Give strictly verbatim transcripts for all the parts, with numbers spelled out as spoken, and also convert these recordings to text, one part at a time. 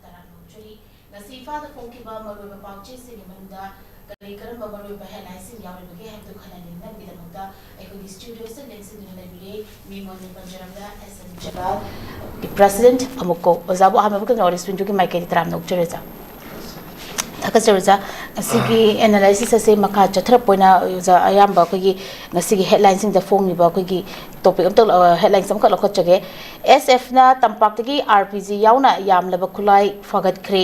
ꯇꯔꯥꯝꯅ ꯑꯣꯛꯆꯔꯤ꯫ ꯉꯁꯤ ꯏꯝꯐꯥꯜꯗ ꯐꯣꯡꯈꯤꯕ ꯃꯔꯨꯑꯣꯏꯕ ꯄꯥꯎꯆꯦꯁꯤꯡꯒꯤ ꯃꯅꯨꯡꯗ ꯀꯔꯤ ꯀꯔꯝꯕ ꯃꯔꯨꯑꯣꯏꯕ ꯍꯦꯗꯂꯥꯏꯟꯁꯤꯡ ꯌꯥꯎꯔꯤꯕꯒꯦ ꯍꯥꯏꯕꯗꯨ ꯈꯟꯅ ꯅꯩꯅꯅꯕꯒꯤꯗꯃꯛꯇ ꯑꯩꯈꯣꯏꯒꯤ ꯁ꯭ꯇꯨꯗꯤꯑꯣꯁꯤꯗ ꯂꯦꯡꯁꯤꯟꯗꯨꯅ ꯂꯩꯕꯤꯔꯦ꯫ ꯃꯤꯡ ꯑꯣꯏꯅ ꯄꯟꯖꯔꯕꯗ ꯑꯦꯁ ꯑꯦꯟ ꯖꯂꯥꯜ, ꯄ꯭ꯔꯦꯁꯤꯗꯦꯟꯠ ꯑꯃꯨꯛꯀꯣ꯫ ꯑꯣꯖꯥꯕꯨ ꯑꯍꯥꯟꯕ ꯃꯛꯇꯗ ꯅꯣꯔꯠ ꯏꯁ ꯋꯤꯟꯗꯣꯒꯤ ꯃꯥꯏꯀꯩꯗ ꯇꯔꯥꯝꯅ ꯑꯣꯛꯆꯔꯤ ꯑꯣꯖꯥ꯫ ꯊꯥꯒꯠꯆꯔꯤ ꯑꯣꯖꯥ꯫ ꯉꯁꯤꯒꯤ ꯑꯦꯅꯥꯂꯥꯏꯁꯤꯁ ꯑꯁꯤ ꯃꯈꯥ ꯆꯠꯊꯔꯛꯄ ꯑꯣꯏꯅ ꯑꯣꯖꯥ, ꯑꯌꯥꯝꯕ ꯑꯩꯈꯣꯏꯒꯤ ꯉꯁꯤꯒꯤ ꯍꯦꯗꯂꯥꯏꯟꯁꯤꯡꯗ ꯐꯣꯡꯂꯤꯕ ꯑꯩꯈꯣꯏꯒꯤ ꯇꯣꯄꯤꯛ ꯑꯝꯇ, ꯑ, ꯍꯦꯗꯂꯥꯏꯟꯁ ꯑꯃꯈꯛ ꯂꯧꯈꯠꯆꯒꯦ꯫ ꯑꯦꯁ ꯑꯦꯐꯅ ꯇꯝꯄꯥꯛꯇꯒꯤ ꯑꯥꯔ ꯄꯤ ꯖꯤ ꯌꯥꯎꯅ ꯌꯥꯝꯂꯕ ꯈꯨꯠꯂꯥꯏ ꯐꯥꯒꯠꯈ꯭ꯔꯦ꯫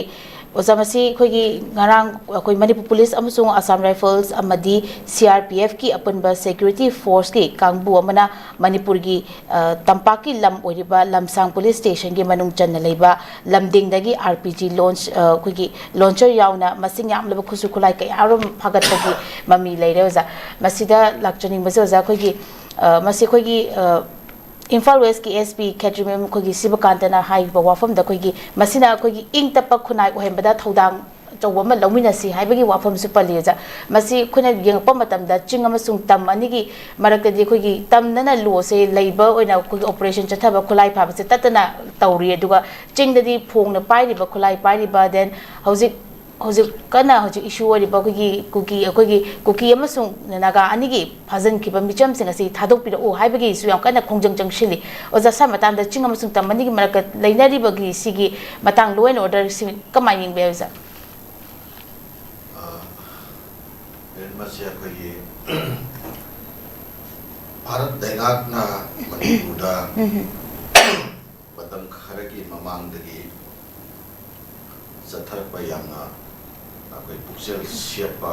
ꯑꯣꯖꯥ, ꯃꯁꯤ ꯑꯩꯈꯣꯏꯒꯤ ꯉꯔꯥꯡ ꯑꯩꯈꯣꯏ ꯃꯅꯤꯄꯨꯔ ꯄꯨꯂꯤꯁ ꯑꯃꯁꯨꯡ ꯑꯁꯥꯝ ꯔꯥꯏꯐꯜꯁ ꯑꯃꯗꯤ ꯁꯤ ꯑꯥꯔ ꯄꯤ ꯑꯦꯐꯀꯤ ꯑꯄꯨꯟꯕ ꯁꯦꯀ꯭ꯌꯨꯔꯤꯇꯤ ꯐꯣꯔꯁꯀꯤ ꯀꯥꯡꯕꯨ ꯑꯃꯅ ꯃꯅꯤꯄꯨꯔꯒꯤ, ꯑ, ꯇꯝꯄꯥꯛꯀꯤ ꯂꯝ ꯑꯣꯏꯔꯤꯕ ꯂꯝꯁꯥꯡ ꯄꯨꯂꯤꯁ ꯁ꯭ꯇꯦꯁꯟꯒꯤ ꯃꯅꯨꯡ ꯆꯟꯅ ꯂꯩꯕ ꯂꯝꯗꯤꯡꯗꯒꯤ ꯑꯥꯔ ꯄꯤ ꯖꯤ ꯂꯣꯟꯁ, ꯑ, ꯑꯩꯈꯣꯏꯒꯤ ꯂꯣꯟꯆꯔ ꯌꯥꯎꯅ ꯃꯁꯤꯡ ꯌꯥꯝꯂꯕ ꯈꯨꯠꯁꯨ ꯈꯨꯠꯂꯥꯏ ꯀꯌꯥ ꯑꯃ ꯐꯥꯒꯠꯄꯒꯤ ꯃꯃꯤ ꯂꯩꯔꯦ ꯑꯣꯖꯥ꯫ ꯃꯁꯤꯗ ꯂꯥꯛꯆꯅꯤꯡꯕꯁꯦ ꯑꯣꯖꯥ, ꯑꯩꯈꯣꯏꯒꯤ, ꯑ, ꯃꯁꯤ ꯑꯩꯈꯣꯏꯒꯤ, ꯑ, ꯏꯝꯐꯥꯜ ꯋꯦꯁꯀꯤ ꯑꯦꯁ ꯄꯤ ꯈꯦꯇ꯭ꯔꯤꯃꯌꯨꯝ ꯑꯩꯈꯣꯏꯒꯤ ꯁꯤꯕꯀꯥꯟꯇꯅ ꯍꯥꯏꯈꯤꯕ ꯋꯥꯐꯝꯗ ꯑꯩꯈꯣꯏꯒꯤ ꯃꯁꯤꯅ ꯑꯩꯈꯣꯏꯒꯤ ꯏꯪ ꯇꯞꯄ ꯈꯨꯟꯅꯥꯏ ꯑꯣꯏꯍꯟꯕꯗ ꯊꯧꯗꯥꯡ ꯑꯆꯧꯕ ꯑꯃ ꯂꯧꯃꯤꯟꯅꯁꯤ ꯍꯥꯏꯕꯒꯤ ꯋꯥꯐꯝꯁꯨ ꯄꯜꯂꯤ ꯑꯣꯖꯥ꯫ ꯃꯁꯤ ꯑꯩꯈꯣꯏꯅ ꯌꯦꯡꯉꯛꯄ ꯃꯇꯝꯗ ꯆꯤꯡ ꯑꯃꯁꯨꯡ ꯇꯝ ꯑꯅꯤꯒꯤ ꯃꯔꯛꯇꯗꯤ ꯑꯩꯈꯣꯏꯒꯤ ꯇꯝꯗꯅ ꯂꯣꯁꯦ ꯂꯩꯕ ꯑꯣꯏꯅ ꯑꯩꯈꯣꯏꯒꯤ ꯑꯣꯄꯔꯦꯁꯟ ꯆꯠꯊꯕ, ꯈꯨꯠꯂꯥꯏ ꯐꯥꯕꯁꯦ ꯇꯠꯇꯅ ꯇꯧꯔꯤ꯫ ꯑꯗꯨꯒ ꯆꯤꯡꯗꯗꯤ ꯐꯣꯡꯅ ꯄꯥꯏꯔꯤꯕ, ꯈꯨꯠꯂꯥꯏ ꯄꯥꯏꯔꯤꯕ, then ꯍꯧꯖꯤꯛ ꯍꯧꯖꯤꯛ ꯀꯟꯅ ꯍꯧꯖꯤꯛ ꯏꯁꯨ ꯑꯣꯏꯔꯤꯕ ꯑꯩꯈꯣꯏꯒꯤ ꯀꯨꯀꯤ, ꯑꯩꯈꯣꯏꯒꯤ ꯀꯨꯀꯤ ꯑꯃꯁꯨꯡ ꯅꯥꯒꯥ ꯑꯅꯤꯒꯤ ꯐꯥꯖꯤꯟꯈꯤꯕ ꯃꯤꯆꯝꯁꯤꯡ ꯑꯁꯤ ꯊꯥꯗꯣꯛꯄꯤꯔꯛꯎ ꯍꯥꯏꯕꯒꯤꯁꯨ ꯌꯥꯝ ꯀꯟꯅ ꯈꯣꯡꯖꯪ ꯆꯪꯁꯤꯜꯂꯤ꯫ ꯑꯣꯖꯥ, ꯁ꯭ꯋꯥꯏ ꯃꯇꯥꯡꯗ ꯆꯤꯡ ꯑꯃꯁꯨꯡ ꯇꯝ ꯑꯅꯤꯒꯤ ꯃꯔꯛꯇ ꯂꯩꯅꯔꯤꯕꯒꯤ ꯁꯤꯒꯤ ꯃꯇꯥꯡ, law and order ꯁꯤ ꯀꯃꯥꯏꯅ ꯌꯦꯡꯕ ꯌꯥꯏ ꯑꯣꯖꯥ? ꯑ, ꯃꯁꯤ ꯑꯩꯈꯣꯏꯒꯤ ꯚꯥꯔꯠ ꯂꯩꯉꯥꯛꯅ ꯃꯅꯤꯄꯨꯔꯗ ꯃꯇꯝ ꯈꯔꯒꯤ ꯃꯃꯥꯡꯗꯒꯤ ꯆꯠꯊꯔꯛꯄ ꯌꯥꯝꯅ ꯑꯩꯈꯣꯏ ꯄꯨꯛꯆꯦꯜ ꯁꯦꯞꯄ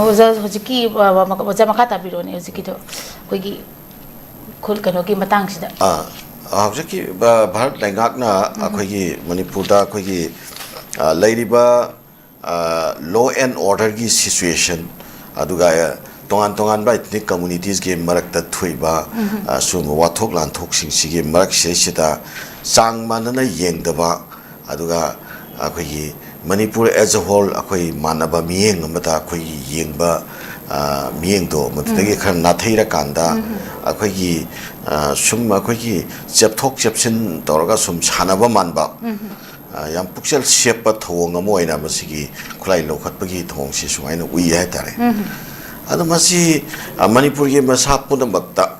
ꯑꯣꯖꯥ, ꯍꯧꯖꯤꯛꯀꯤ, ꯑ, ꯃꯈ-, ꯑꯣꯖꯥ, ꯃꯈꯥ ꯇꯥꯕꯤꯔꯣꯅꯦ ꯍꯧꯖꯤꯛꯀꯤꯗꯣ, ꯑꯩꯈꯣꯏꯒꯤ ꯈꯨꯜ-, ꯀꯩꯅꯣꯒꯤ ꯃꯇꯥꯡꯁꯤꯗ꯫ ꯑꯥ, ꯍꯧꯖꯤꯛꯀꯤ, ꯑ, ꯚꯥꯔꯠ ꯂꯩꯉꯥꯛꯅ ꯑꯩꯈꯣꯏꯒꯤ ꯃꯅꯤꯄꯨꯔꯗ ꯑꯩꯈꯣꯏꯒꯤ, ꯑ, ꯂꯩꯔꯤꯕ, ꯑ, law and orderꯒꯤ situation, ꯑꯗꯨꯒ, ꯑ, ꯇꯣꯉꯥꯟ ꯇꯣꯉꯥꯟꯕ ethnic communitiesꯀꯤ ꯃꯔꯛꯇ ꯊꯣꯛꯏꯕ, ꯑ, ꯁꯤꯒꯨꯝꯕ ꯋꯥꯊꯣꯛ ꯂꯥꯟꯊꯣꯛꯁꯤꯡꯁꯤꯒꯤ ꯃꯔꯛꯁꯤꯗꯩꯁꯤꯗ ꯆꯥꯡ ꯃꯥꯟꯅꯅ ꯌꯦꯡꯗꯕ, ꯑꯗꯨꯒ ꯑꯩꯈꯣꯏꯒꯤ ꯃꯅꯤꯄꯨꯔ as a whole ꯑꯩꯈꯣꯏ ꯃꯥꯟꯅꯕ ꯃꯤꯠꯌꯦꯡ ꯑꯃꯗ ꯑꯩꯈꯣꯏꯒꯤ ꯌꯦꯡꯕ, ꯑ, ꯃꯤꯠꯌꯦꯡꯗꯣ ꯃꯗꯨꯗꯒꯤ ꯈꯔ ꯅꯥꯊꯩꯔꯀꯥꯟꯗ ꯑꯩꯈꯣꯏꯒꯤ, ꯑ, ꯁꯨꯝ ꯑꯩꯈꯣꯏꯒꯤ ꯆꯦꯞꯊꯣꯛ ꯆꯦꯞꯁꯤꯟ ꯇꯧꯔꯒ ꯁꯨꯝ ꯁꯥꯟꯅꯕ ꯃꯥꯟꯕ, ꯑ, ꯌꯥꯝ ꯄꯨꯛꯆꯦꯜ ꯁꯦꯞꯄ ꯊꯧꯑꯣꯡ ꯑꯃ ꯑꯣꯏꯅ ꯃꯁꯤꯒꯤ ꯈꯨꯠꯂꯥꯏ ꯂꯧꯈꯠꯄꯒꯤ ꯊꯧꯑꯣꯡꯁꯤ ꯁꯨꯃꯥꯏꯅ ꯎꯏ ꯍꯥꯏꯇꯥꯔꯦ꯫ ꯑꯗꯣ ꯃꯁꯤ, ꯑ, ꯃꯅꯤꯄꯨꯔꯒꯤ ꯃꯁꯥ ꯄꯨꯝꯅꯃꯛꯇ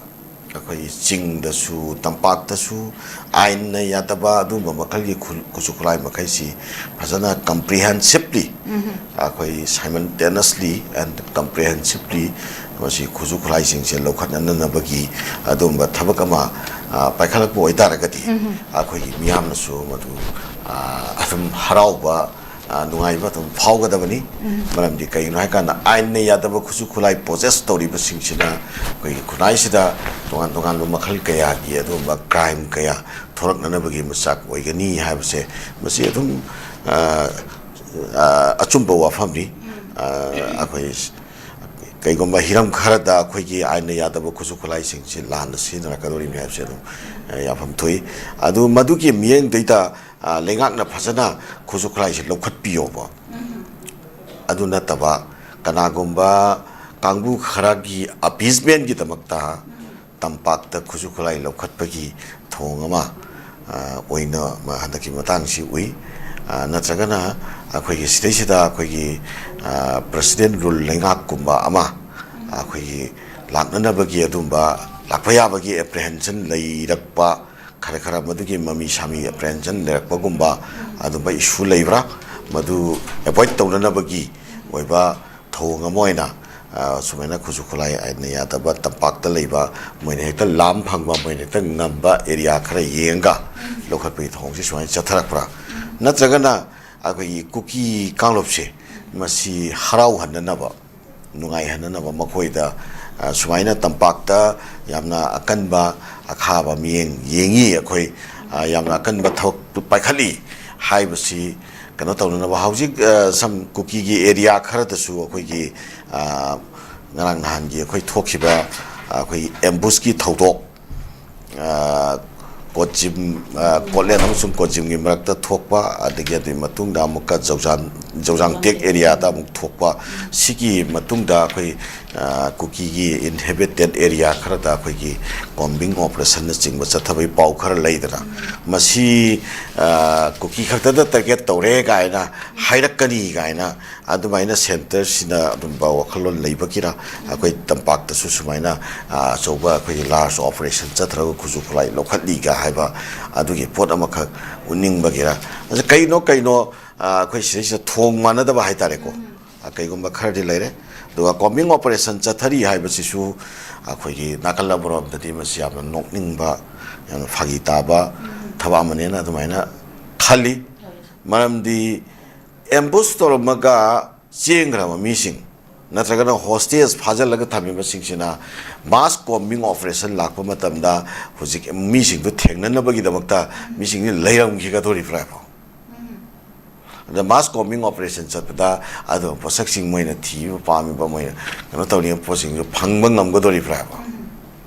ꯑꯩꯈꯣꯏ ꯆꯤꯡꯗꯁꯨ, ꯇꯝꯄꯥꯛꯇꯁꯨ ꯑꯥꯏꯟꯅ ꯌꯥꯗꯕ ꯑꯗꯨꯒꯨꯝꯕ ꯃꯈꯜꯒꯤ ꯈꯨ-, ꯈꯨꯠꯁꯨ ꯈꯨꯠꯂꯥꯏ ꯃꯈꯩꯁꯤ ꯐꯖꯅ comprehensively, ꯑꯩꯈꯣꯏ simultaneously and comprehensively ꯃꯁꯤ ꯈꯨꯠꯁꯨ ꯈꯨꯠꯂꯥꯏꯁꯤꯡꯁꯦ ꯂꯧꯈꯠꯅꯅꯕꯒꯤ ꯑꯗꯨꯒꯨꯝꯕ ꯊꯕꯛ ꯑꯃ, ꯑ, ꯄꯥꯏꯈꯠꯂꯛꯄ ꯑꯣꯏꯇꯥꯔꯒꯗꯤ, ꯑꯩꯈꯣꯏꯒꯤ ꯃꯤꯌꯥꯝꯅꯁꯨ ꯃꯗꯨ, ꯑ, ꯑꯗꯨꯝ ꯍꯔꯥꯎꯕ, ꯑ, ꯅꯨꯡꯉꯥꯏꯕ ꯑꯗꯨꯝ ꯐꯥꯎꯒꯗꯕꯅꯤ꯫ ꯃꯔꯝꯗꯤ ꯀꯩꯒꯤꯅꯣ ꯍꯥꯏꯀꯥꯟꯗ ꯑꯥꯏꯟꯅ ꯌꯥꯗꯕ ꯈꯨꯠꯁꯨ ꯈꯨꯠꯂꯥꯏ possess ꯇꯧꯔꯤꯕꯁꯤꯡꯁꯤꯅ ꯑꯩꯈꯣꯏꯒꯤ ꯈꯨꯟꯅꯥꯏꯁꯤꯗ ꯇꯣꯉꯥꯟ ꯇꯣꯉꯥꯟꯕ ꯃꯈꯜ ꯀꯌꯥꯒꯤ ꯑꯗꯨꯒꯨꯝꯕ crime ꯀꯌꯥ ꯊꯣꯔꯛꯅꯅꯕꯒꯤ ꯃꯆꯥꯛ ꯑꯣꯏꯒꯅꯤ ꯍꯥꯏꯕꯁꯦ ꯃꯁꯤ ꯑꯗꯨꯝ, ꯑ, ꯑ, ꯑꯆꯨꯝꯕ ꯋꯥꯐꯝꯅꯤ꯫ ꯑ, ꯑꯩꯈꯣꯏ ꯀꯩꯒꯨꯝꯕ ꯍꯤꯔꯝ ꯈꯔꯗ ꯑꯩꯈꯣꯏꯒꯤ ꯑꯥꯏꯟꯅ ꯌꯥꯗꯕ ꯈꯨꯠꯁꯨ ꯈꯨꯠꯂꯥꯏꯁꯤꯡꯁꯤ ꯂꯥꯟꯅ ꯁꯤꯖꯤꯟꯅꯔꯛꯀꯗꯧꯔꯤꯕꯅꯤ ꯍꯥꯏꯕꯁꯦ ꯑꯗꯨꯝ, ꯑ, ꯌꯥꯐꯝ ꯊꯣꯛꯏ꯫ ꯑꯗꯨ ꯃꯗꯨꯒꯤ ꯃꯤꯠꯌꯦꯡꯗꯩꯗ, ꯑ, ꯂꯩꯉꯥꯛꯅ ꯐꯖꯅ ꯈꯨꯠꯁꯨ ꯈꯨꯠꯂꯥꯏꯁꯤ ꯂꯧꯈꯠꯄꯤꯌꯣꯕ꯫ ꯑꯗꯨ ꯅꯠꯇꯕ ꯀꯅꯥꯒꯨꯝꯕ ꯀꯥꯡꯕꯨ ꯈꯔꯒꯤ appeasementꯒꯤꯗꯃꯛꯇ ꯇꯝꯄꯥꯛꯇ ꯈꯨꯠꯁꯨ ꯈꯨꯠꯂꯥꯏ ꯂꯧꯈꯠꯄꯒꯤ ꯊꯧꯑꯣꯡ ꯑꯃ, ꯑ, ꯑꯣꯏꯅ ꯃ-, ꯍꯟꯗꯛꯀꯤ ꯃꯇꯥꯡꯁꯤ ꯎꯏ꯫ ꯑ, ꯅꯠꯇ꯭ꯔꯒꯅ ꯑꯩꯈꯣꯏꯒꯤ ꯁꯤꯗꯩꯁꯤꯗ ꯑꯩꯈꯣꯏꯒꯤ, ꯑ, president rule ꯂꯩꯉꯥꯛꯀꯨꯝꯕ ꯑꯃ ꯑꯩꯈꯣꯏꯒꯤ ꯂꯥꯛꯅꯅꯕꯒꯤ ꯑꯗꯨꯝꯕ ꯂꯥꯛꯄ ꯌꯥꯕꯒꯤ apprehension ꯂꯩꯔꯛꯄ, ꯈꯔ ꯈꯔ ꯃꯗꯨꯒꯤ ꯃꯃꯤ ꯁꯥꯃꯤ apprehension ꯂꯩꯔꯛꯄꯒꯨꯝꯕ ꯑꯗꯨꯝꯕ issue ꯂꯩꯕ꯭ꯔꯥ? ꯃꯗꯨ avoid ꯇꯧꯅꯅꯕꯒꯤ ꯑꯣꯏꯕ ꯊꯧꯑꯣꯡ ꯑꯃ ꯑꯣꯏꯅ, ꯑ, ꯁꯨꯃꯥꯏꯅ ꯈꯨꯠꯁꯨ ꯈꯨꯠꯂꯥꯏ ꯑꯥꯏꯟꯅ ꯌꯥꯗꯕ ꯇꯝꯄꯥꯛꯇ ꯂꯩꯕ, ꯃꯣꯏꯅ ꯍꯦꯛꯇ ꯂꯥꯝ ꯐꯪꯕ, ꯃꯣꯏꯅ ꯍꯦꯛꯇ ꯉꯝꯕ area ꯈꯔ ꯌꯦꯡꯉꯒ ꯂꯧꯈꯠꯄꯒꯤ ꯊꯧꯑꯣꯡꯁꯤ ꯁꯨꯃꯥꯏꯅ ꯆꯠꯊꯔꯛꯄ꯭ꯔꯥ? ꯅꯠꯇ꯭ꯔꯒꯅ ꯑꯩꯈꯣꯏꯒꯤ ꯀꯨꯀꯤ ꯀꯥꯡꯂꯨꯞꯁꯦ ꯃꯁꯤ ꯍꯔꯥꯎꯍꯟꯅꯅꯕ ꯅꯨꯡꯉꯥꯏꯍꯟꯅꯅꯕ ꯃꯈꯣꯏꯗ, ꯑ, ꯁꯨꯃꯥꯏꯅ ꯇꯝꯄꯥꯛꯇ ꯌꯥꯝꯅ ꯑꯀꯟꯕ ꯑꯈꯥꯕ ꯃꯤꯠꯌꯦꯡ ꯌꯦꯡꯉꯤ ꯑꯩꯈꯣꯏ, ꯑ, ꯌꯥꯝꯅ ꯑꯀꯟꯕ ꯊꯕꯛ ꯄꯥꯏꯈꯠꯂꯤ ꯍꯥꯏꯕꯁꯤ ꯀꯩꯅꯣ ꯇꯧꯅꯅꯕ꯫ ꯍꯧꯖꯤꯛ, ꯑ, ꯁꯝ ꯀꯨꯀꯤꯒꯤ ꯑꯦꯔꯤꯌꯥ ꯈꯔꯗꯁꯨ ꯑꯩꯈꯣꯏꯒꯤ, ꯑ, ꯉꯔꯥꯡ ꯅꯍꯥꯟꯒꯤ ꯑꯩꯈꯣꯏ ꯊꯣꯛꯈꯤꯕ, ꯑ, ꯑꯩꯈꯣꯏꯒꯤ ꯑꯦꯝꯕꯨꯁꯀꯤ ꯊꯧꯗꯣꯛ, ꯑ, ꯀꯣꯠꯖꯤꯝ, ꯑ, ꯀꯣꯠꯂꯦꯟ ꯑꯃꯁꯨꯡ ꯀꯣꯠꯖꯤꯝꯒꯤ ꯃꯔꯛꯇ ꯊꯣꯛꯄ, ꯑꯗꯒꯤ ꯑꯗꯨꯒꯤ ꯃꯇꯨꯡꯗ ꯑꯃꯨꯛꯀ ꯖꯧꯖꯥꯟ-, ꯖꯧꯖꯥꯡꯇꯦꯛ ꯑꯦꯔꯤꯌꯥꯗ ꯑꯃꯨꯛ ꯊꯣꯛꯄ, ꯁꯤꯒꯤ ꯃꯇꯨꯡꯗ ꯑꯩꯈꯣꯏ, ꯑ, ꯀꯨꯀꯤꯒꯤ ꯏꯟꯍꯦꯕꯤꯇꯦꯠ ꯑꯦꯔꯤꯌꯥ ꯈꯔꯗ ꯑꯩꯈꯣꯏꯒꯤ ꯀꯣꯝꯕꯤꯡ ꯑꯣꯄꯔꯦꯁꯟꯅꯆꯤꯡꯕ ꯆꯠꯊꯕꯒꯤ ꯄꯥꯎ ꯈꯔ ꯂꯩꯗꯅ, ꯃꯁꯤ, ꯑ, ꯀꯨꯀꯤ ꯈꯛꯇꯗ ꯇꯥꯔꯒꯦꯠ ꯇꯧꯔꯦ ꯀꯥꯏꯅ ꯍꯥꯏꯔꯛꯀꯅꯤ ꯀꯥꯏꯅ ꯑꯗꯨꯃꯥꯏꯅ ꯁꯦꯟꯇꯔꯁꯤꯅ ꯑꯗꯨꯝꯕ ꯋꯥꯈꯜꯂꯣꯟ ꯂꯩꯕꯒꯤꯔ, ꯑꯩꯈꯣꯏ ꯇꯝꯄꯥꯛꯇꯁꯨ ꯁꯨꯃꯥꯏꯅ, ꯑ, ꯑꯆꯧꯕ ꯑꯩꯈꯣꯏꯒꯤ ꯂꯥꯔꯖ ꯑꯣꯄꯔꯦꯁꯟ ꯆꯠꯊꯔꯒ ꯈꯨꯠꯁꯨ ꯈꯨꯠꯂꯥꯏ ꯂꯧꯈꯠꯂꯤꯒ ꯍꯥꯏꯕ ꯑꯗꯨꯒꯤ ꯄꯣꯠ ꯑꯃꯈꯛ ꯎꯠꯅꯤꯡꯕꯒꯤꯔ? ꯑꯗ ꯀꯩꯅꯣ, ꯀꯩꯅꯣ, ꯑ, ꯑꯩꯈꯣꯏ ꯁꯤꯗꯩꯁꯤꯗ ꯊꯣꯡ ꯃꯥꯟꯅꯗꯕ ꯍꯥꯏꯇꯥꯔꯦꯀꯣ꯫ ꯑ, ꯀꯩꯒꯨꯝꯕ ꯈꯔꯗꯤ ꯂꯩꯔꯦ꯫ ꯑꯗꯨꯒ ꯀꯣꯝꯕꯤꯡ ꯑꯣꯄꯔꯦꯁꯟ ꯆꯠꯊꯔꯤ ꯍꯥꯏꯕꯁꯤꯁꯨ ꯑꯩꯈꯣꯏꯒꯤ ꯅꯥꯀꯜ ꯑꯃꯔꯣꯝꯗꯗꯤ ꯃꯁꯤ ꯌꯥꯝꯅ ꯅꯣꯛꯅꯤꯡꯕ, ꯌꯥꯝꯅ ꯐꯥꯒꯤ ꯇꯥꯕ ꯊꯕꯛ ꯑꯃꯅꯦꯅ ꯑꯗꯨꯃꯥꯏꯅ ꯈꯜꯂꯤ꯫ ꯃꯔꯝꯗꯤ ꯑꯦꯝꯕꯨꯁ ꯇꯧꯔꯝꯃꯒ ꯆꯦꯟꯈ꯭ꯔꯕ ꯃꯤꯁꯤꯡ ꯅꯠꯇ꯭ꯔꯒꯅ ꯍꯣꯁꯇꯦꯖ ꯐꯥꯖꯤꯜꯂꯒ ꯊꯝꯃꯤꯕꯁꯤꯡꯁꯤꯅ ꯃꯥꯁ ꯀꯣꯝꯕꯤꯡ ꯑꯣꯄꯔꯦꯁꯟ ꯂꯥꯛꯄ ꯃꯇꯝꯗ ꯍꯧꯖꯤꯛ ꯃꯤꯁꯤꯡꯗꯨ ꯊꯦꯡꯅꯅꯕꯒꯤꯗꯃꯛꯇ ꯃꯤꯁꯤꯡꯁꯤ ꯂꯩꯔꯝꯈꯤꯒꯗꯧꯔꯤꯕ꯭ꯔꯥ ꯍꯥꯏꯕ? ꯑꯗ ꯃꯥꯁ ꯀꯣꯝꯕꯤꯡ ꯑꯣꯄꯔꯦꯁꯟ ꯆꯠꯄꯗ ꯑꯗꯨꯒꯨꯝꯕ ꯄꯣꯠꯁꯛꯁꯤꯡ ꯃꯣꯏꯅ ꯊꯤꯕ ꯄꯥꯝꯃꯤꯕ, ꯃꯣꯏꯅ ꯀꯩꯅꯣ ꯇꯧꯅꯤꯡꯕ ꯄꯣꯠꯁꯤꯡꯗꯨ ꯐꯪꯕ ꯉꯝꯒꯗꯧꯔꯤꯕ꯭ꯔꯥ ꯍꯥꯏꯕ?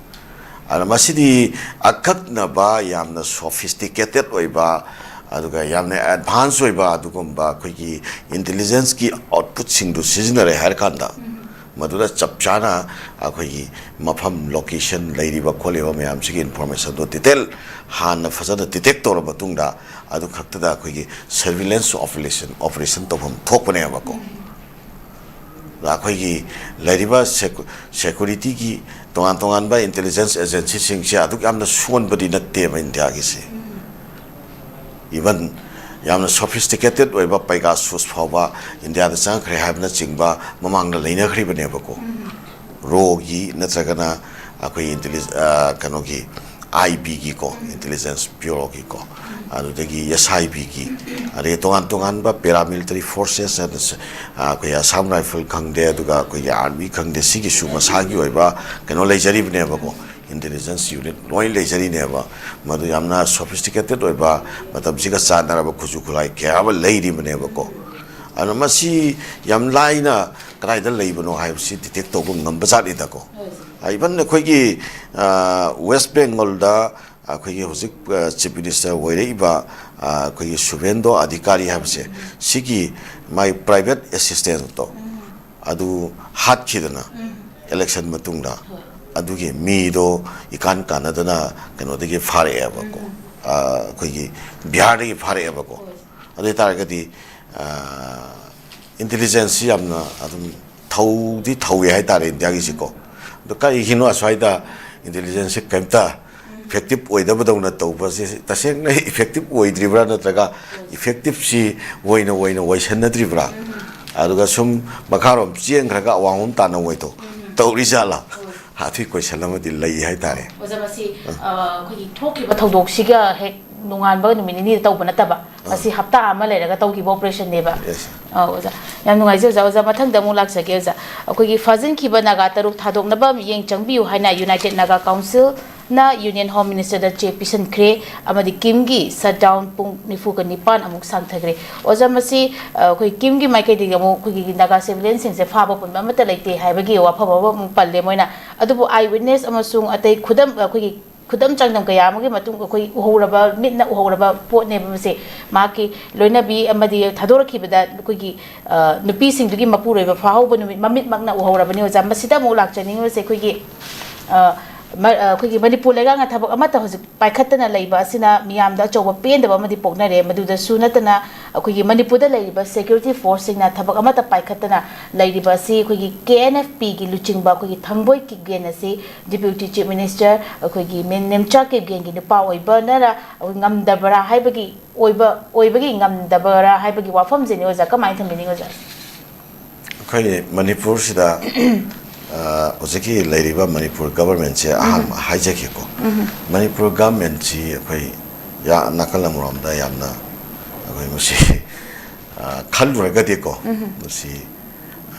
ꯑꯗ ꯃꯁꯤꯗꯤ ꯑꯀꯛꯅꯕ ꯌꯥꯝꯅ ꯁꯣꯐꯤꯁꯇꯤꯀꯦꯇꯦꯠ ꯑꯣꯏꯕ, ꯑꯗꯨꯒ ꯌꯥꯝꯅ ꯑꯦꯗꯚꯥꯟꯁ ꯑꯣꯏꯕ ꯑꯗꯨꯒꯨꯝꯕ ꯑꯩꯈꯣꯏꯒꯤ ꯏꯟꯇꯦꯂꯤꯖꯦꯟꯁꯀꯤ ꯑꯥꯎꯠꯄꯨꯠꯁꯤꯡꯗꯨ ꯁꯤꯖꯤꯟꯅꯔꯦ ꯍꯥꯏꯔꯀꯥꯟꯗ, ꯃꯗꯨꯗ ꯆꯞ ꯆꯥꯅ ꯑꯩꯈꯣꯏꯒꯤ ꯃꯐꯝ, ꯂꯣꯀꯦꯁꯟ, ꯂꯩꯔꯤꯕ ꯈꯣꯠꯂꯤꯕ ꯃꯌꯥꯝꯁꯤꯒꯤ ꯏꯟꯐꯣꯔꯃꯦꯁꯟꯗꯣ ꯗꯤꯇꯦꯜ ꯍꯥꯟꯅ ꯐꯖꯅ ꯗꯤꯇꯦꯛ ꯇꯧꯔꯕ ꯃꯇꯨꯡꯗ, ꯑꯗꯨ ꯈꯛꯇꯗ ꯑꯩꯈꯣꯏꯒꯤ ꯁꯔꯚꯤꯂꯦꯟꯁ ꯑꯣꯄꯔꯦꯁꯟ, ꯑꯣꯄꯔꯦꯁꯟ ꯇꯧꯐꯝ ꯊꯣꯛꯄꯅꯦꯕꯀꯣ꯫ ꯑꯗ ꯑꯩꯈꯣꯏꯒꯤ ꯂꯩꯔꯤꯕ ꯁꯦꯀꯨ-, ꯁꯦꯀꯨꯔꯤꯇꯤꯒꯤ ꯇꯣꯉꯥꯟ ꯇꯣꯉꯥꯟꯕ ꯏꯟꯇꯦꯂꯤꯖꯦꯟꯁ ꯑꯦꯖꯦꯟꯁꯤꯁꯤꯡꯁꯦ ꯑꯗꯨꯛ ꯌꯥꯝꯅ ꯁꯣꯟꯕꯗꯤ ꯅꯠꯇꯦꯕ ꯏꯟꯗꯤꯌꯥꯒꯤꯁꯦ꯫ ꯏꯚꯟ ꯌꯥꯝꯅ ꯁꯣꯐꯤꯁꯇꯤꯀꯦꯇꯦꯠ ꯑꯣꯏꯕ ꯄꯩꯒꯥꯁꯨꯁ ꯐꯥꯎꯕ ꯏꯟꯗꯤꯌꯥꯗ ꯆꯪꯉꯛꯈ꯭ꯔꯦ ꯍꯥꯏꯕꯅꯆꯤꯡꯕ ꯃꯃꯥꯡꯗ ꯂꯩꯅꯈ꯭ꯔꯤꯕꯅꯦꯕꯀꯣ꯫ ꯔꯣꯒꯤ ꯅꯠꯇ꯭ꯔꯒꯅ ꯑꯩꯈꯣꯏ ꯏꯟꯇꯦꯂꯤꯖ-, ꯑ, ꯀꯩꯅꯣꯒꯤ, ꯑꯥꯏ ꯕꯤꯒꯤꯀꯣ, ꯏꯟꯇꯦꯂꯤꯖꯦꯟꯁ ꯕ꯭ꯌꯨꯔꯣꯒꯤꯀꯣ, ꯑꯗꯨꯗꯒꯤ ꯑꯦꯁ ꯑꯥꯏ ꯕꯤꯒꯤ, ꯑꯗꯩ ꯇꯣꯉꯥꯟ ꯇꯣꯉꯥꯟꯕ ꯄꯦꯔꯥꯃꯤꯂꯤꯇꯔꯤ ꯐꯣꯔꯁꯦꯁ ꯍꯥꯏꯅ, ꯑꯩꯈꯣꯏ ꯑꯁꯥꯝ ꯔꯥꯏꯐꯜ ꯈꯪꯗꯦ, ꯑꯗꯨꯒ ꯑꯩꯈꯣꯏꯒꯤ ꯑꯥꯔꯃꯤ ꯈꯪꯗꯦ, ꯁꯤꯒꯤꯁꯨ ꯃꯁꯥꯒꯤ ꯑꯣꯏꯕ ꯀꯩꯅꯣ ꯂꯩꯖꯔꯤꯕꯅꯦꯕꯀꯣ, ꯏꯟꯇꯦꯂꯤꯖꯦꯟꯁ ꯌꯨꯅꯤꯠ ꯂꯣꯏ ꯂꯩꯖꯔꯤꯅꯦꯕ꯫ ꯃꯗꯨ ꯌꯥꯝꯅ ꯁꯣꯐꯤꯁꯇꯤꯀꯦꯇꯦꯠ ꯑꯣꯏꯕ, ꯃꯇꯝꯁꯤꯒ ꯆꯥꯟꯅꯔꯕ ꯈꯨꯠꯁꯨ ꯈꯨꯠꯂꯥꯏ ꯀꯌꯥ ꯑꯃ ꯂꯩꯔꯤꯕꯅꯦꯕꯀꯣ꯫ ꯑꯗꯨꯅ ꯃꯁꯤ ꯌꯥꯝ ꯂꯥꯏꯅ ꯀꯗꯥꯏꯗ ꯂꯩꯕꯅꯣ ꯍꯥꯏꯕꯁꯤ ꯗꯤꯇꯦꯛ ꯇꯧꯕ ꯉꯝꯕ ꯖꯥꯠꯅꯤꯗꯀꯣ꯫ ꯏꯚꯟ ꯑꯩꯈꯣꯏꯒꯤ ꯋꯦꯁ ꯕꯦꯡꯒꯜꯗ ꯑꯩꯈꯣꯏꯒꯤ ꯍꯧꯖꯤꯛ ꯆꯤꯐ ꯃꯤꯅꯤꯁꯇꯔ ꯑꯣꯏꯔꯛꯏꯕ ꯑꯩꯈꯣꯏꯒꯤ ꯁꯨꯚꯦꯟꯗꯣ ꯑꯙꯤꯀꯥꯔꯤ ꯍꯥꯏꯕꯁꯦ, ꯁꯤꯒꯤ ꯃꯥꯏ ꯄ꯭ꯔꯥꯏꯚꯦꯠ ꯑꯦꯁꯤꯁꯇꯦꯟꯇꯣ ꯑꯗꯨ ꯍꯥꯠꯈꯤꯗꯅ, ꯏꯂꯦꯛꯁꯟ ꯃꯇꯨꯡꯗ ꯑꯗꯨꯒꯤ ꯃꯤꯗꯣ ꯏꯀꯥꯟ ꯀꯥꯟꯅꯗꯅ ꯀꯩꯅꯣꯗꯒꯤ ꯐꯥꯔꯛꯑꯦꯕꯀꯣ, ꯑꯩꯈꯣꯏꯒꯤ ꯕꯤꯍꯥꯔꯗꯒꯤ ꯐꯥꯔꯛꯑꯦꯕꯀꯣ꯫ ꯑꯗꯨ ꯑꯣꯏ ꯇꯥꯔꯒꯗꯤ ꯏꯟꯇꯦꯂꯤꯖꯦꯟꯁꯁꯤ ꯌꯥꯝꯅ ꯑꯗꯨꯝ ꯊꯧꯗꯤ ꯊꯧꯋꯦ ꯍꯥꯏꯇꯥꯔꯦ ꯏꯟꯗꯤꯌꯥꯒꯤꯁꯤꯀꯣ꯫ ꯑꯗꯣ ꯀꯔꯤꯒꯤꯅꯣ ꯑꯁ꯭ꯋꯥꯏꯗ ꯏꯟꯇꯦꯂꯤꯖꯦꯟꯁꯁꯤ ꯀꯔꯤꯝꯇ ꯏꯐꯦꯛꯇꯤꯞ ꯑꯣꯏꯗꯕꯗꯧꯅ ꯇꯧꯕꯁꯦ ꯇꯁꯦꯡꯅ ꯏꯐꯦꯛꯇꯤꯞ ꯑꯣꯏꯗ꯭ꯔꯤꯕ꯭ꯔꯥ, ꯅꯠꯇ꯭ꯔꯒ ꯏꯐꯦꯛꯇꯤꯞꯁꯤ ꯑꯣꯏꯅ ꯑꯣꯏꯅ ꯑꯣꯏꯁꯟꯅꯗ꯭ꯔꯤꯕ꯭ꯔꯥ? ꯑꯗꯨꯒ ꯁꯨꯝ ꯃꯈꯥꯔꯣꯝ ꯆꯦꯟꯈ꯭ꯔꯒ ꯑꯋꯥꯡꯂꯣꯝ ꯇꯥꯟꯅ ꯑꯣꯏꯗꯣ ꯇꯧꯔꯤꯖꯥꯠꯂꯥ? ꯑꯗꯨꯒꯤ ꯀꯣꯏꯁꯟ ꯑꯃꯗꯤ ꯂꯩ ꯍꯥꯏꯇꯥꯔꯦ꯫ ꯑꯣꯖꯥ, ꯃꯁꯤ ꯑꯩꯈꯣꯏꯒꯤ ꯊꯣꯛꯈꯤꯕ ꯊꯧꯗꯣꯛꯁꯤꯒ ꯍꯦꯛ ꯅꯣꯡꯉꯥꯟꯕꯒ ꯅꯨꯃꯤꯠ ꯅꯤꯅꯤꯗ ꯇꯧꯕ ꯅꯠꯇꯕ, ꯃꯁꯤ ꯍꯞꯇꯥ ꯑꯃ ꯂꯩꯔꯒ ꯇꯧꯈꯤꯕ ꯑꯣꯄꯔꯦꯁꯟꯅꯦꯕ꯫ ꯑꯣꯖꯥ, ꯌꯥꯝ ꯅꯨꯡꯉꯥꯏꯖꯩ ꯑꯣꯖꯥ꯫ ꯑꯣꯖꯥ, ꯃꯊꯪꯗ ꯑꯃꯨꯛ ꯂꯥꯛꯆꯒꯦ ꯑꯣꯖꯥ꯫ ꯑꯩꯈꯣꯏꯒꯤ ꯐꯥꯖꯤꯟꯈꯤꯕ ꯅꯥꯒꯥ ꯇꯔꯨꯛ ꯊꯥꯗꯣꯛꯅꯕ ꯃꯤꯠꯌꯦꯡ ꯆꯪꯕꯤꯌꯨ ꯍꯥꯏꯅ ꯌꯨꯅꯥꯏꯇꯦꯠ ꯅꯥꯒꯥ ꯀꯥꯎꯟꯁꯤꯜꯅ ꯌꯨꯅꯤꯌꯟ ꯍꯣꯝ ꯃꯤꯅꯤꯁꯇꯔꯗ ꯆꯦ ꯄꯤꯁꯤꯟꯈ꯭ꯔꯦ ꯑꯃꯗꯤ ꯀꯤꯝꯒꯤ ꯁꯠꯗꯥꯎꯟ ꯄꯨꯡ ꯅꯤꯐꯨꯒ ꯅꯤꯄꯥꯟ ꯑꯃꯨꯛ ꯁꯥꯡꯊꯈ꯭ꯔꯦ꯫ ꯑꯣꯖꯥ, ꯃꯁꯤ ꯑꯩꯈꯣꯏ ꯀꯤꯝꯒꯤ ꯃꯥꯏꯀꯩꯗꯒꯤ ꯑꯃꯨꯛ ꯑꯩꯈꯣꯏꯒꯤ ꯅꯥꯒꯥ ꯁꯤꯚꯤꯂꯤꯌꯟꯁꯤꯡꯁꯦ ꯐꯥꯕ ꯄꯨꯟꯕ ꯑꯃꯠꯇ ꯂꯩꯇꯦ ꯍꯥꯏꯕꯒꯤ ꯋꯥꯐꯝ ꯑꯃ ꯑꯃꯨꯛ ꯄꯜꯂꯦ ꯃꯣꯏꯅ꯫ ꯑꯗꯨꯕꯨ ꯑꯥꯏ ꯋꯤꯠꯅꯦꯁ ꯑꯃꯁꯨꯡ ꯑꯇꯩ ꯈꯨꯗꯝ, ꯑꯩꯈꯣꯏꯒꯤ ꯈꯨꯗꯝ ꯆꯥꯡꯗꯝ ꯀꯌꯥ ꯑꯃꯒꯤ ꯃꯇꯨꯡ ꯑꯩꯈꯣꯏ ꯎꯍꯧꯔꯕ, ꯃꯤꯠꯅ ꯎꯍꯧꯔꯕ ꯄꯣꯠꯅꯦꯕ ꯃꯁꯦ꯫ ꯃꯍꯥꯛꯀꯤ ꯂꯣꯏꯅꯕꯤ ꯑꯃꯗꯤ ꯊꯥꯗꯣꯔꯛꯈꯤꯕꯗ ꯑꯩꯈꯣꯏꯒꯤ ꯅꯨꯄꯤꯁꯤꯡꯗꯨꯒꯤ ꯃꯄꯨꯔꯣꯏꯕ ꯐꯥꯍꯧꯕ ꯅꯨꯃꯤꯠ ꯃꯃꯤꯠꯃꯛꯅ ꯎꯍꯧꯔꯕꯅꯤ ꯑꯣꯖꯥ꯫ ꯃꯁꯤꯗ ꯑꯃꯨꯛ ꯂꯥꯛꯆꯅꯤꯡꯉꯤꯕꯁꯦ ꯑꯩꯈꯣꯏꯒꯤ ꯑꯩꯈꯣꯏꯒꯤ ꯃꯅꯤꯄꯨꯔ ꯂꯩꯉꯥꯛꯅ ꯊꯕꯛ ꯑꯃꯠꯇ ꯍꯧꯖꯤꯛ ꯄꯥꯏꯈꯠꯇꯅ ꯂꯩꯕ ꯑꯁꯤꯅ ꯃꯤꯌꯥꯝꯗ ꯑꯆꯧꯕ ꯄꯦꯟꯗꯕ ꯑꯃꯗꯤ ꯄꯣꯛꯅꯔꯦ꯫ ꯃꯗꯨꯗꯁꯨ ꯅꯠꯇꯅ ꯑꯩꯈꯣꯏꯒꯤ ꯃꯅꯤꯄꯨꯔꯗ ꯂꯩꯔꯤꯕ ꯁꯦꯀ꯭ꯌꯨꯔꯤꯇꯤ ꯐꯣꯔꯁꯁꯤꯡꯅ ꯊꯕꯛ ꯑꯃꯠꯇ ꯄꯥꯏꯈꯠꯇꯅ ꯂꯩꯔꯤꯕ ꯑꯁꯤ ꯑꯩꯈꯣꯏꯒꯤ ꯀꯦ ꯑꯦꯟ ꯑꯦꯐ ꯄꯤꯒꯤ ꯂꯨꯆꯤꯡꯕ ꯑꯩꯈꯣꯏꯒꯤ ꯊꯥꯡꯕꯣꯏ ꯀꯤꯞꯒꯦꯟ ꯑꯁꯤ ꯗꯤꯄ꯭ꯌꯨꯇꯤ ꯆꯤꯐ ꯃꯤꯅꯤꯁꯇꯔ ꯑꯩꯈꯣꯏꯒꯤ ꯃꯦꯝ ꯅꯦꯝꯆꯥ ꯀꯤꯞꯒꯦꯟꯒꯤ ꯅꯨꯄꯥ ꯑꯣꯏꯕꯅꯔ ꯑꯩꯈꯣꯏ ꯉꯝꯗꯕꯔꯥ ꯍꯥꯏꯕꯒꯤ ꯑꯣꯏꯕ, ꯑꯣꯏꯕꯒꯤ ꯉꯝꯗꯕꯔꯥ ꯍꯥꯏꯕꯒꯤ ꯋꯥꯐꯝꯁꯤꯅꯤ ꯑꯣꯖꯥ꯫ ꯀꯃꯥꯏꯅ ꯊꯝꯕꯤꯅꯤꯡꯉꯤ ꯑꯣꯖꯥ? ꯑꯩꯈꯣꯏ ꯃꯅꯤꯄꯨꯔꯁꯤꯗ ꯑ, ꯍꯧꯖꯤꯛꯀꯤ ꯂꯩꯔꯤꯕ ꯃꯅꯤꯄꯨꯔ ꯒꯚꯔꯟꯃꯦꯟꯁꯦ ꯑꯍꯥꯟꯕ ꯍꯥꯏꯖꯒꯦꯀꯣ꯫ ꯃꯅꯤꯄꯨꯔ ꯒꯚꯔꯟꯃꯦꯟꯁꯤ ꯑꯩꯈꯣꯏ ꯌꯥ-, ꯅꯥꯀꯜ ꯑꯃꯔꯣꯝꯗ ꯌꯥꯝꯅ ꯑꯩꯈꯣꯏ ꯃꯁꯤ, ꯑ, ꯈꯜꯂꯨꯔꯒꯗꯤꯀꯣ, ꯃꯁꯤ,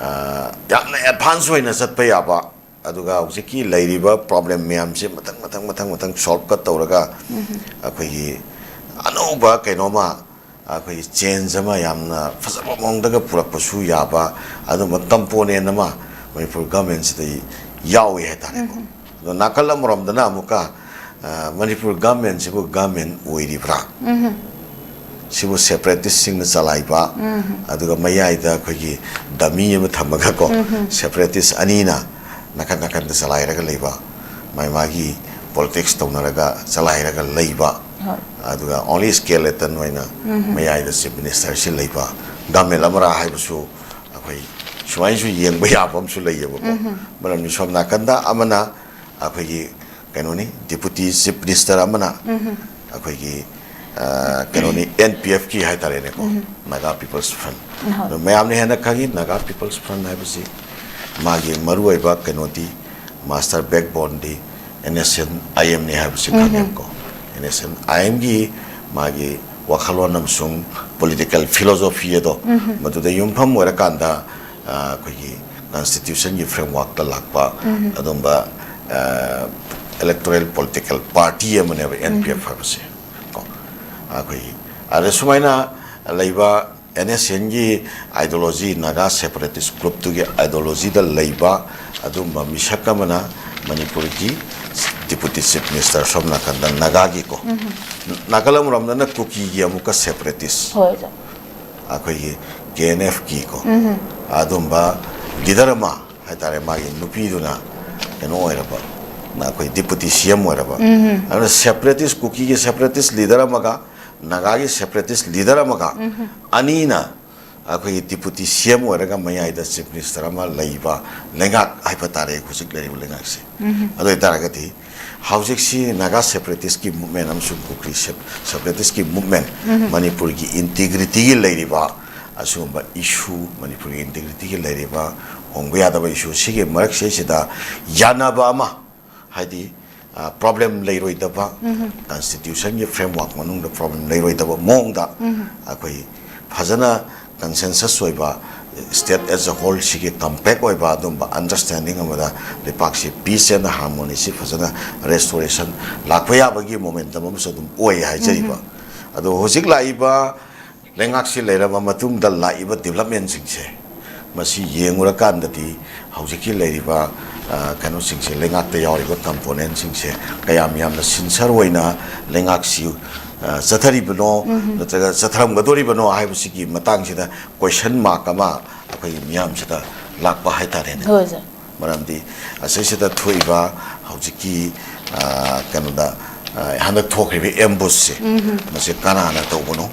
ꯑ, ꯌꯥꯝꯅ ꯑꯦꯗꯚꯥꯟꯁ ꯑꯣꯏꯅ ꯆꯠꯄ ꯌꯥꯕ, ꯑꯗꯨꯒ ꯍꯧꯖꯤꯛꯀꯤ ꯂꯩꯔꯤꯕ ꯄ꯭ꯔꯣꯕ꯭ꯂꯦꯝ ꯃꯌꯥꯝꯁꯦ ꯃꯊꯪ, ꯃꯊꯪ, ꯃꯊꯪ, ꯃꯊꯪ ꯁꯣꯜꯕꯀ ꯇꯧꯔꯒ ꯑꯩꯈꯣꯏꯒꯤ ꯑꯅꯧꯕ ꯀꯩꯅꯣꯝꯃ, ꯑꯩꯈꯣꯏꯒꯤ ꯆꯦꯟꯖ ꯑꯃ ꯌꯥꯝꯅ ꯐꯖꯕ ꯃꯑꯣꯡꯗꯒ ꯄꯨꯔꯛꯄꯁꯨ ꯌꯥꯕ ꯑꯗꯨꯝꯕ ꯀꯝꯄꯣꯅꯦꯟ ꯑꯃ ꯃꯅꯤꯄꯨꯔ ꯒꯚꯔꯟꯃꯦꯟꯁꯤꯗ ꯌꯥꯎꯏ ꯍꯥꯏꯇꯥꯔꯦꯀꯣ꯫ ꯑꯗꯣ ꯅꯥꯀꯜ ꯑꯃꯔꯣꯝꯗꯅ ꯑꯃꯨꯛꯀ, ꯑ, ꯃꯅꯤꯄꯨꯔ ꯒꯚꯔꯟꯃꯦꯟꯁꯤꯕꯨ ꯒꯚꯔꯟꯃꯦꯟ ꯑꯣꯏꯔꯤꯕ꯭ꯔꯥ? ꯁꯤꯕꯨ ꯁꯦꯄꯔꯦꯇꯤꯁꯁꯤꯡꯅ ꯆꯂꯥꯏꯕ, ꯑꯗꯨꯒ ꯃꯌꯥꯏꯗ ꯑꯩꯈꯣꯏꯒꯤ ꯗꯃꯤ ꯑꯃ ꯊꯝꯃꯒꯀꯣ, ꯁꯦꯄꯔꯦꯇꯤꯁ ꯑꯅꯤꯅ ꯅꯥꯀꯟ ꯅꯥꯀꯟꯗ ꯆꯂꯥꯏꯔꯒ ꯂꯩꯕ, ꯃꯥꯏ ꯃꯥꯒꯤ ꯄꯣꯂꯤꯇꯤꯛꯁ ꯇꯧꯅꯔꯒ ꯆꯂꯥꯏꯔꯒ ꯂꯩꯕ, ꯍꯣꯏ꯫ ꯑꯗꯨꯒ only skeleton ꯑꯣꯏꯅ ꯃꯌꯥꯏꯗ ꯆꯤꯐ ꯃꯤꯅꯤꯁꯇꯔꯁꯤ ꯂꯩꯕ, ꯒꯃꯦꯟ ꯑꯃꯔꯥ ꯍꯥꯏꯕꯁꯨ ꯑꯩꯈꯣꯏ ꯁꯨꯃꯥꯏꯅꯁꯨ ꯌꯦꯡꯕ ꯌꯥꯕ ꯑꯃꯁꯨ ꯂꯩꯌꯦꯕꯀꯣ꯫ ꯃꯔꯝꯗꯤ ꯁꯣꯝ ꯅꯥꯀꯟꯗ ꯑꯃꯅ ꯑꯩꯈꯣꯏꯒꯤ ꯀꯩꯅꯣꯅꯤ, ꯗꯤꯄꯨꯇꯤ ꯆꯤꯐ ꯃꯤꯅꯤꯁꯇꯔ ꯑꯃꯅ ꯑꯩꯈꯣꯏꯒꯤ, ꯑ, ꯀꯩꯅꯣꯅꯤ, ꯑꯦꯟ ꯄꯤ ꯑꯦꯐꯀꯤ ꯍꯥꯏꯇꯥꯔꯦꯅꯦꯀꯣ, ꯅꯥꯒꯥ ꯄꯤꯄꯜꯁ ꯐ꯭ꯔꯟ꯫ ꯍꯣꯏ꯫ ꯑꯗꯣ ꯃꯌꯥꯝꯅ ꯍꯦꯟꯅ ꯈꯪꯉꯤ, ꯅꯥꯒꯥ ꯄꯤꯄꯜꯁ ꯐ꯭ꯔꯟ ꯍꯥꯏꯕꯁꯤ ꯃꯥꯒꯤ ꯃꯔꯨꯑꯣꯏꯕ ꯀꯩꯅꯣꯗꯤ, ꯃꯥꯁꯇꯔ ꯕꯦꯛꯕꯣꯟꯗꯤ ꯑꯦꯟ ꯑꯦꯁ ꯑꯦꯟ ꯑꯥꯏ ꯑꯦꯝꯅꯤ ꯍꯥꯏꯕꯁꯤ ꯈꯪꯉꯦꯕꯀꯣ꯫ ꯑꯦꯟ ꯑꯦꯁ ꯑꯦꯟ ꯑꯥꯏ ꯑꯦꯝꯒꯤ ꯃꯥꯒꯤ ꯋꯥꯈꯜꯂꯣꯟ ꯑꯃꯁꯨꯡ ꯄꯣꯂꯤꯇꯤꯀꯦꯜ ꯐꯤꯂꯣꯁꯣꯐꯤ ꯑꯗꯣ ꯃꯗꯨꯗ ꯌꯨꯝꯐꯝ ꯑꯣꯏꯔꯀꯥꯟꯗ, ꯑ, ꯑꯩꯈꯣꯏꯒꯤ ꯀꯟꯁꯇꯤꯇ꯭ꯌꯨꯁꯟꯒꯤ ꯐ꯭ꯔꯦꯝꯋꯥꯔꯛꯇ ꯂꯥꯛꯄ ꯑꯗꯨꯝꯕ, ꯑ, ꯏꯂꯦꯛꯇꯣꯔꯦꯜ ꯄꯣꯂꯤꯇꯤꯀꯦꯜ ꯄꯥꯔꯇꯤ ꯑꯃꯅꯦꯕ ꯑꯦꯟ ꯄꯤ ꯑꯦꯐ ꯍꯥꯏꯕꯁꯦ ꯀꯣ꯫ ꯑꯩꯈꯣꯏꯒꯤ ꯑꯗ ꯁꯨꯃꯥꯏꯅ ꯂꯩꯕ ꯑꯦꯟ ꯑꯦꯁ ꯑꯦꯟꯒꯤ ꯑꯥꯏꯗꯤꯌꯣꯂꯣꯖꯤ, ꯅꯥꯒꯥ ꯁꯦꯄꯔꯦꯇꯤꯁ ꯒ꯭ꯔꯨꯞꯇꯨꯒꯤ ꯑꯥꯏꯗꯤꯌꯣꯂꯣꯖꯤꯗ ꯂꯩꯕ ꯑꯗꯨꯒꯨꯝꯕ ꯃꯤꯁꯛ ꯑꯃꯅ ꯃꯅꯤꯄꯨꯔꯒꯤ ꯗꯤꯄꯨꯇꯤ ꯆꯤꯐ ꯃꯤꯅꯤꯁꯇꯔ, ꯁꯣꯝ ꯅꯥꯀꯟꯗ ꯅꯥꯒꯥꯒꯤꯀꯣ, ꯅꯥꯀꯜ ꯑꯃꯔꯣꯝꯗꯅ ꯀꯨꯀꯤꯒꯤ ꯑꯃꯨꯛꯀ ꯁꯦꯄꯔꯦꯇꯤꯁ, ꯍꯣꯏ, ꯑꯣꯖꯥ꯫ ꯑꯩꯈꯣꯏꯒꯤ ꯀꯦ ꯑꯦꯟ ꯑꯦꯐꯀꯤꯀꯣ, ꯑꯗꯨꯝꯕ ꯂꯤꯗꯔ ꯑꯃ ꯍꯥꯏꯇꯥꯔꯦ, ꯃꯥꯒꯤ ꯅꯨꯄꯤꯗꯨꯅ ꯀꯩꯅꯣ ꯑꯣꯏꯔꯕ, ꯑꯩꯈꯣꯏ ꯗꯤꯄꯨꯇꯤ ꯁꯤ ꯑꯦꯝ ꯑꯣꯏꯔꯕ꯫ ꯑꯗꯨꯅ ꯁꯦꯄꯔꯦꯇꯤꯁ, ꯀꯨꯀꯤꯒꯤ ꯁꯦꯄꯔꯦꯇꯤꯁ ꯂꯤꯗꯔ ꯑꯃꯒ ꯅꯥꯒꯥꯒꯤ ꯁꯦꯄꯔꯦꯇꯤꯁ ꯂꯤꯗꯔ ꯑꯃꯒ ꯑꯅꯤꯅ ꯑꯩꯈꯣꯏꯒꯤ ꯗꯤꯄꯨꯇꯤ ꯁꯤ ꯑꯦꯝ ꯑꯣꯏꯔꯒ ꯃꯌꯥꯏꯗ ꯆꯤꯐ ꯃꯤꯅꯤꯁꯇꯔ ꯑꯃ ꯂꯩꯕ ꯂꯩꯉꯥꯛ ꯍꯥꯏꯕ ꯇꯥꯔꯦ, ꯍꯧꯖꯤꯛ ꯂꯩꯔꯤꯕ ꯂꯩꯉꯥꯛꯁꯦ꯫ ꯑꯗꯨ ꯑꯣꯏꯇꯥꯔꯒꯗꯤ ꯍꯧꯖꯤꯛꯁꯤ ꯅꯥꯒꯥ ꯁꯦꯄꯔꯦꯇꯤꯁꯀꯤ ꯃꯨꯞꯃꯦꯟ ꯑꯃꯁꯨꯡ ꯀꯨꯀꯤ ꯁꯦꯞ-, ꯁꯦꯄꯔꯦꯇꯤꯁꯀꯤ ꯃꯨꯞꯃꯦꯟ, ꯃꯅꯤꯄꯨꯔꯒꯤ ꯏꯟꯇꯤꯒ꯭ꯔꯤꯇꯤꯒꯤ ꯂꯩꯔꯤꯕ ꯑꯁꯤꯒꯨꯝꯕ ꯏꯁꯨ, ꯃꯅꯤꯄꯨꯔꯒꯤ ꯏꯟꯇꯤꯒ꯭ꯔꯤꯇꯤꯒꯤ ꯂꯩꯔꯤꯕ ꯍꯣꯡꯕ ꯌꯥꯗꯕ ꯏꯁꯨ ꯁꯤꯒꯤ ꯃꯔꯛꯁꯤꯗꯩꯁꯤꯗ ꯌꯥꯅꯕ ꯑꯃ, ꯍꯥꯏꯗꯤ ꯄ꯭ꯔꯣꯕ꯭ꯂꯦꯝ ꯂꯩꯔꯣꯏꯗꯕ, ꯀꯟꯁꯇꯤꯇ꯭ꯌꯨꯁꯟꯒꯤ ꯐ꯭ꯔꯦꯝꯋꯥꯔꯛ ꯃꯅꯨꯡꯗ ꯄ꯭ꯔꯣꯕ꯭ꯂꯦꯝ ꯂꯩꯔꯣꯏꯗꯕ ꯃꯑꯣꯡꯗ ꯑꯩꯈꯣꯏ ꯐꯖꯅ ꯀꯟꯁꯦꯟꯁꯁ ꯑꯣꯏꯕ, ꯁ꯭ꯇꯦꯠ ꯑꯦꯖ ꯑ ꯍꯣꯜ ꯁꯤꯒꯤ ꯀꯝꯄꯦꯛ ꯑꯣꯏꯕ ꯑꯗꯨꯝꯕ ꯑꯟꯗꯔꯁ꯭ꯇꯦꯟꯗꯤꯡ ꯑꯃꯗ ꯂꯩꯄꯥꯛꯁꯤ ꯄꯤꯁ ꯑꯦꯟ ꯍꯥꯔꯃꯣꯅꯤꯁꯤ ꯐꯖꯅ ꯔꯦꯁꯇꯣꯔꯦꯁꯟ ꯂꯥꯛꯄ ꯌꯥꯕꯒꯤ ꯃꯣꯃꯦꯟꯇꯝ ꯑꯃꯁꯨ ꯑꯗꯨꯝ ꯑꯣꯏ ꯍꯥꯏꯖꯔꯤꯕ꯫ ꯑꯗꯣ ꯍꯧꯖꯤꯛ ꯂꯥꯛꯏꯕ ꯂꯩꯉꯥꯛꯁꯤ ꯂꯩꯔꯕ ꯃꯇꯨꯡꯗ ꯂꯥꯛꯏꯕ ꯗꯤꯕꯂꯞꯃꯦꯟꯁꯤꯡꯁꯦ ꯃꯁꯤ ꯌꯦꯡꯉꯨꯔꯀꯥꯟꯗꯗꯤ ꯍꯧꯖꯤꯛꯀꯤ ꯂꯩꯔꯤꯕ, ꯑ, ꯀꯩꯅꯣꯁꯤꯡꯁꯦ, ꯂꯩꯉꯥꯛꯇ ꯌꯥꯎꯔꯤꯕ ꯀꯝꯄꯣꯅꯦꯟꯁꯤꯡꯁꯦ ꯀꯌꯥꯝ ꯌꯥꯝꯅ ꯁꯤꯟꯁꯔ ꯑꯣꯏꯅ ꯂꯩꯉꯥꯛꯁꯤ, ꯑ, ꯆꯠꯊꯔꯤꯕꯅꯣ, ꯅꯠꯇ꯭ꯔꯒ ꯆꯠꯊꯔꯝꯒꯗꯣꯔꯤꯕꯅꯣ ꯍꯥꯏꯕꯁꯤꯒꯤ ꯃꯇꯥꯡꯁꯤꯗ ꯀꯣꯏꯁꯟ ꯃꯥꯔꯛ ꯑꯃ ꯑꯩꯈꯣꯏꯒꯤ ꯃꯤꯌꯥꯝꯁꯤꯗ ꯂꯥꯛꯄ ꯍꯥꯏꯇꯥꯔꯦꯅꯦ꯫ ꯍꯣꯏ, ꯁꯥꯔ꯫ ꯃꯔꯝꯗꯤ ꯑꯁꯤꯁꯤꯗ ꯊꯣꯛꯏꯕ ꯍꯧꯖꯤꯛꯀꯤ, ꯑ, ꯀꯩꯅꯣꯗ, ꯑ, ꯍꯟꯗꯛ ꯊꯣꯛꯈ꯭ꯔꯤꯕ ꯑꯦꯝꯕꯨꯁꯁꯦ, ꯃꯁꯤ ꯀꯅꯥꯅ ꯇꯧꯕꯅꯣ,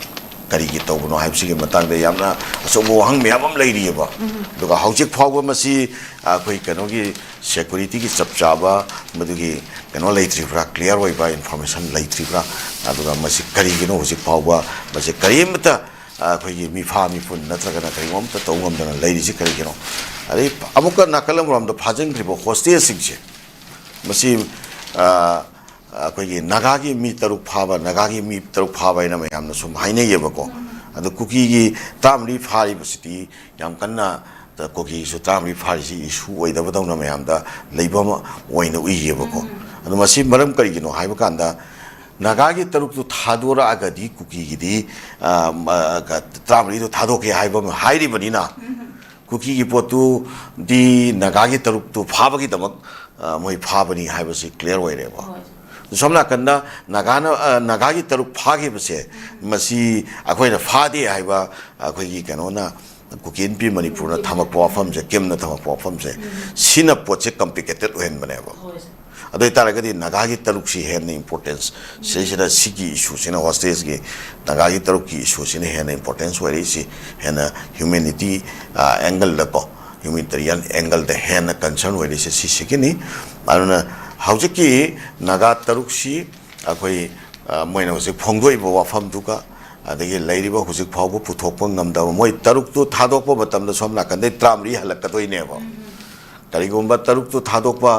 ꯀꯔꯤꯒꯤ ꯇꯧꯕꯅꯣ ꯍꯥꯏꯕꯁꯤꯒꯤ ꯃꯇꯥꯡꯗ ꯌꯥꯝꯅ ꯑꯆꯧꯕ ꯋꯥꯍꯪ ꯃꯌꯥꯝ ꯑꯃ ꯂꯩꯔꯤꯑꯕ꯫ ꯑꯗꯨꯒ ꯍꯧꯖꯤꯛ ꯐꯥꯎꯕ ꯃꯁꯤ ꯑꯩꯈꯣꯏ ꯀꯩꯅꯣꯒꯤ ꯁꯦꯀ꯭ꯌꯨꯔꯤꯇꯤꯒꯤ ꯆꯞ ꯆꯥꯕ ꯃꯗꯨꯒꯤ ꯀꯩꯅꯣ ꯂꯩꯇ꯭ꯔꯤꯕ꯭ꯔꯥ, ꯀ꯭ꯂꯤꯌꯥꯔ ꯑꯣꯏꯕ ꯏꯟꯐꯣꯔꯃꯦꯁꯟ ꯂꯩꯇ꯭ꯔꯤꯕ꯭ꯔꯥ, ꯑꯗꯨꯒ ꯃꯁꯤ ꯀꯔꯤꯒꯤꯅꯣ ꯍꯧꯖꯤꯛ ꯐꯥꯎꯕ ꯃꯁꯤ ꯀꯔꯤꯃꯇ, ꯑ, ꯑꯩꯈꯣꯏꯒꯤ ꯃꯤꯐꯥ ꯃꯤꯄꯨꯟ ꯅꯠꯇ꯭ꯔꯒꯅ ꯀꯔꯤꯒꯨꯝꯕ ꯑꯃꯇ ꯇꯧꯕ ꯉꯝꯗꯅ ꯂꯩꯔꯤꯁꯤ ꯀꯔꯤꯒꯤꯅꯣ? ꯑꯗꯩ ꯑꯃꯨꯛꯀ ꯅꯥꯀꯜ ꯑꯃꯔꯣꯝꯗ ꯐꯥꯖꯤꯟꯈ꯭ꯔꯤꯕ ꯍꯣꯁꯇꯦꯖꯁꯤꯡꯁꯦ, ꯃꯁꯤ, ꯑ, ꯑꯩꯈꯣꯏꯒꯤ ꯅꯥꯒꯥꯒꯤ ꯃꯤ ꯇꯔꯨꯛ ꯐꯥꯕ, ꯅꯥꯒꯥꯒꯤ ꯃꯤ ꯇꯔꯨꯛ ꯐꯥꯕ ꯍꯥꯏꯅ ꯃꯌꯥꯝꯅ ꯁꯨꯝ ꯍꯥꯏꯅꯩꯌꯦꯕꯀꯣ꯫ ꯑꯗꯣ ꯀꯨꯀꯤꯒꯤ ꯇꯔꯥꯃꯔꯤ ꯐꯥꯔꯤꯕꯁꯤꯗꯤ ꯌꯥꯝ ꯀꯟꯅ, ꯀꯨꯀꯤꯁꯨ ꯇꯔꯥꯃꯔꯤ ꯐꯥꯔꯤꯁꯤ ꯏꯁꯨ ꯑꯣꯏꯗꯕꯗꯧꯅ ꯃꯌꯥꯝꯗ ꯂꯩꯕ ꯑꯃ ꯑꯣꯏꯅ ꯎꯏꯌꯦꯕꯀꯣ꯫ ꯑꯗꯣ ꯃꯁꯤ ꯃꯔꯝ ꯀꯔꯤꯒꯤꯅꯣ ꯍꯥꯏꯕ ꯀꯥꯟꯗ, ꯅꯥꯒꯥꯒꯤ ꯇꯔꯨꯛꯇꯨ ꯊꯥꯗꯣꯔꯛꯑꯒꯗꯤ ꯀꯨꯀꯤꯒꯤꯗꯤ, ꯑ, ꯃ-, ꯀ-, ꯇꯔꯥꯃꯔꯤꯗꯨ ꯊꯥꯗꯣꯛꯀꯦ ꯍꯥꯏꯕ ꯑꯃ ꯍꯥꯏꯔꯤꯕꯅꯤꯅ, ꯀꯨꯀꯤꯒꯤ ꯄꯣꯠꯇꯨꯗꯤ ꯅꯥꯒꯥꯒꯤ ꯇꯔꯨꯛꯇꯨ ꯐꯥꯕꯒꯤꯗꯃꯛ, ꯑ, ꯃꯣꯏ ꯐꯥꯕꯅꯤ ꯍꯥꯏꯕꯁꯤ ꯀ꯭ꯂꯤꯌꯥꯔ ꯑꯣꯏꯔꯦꯕ꯫ ꯍꯣꯏ꯫ ꯁꯣꯝ ꯅꯥꯀꯟꯗ ꯅꯥꯒꯥꯅ, ꯑ, ꯅꯥꯒꯥꯒꯤ ꯇꯔꯨꯛ ꯐꯥꯈꯤꯕꯁꯦ, ꯃꯁꯤ ꯑꯩꯈꯣꯏꯅ ꯐꯥꯗꯦ ꯍꯥꯏꯕ ꯑꯩꯈꯣꯏꯒꯤ ꯀꯩꯅꯣꯅ, ꯀꯨꯀꯤ ꯏꯟꯄꯤ ꯃꯅꯤꯄꯨꯔꯅ ꯊꯝꯃꯛꯄ ꯋꯥꯐꯝꯁꯦ, ꯀꯤꯝꯅ ꯊꯝꯃꯛꯄ ꯋꯥꯐꯝꯁꯦ, ꯁꯤꯅ ꯄꯣꯠꯁꯦ ꯀꯝꯄ꯭ꯂꯤꯀꯦꯇꯦꯠ ꯑꯣꯏꯍꯟꯕꯅꯦꯕ꯫ ꯍꯣꯏ, ꯁꯥꯔ꯫ ꯑꯗꯨ ꯑꯣꯏꯇꯥꯔꯒꯗꯤ ꯅꯥꯒꯥꯒꯤ ꯇꯔꯨꯛꯁꯤ ꯍꯦꯟꯅ ꯏꯝꯄꯣꯔꯇꯦꯟꯁ, ꯁꯤꯁꯤꯗ ꯁꯤꯒꯤ ꯏꯁꯨꯁꯤꯅ, ꯍꯣꯁꯇꯦꯖꯀꯤ ꯅꯥꯒꯥꯒꯤ ꯇꯔꯨꯛꯀꯤ ꯏꯁꯨꯁꯤꯅ ꯍꯦꯟꯅ ꯏꯝꯄꯣꯔꯇꯦꯟꯁ ꯑꯣꯏꯔꯛꯏꯁꯤ, ꯍꯦꯟꯅ ꯍ꯭ꯌꯨꯃꯦꯅꯤꯇꯤ, ꯑ, ꯑꯦꯡꯒꯜꯗꯀꯣ, ꯍ꯭ꯌꯨꯃꯦꯅꯤꯇꯔꯤꯌꯟ ꯑꯦꯡꯒꯜꯗ ꯍꯦꯟꯅ ꯀꯟꯁꯔꯟ ꯑꯣꯏꯔꯤꯁꯦ ꯁꯤꯁꯤꯒꯤꯅꯤ꯫ ꯑꯗꯨꯅ ꯍꯧꯖꯤꯛꯀꯤ ꯅꯥꯒꯥ ꯇꯔꯨꯛꯁꯤ ꯑꯩꯈꯣꯏ, ꯑ, ꯃꯣꯏꯅ ꯍꯧꯖꯤꯛ ꯐꯣꯡꯗꯣꯛꯏꯕ ꯋꯥꯐꯝꯗꯨꯒ ꯑꯗꯒꯤ ꯂꯩꯔꯤꯕ ꯍꯧꯖꯤꯛ ꯐꯥꯎꯕ ꯄꯨꯊꯣꯛꯄ ꯉꯝꯗꯕ, ꯃꯣꯏ ꯇꯔꯨꯛꯇꯨ ꯊꯥꯗꯣꯛꯄ ꯃꯇꯝꯗ ꯁꯣꯝ ꯅꯥꯀꯟꯗꯩ ꯇꯔꯥꯃꯔꯤ ꯍꯜꯂꯛꯀꯗꯣꯏꯅꯦꯕ꯫ ꯀꯔꯤꯒꯨꯝꯕ ꯇꯔꯨꯛꯇꯨ ꯊꯥꯗꯣꯛꯄ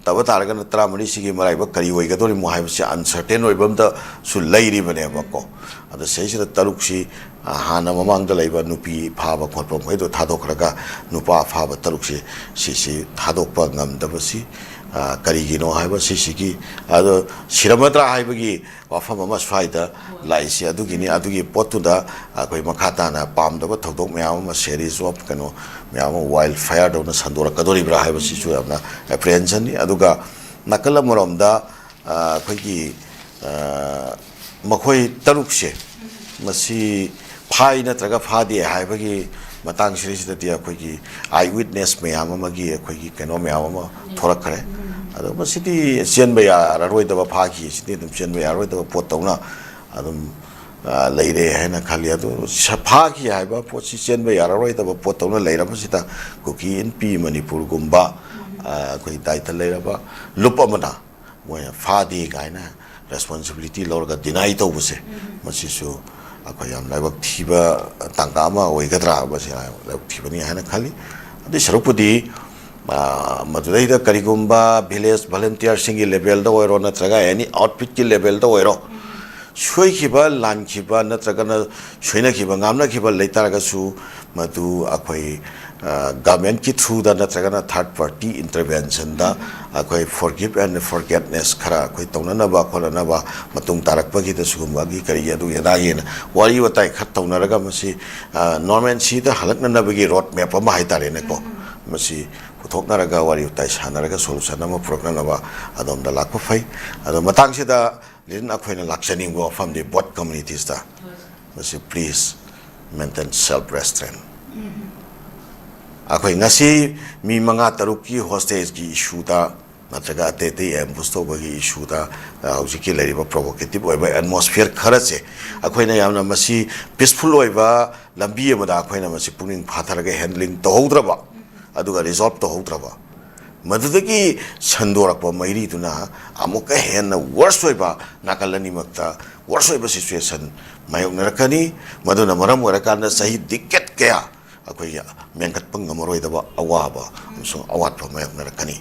ꯇꯕ ꯇꯥꯔꯒꯅ ꯇꯔꯥꯃꯔꯤꯁꯤꯒꯤ ꯃꯔꯥꯏꯕꯛ ꯀꯔꯤ ꯑꯣꯏꯒꯗꯧꯔꯤꯃꯣ ꯍꯥꯏꯕꯁꯤ uncertain ꯑꯣꯏꯕ ꯑꯝꯗꯁꯨ ꯂꯩꯔꯤꯕꯅꯦꯕꯀꯣ꯫ ꯑꯗꯣ ꯁꯤꯁꯤꯗ ꯇꯔꯨꯛꯁꯤ, ꯑ, ꯍꯥꯟꯅ ꯃꯃꯥꯡꯗ ꯂꯩꯕ ꯅꯨꯄꯤ ꯐꯥꯕ ꯈꯣꯠꯄ ꯃꯈꯩꯗꯣ ꯊꯥꯗꯣꯛꯈ꯭ꯔꯒ ꯅꯨꯄꯥ ꯐꯥꯕ ꯇꯔꯨꯛꯁꯤ, ꯁꯤꯁꯤ ꯊꯥꯗꯣꯛꯄ ꯉꯝꯗꯕꯁꯤ, ꯑ, ꯀꯔꯤꯒꯤꯅꯣ ꯍꯥꯏꯕ ꯁꯤꯁꯤꯒꯤ, ꯑꯗꯣ ꯁꯤꯔꯝꯃꯗ꯭ꯔꯥ ꯍꯥꯏꯕꯒꯤ ꯋꯥꯐꯝ ꯑꯃ ꯁ꯭ꯋꯥꯏꯗ ꯂꯥꯛꯏꯁꯤ ꯑꯗꯨꯒꯤꯅꯤ꯫ ꯑꯗꯨꯒꯤ ꯄꯣꯠꯇꯨꯗ ꯑꯩꯈꯣꯏ ꯃꯈꯥ ꯇꯥꯅ ꯄꯥꯝꯗꯕ ꯊꯧꯗꯣꯛ ꯃꯌꯥꯝ ꯑꯃ, series of ꯀꯩꯅꯣ ꯃꯌꯥꯝ ꯑꯃ wild fire ꯗꯧꯅ ꯁꯟꯗꯣꯔꯛꯀꯗꯧꯔꯤꯕ꯭ꯔꯥ ꯍꯥꯏꯕꯁꯤꯁꯨ ꯌꯥꯝꯅ apprehension ꯅꯤ꯫ ꯑꯗꯨꯒ ꯅꯥꯀꯜ ꯑꯃꯔꯣꯝꯗ, ꯑ, ꯑꯩꯈꯣꯏꯒꯤ, ꯑ, ꯃꯈꯣꯏ ꯇꯔꯨꯛꯁꯦ, ꯃꯁꯤ ꯐꯥꯏ ꯅꯠꯇ꯭ꯔꯒ ꯐꯥꯗꯦ ꯍꯥꯏꯕꯒꯤ ꯃꯇꯥꯡꯁꯤꯗꯩꯁꯤꯗꯗꯤ ꯑꯩꯈꯣꯏꯒꯤ eye witness ꯃꯌꯥꯝ ꯑꯃꯒꯤ ꯑꯩꯈꯣꯏꯒꯤ ꯀꯩꯅꯣ ꯃꯌꯥꯝ ꯑꯃ ꯊꯣꯔꯛꯈ꯭ꯔꯦ꯫ ꯑꯗꯣ ꯃꯁꯤꯗꯤ ꯆꯦꯟꯕ ꯌꯥꯔꯔꯣꯏꯗꯕ, ꯐꯥꯈꯤ, ꯁꯤꯗꯤ ꯑꯗꯨꯝ ꯆꯦꯟꯕ ꯌꯥꯔꯔꯣꯏꯗꯕ ꯄꯣꯠꯇꯧꯅ ꯑꯗꯨꯝ, ꯑ, ꯂꯩꯔꯦ ꯍꯥꯏꯅ ꯈꯜꯂꯤ꯫ ꯑꯗꯨ ꯁ-, ꯐꯥꯈꯤ ꯍꯥꯏꯕ ꯄꯣꯠꯁꯤ ꯆꯦꯟꯕ ꯌꯥꯔꯔꯣꯏꯗꯕ ꯄꯣꯠꯇꯧꯅ ꯂꯩꯔꯕꯁꯤꯗ, ꯀꯨꯀꯤ ꯏꯟꯄꯤ ꯃꯅꯤꯄꯨꯔꯒꯨꯝꯕ, ꯑ, ꯑꯩꯈꯣꯏ ꯗꯥꯏꯇ ꯂꯩꯔꯕ ꯂꯨꯞ ꯑꯃꯅ ꯃꯣꯏꯅ ꯐꯥꯗꯦ ꯀꯥꯏꯅ responsibility ꯂꯧꯔꯒ deny ꯇꯧꯕꯁꯦ, ꯃꯁꯤꯁꯨ ꯑꯩꯈꯣꯏ ꯌꯥꯝ ꯂꯥꯏꯕꯛ ꯊꯤꯕ ꯇꯥꯡꯀꯛ ꯑꯃ ꯑꯣꯏꯒꯗ꯭ꯔꯥ, ꯃꯁꯤ ꯂꯥꯏꯕꯛ ꯊꯤꯕꯅꯤ ꯍꯥꯏꯅ ꯈꯜꯂꯤ꯫ ꯑꯗꯨꯏ ꯁꯔꯨꯛꯄꯨꯗꯤ, ꯑ, ꯃꯗꯨꯗꯩꯗ ꯀꯔꯤꯒꯨꯝꯕ village volunteer ꯁꯤꯡꯒꯤ level ꯗ ꯑꯣꯏꯔꯣ, ꯅꯠꯇ꯭ꯔꯒ any outfit ꯀꯤ level ꯗ ꯑꯣꯏꯔꯣ, ꯁꯣꯏꯈꯤꯕ, ꯂꯥꯟꯈꯤꯕ ꯅꯠꯇ꯭ꯔꯒꯅ ꯁꯣꯏꯅꯈꯤꯕ, ꯉꯥꯝꯅꯈꯤꯕ ꯂꯩꯇꯥꯔꯒꯁꯨ, ꯃꯗꯨ ꯑꯩꯈꯣꯏ, ꯑ, government ꯀꯤ through ꯗ ꯅꯠꯇ꯭ꯔꯒꯅ third party intervention ꯗ ꯑꯩꯈꯣꯏ forgive and forgetness ꯈꯔ ꯑꯩꯈꯣꯏ ꯇꯧꯅꯅꯕ ꯈꯣꯠꯅꯅꯕ, ꯃꯇꯨꯡ ꯇꯥꯔꯛꯄꯒꯤꯗ ꯁꯤꯒꯨꯝꯕꯒꯤ ꯀꯔꯤꯒꯤ ꯑꯗꯨꯒꯤ ꯑꯗꯥꯒꯤꯅ ꯋꯥꯔꯤ ꯋꯥꯇꯥꯏ ꯈꯔ ꯇꯧꯅꯔꯒ ꯃꯁꯤ, ꯑ, normalcy ꯗ ꯍꯜꯂꯛꯅꯅꯕꯒꯤ road map ꯑꯃ ꯍꯥꯏꯇꯥꯔꯦꯅꯦꯀꯣ, ꯃꯁꯤ ꯄꯨꯊꯣꯛꯅꯔꯒ ꯋꯥꯔꯤ ꯋꯥꯇꯥꯏ ꯁꯥꯟꯅꯔꯒ solution ꯑꯃ ꯄꯨꯔꯛꯅꯅꯕ ꯑꯗꯣꯝꯗ ꯂꯥꯛꯄ ꯐꯩ꯫ ꯑꯗꯣ ꯃꯇꯥꯡꯁꯤꯗ ꯂꯤꯟ, ꯑꯩꯈꯣꯏꯅ ꯂꯥꯛꯆꯅꯤꯡꯕ ꯋꯥꯐꯝꯗꯤ both communities ꯇ ꯃꯁꯤ please maintain self restraint꯫ ꯑꯩꯈꯣꯏ ꯉꯁꯤ ꯃꯤ ꯃꯉꯥ ꯇꯔꯨꯛꯀꯤ hostage ꯀꯤ issue ꯗ ꯅꯠꯇ꯭ꯔꯒ ꯑꯇꯩ ꯑꯇꯩ ambush ꯇꯧꯕꯒꯤ issue ꯗ, ꯑ, ꯍꯧꯖꯤꯛꯀꯤ ꯂꯩꯔꯤꯕ provocative ꯑꯣꯏꯕ atmosphere ꯈꯔꯁꯦ ꯑꯩꯈꯣꯏꯅ ꯌꯥꯝꯅ ꯃꯁꯤ peaceful ꯑꯣꯏꯕ ꯂꯝꯕꯤ ꯑꯃꯗ ꯑꯩꯈꯣꯏꯅ ꯃꯁꯤ ꯄꯨꯛꯅꯤꯡ ꯐꯥꯊꯔꯒ handling ꯇꯧꯍꯧꯗ꯭ꯔꯕ, ꯑꯗꯨꯒ resolve ꯇꯧꯍꯧꯗ꯭ꯔꯕ, ꯃꯗꯨꯗꯒꯤ ꯁꯟꯗꯣꯔꯛꯄ ꯃꯩꯔꯤꯗꯨꯅ ꯑꯃꯨꯛꯀ ꯍꯦꯟꯅ ꯋꯔꯁ ꯑꯣꯏꯕ, ꯅꯥꯀꯜ ꯑꯅꯤꯃꯛꯇ ꯋꯔꯁ ꯑꯣꯏꯕ ꯁꯤꯆꯨꯋꯦꯁꯟ ꯃꯥꯌꯣꯛꯅꯔꯛꯀꯅꯤ꯫ ꯃꯗꯨꯅ ꯃꯔꯝ ꯑꯣꯏꯔꯀꯥꯟꯗ ꯆꯍꯤ ꯗꯤꯀꯦꯠ ꯀꯌꯥ ꯑꯩꯈꯣꯏꯒꯤ ꯃꯦꯟꯈꯠꯄ ꯉꯝꯃꯔꯣꯏꯗꯕ ꯑꯋꯥꯕ ꯑꯃꯁꯨꯡ ꯑꯋꯥꯠꯄ ꯃꯥꯌꯣꯛꯅꯔꯛꯀꯅꯤ꯫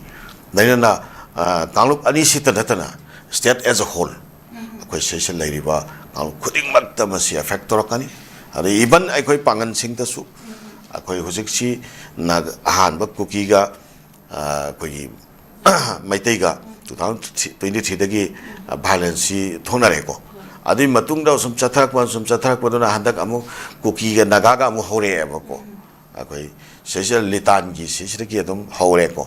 ꯂꯣꯏꯅꯅ, ꯑ, ꯀꯥꯡꯂꯨꯞ ꯑꯅꯤꯁꯤꯇ ꯅꯠꯇꯅ state as a whole ꯑꯩꯈꯣꯏ ꯁꯤꯁꯤꯗ ꯂꯩꯔꯤꯕ ꯀꯥꯡꯂꯨꯞ ꯈꯨꯗꯤꯡꯃꯛꯇ ꯃꯁꯤ ꯑꯦꯐꯦꯛ ꯇꯧꯔꯛꯀꯅꯤ꯫ ꯑꯗꯩ ꯏꯚꯟ ꯑꯩꯈꯣꯏ ꯄꯥꯡꯒꯜꯁꯤꯡꯗꯁꯨ ꯑꯩꯈꯣꯏ ꯍꯧꯖꯤꯛꯁꯤ ꯅꯥꯒ-, ꯑꯍꯥꯟꯕ ꯀꯨꯀꯤꯒ, ꯑ, ꯑꯩꯈꯣꯏꯒꯤ ꯃꯩꯇꯩꯒ two thousand twenty threeꯗꯒꯤ ꯚꯥꯏꯂꯦꯟꯁꯁꯤ ꯊꯣꯛꯅꯔꯦꯀꯣ꯫ ꯑꯗꯨꯒꯤ ꯃꯇꯨꯡꯗ ꯁꯨꯝ ꯆꯠꯊꯔꯛꯄ, ꯁꯨꯝ ꯆꯠꯊꯔꯛꯄꯗꯨꯅ ꯍꯟꯗꯛ ꯑꯃꯨꯛ ꯀꯨꯀꯤꯒ ꯅꯥꯒꯥꯒ ꯑꯃꯨꯛ ꯍꯧꯔꯛꯑꯦꯕꯀꯣ꯫ ꯑꯩꯈꯣꯏ ꯁꯤꯁꯤꯗ ꯂꯤꯇꯥꯟꯒꯤ ꯁꯤꯁꯤꯗꯒꯤ ꯑꯗꯨꯝ ꯍꯧꯔꯦꯀꯣ꯫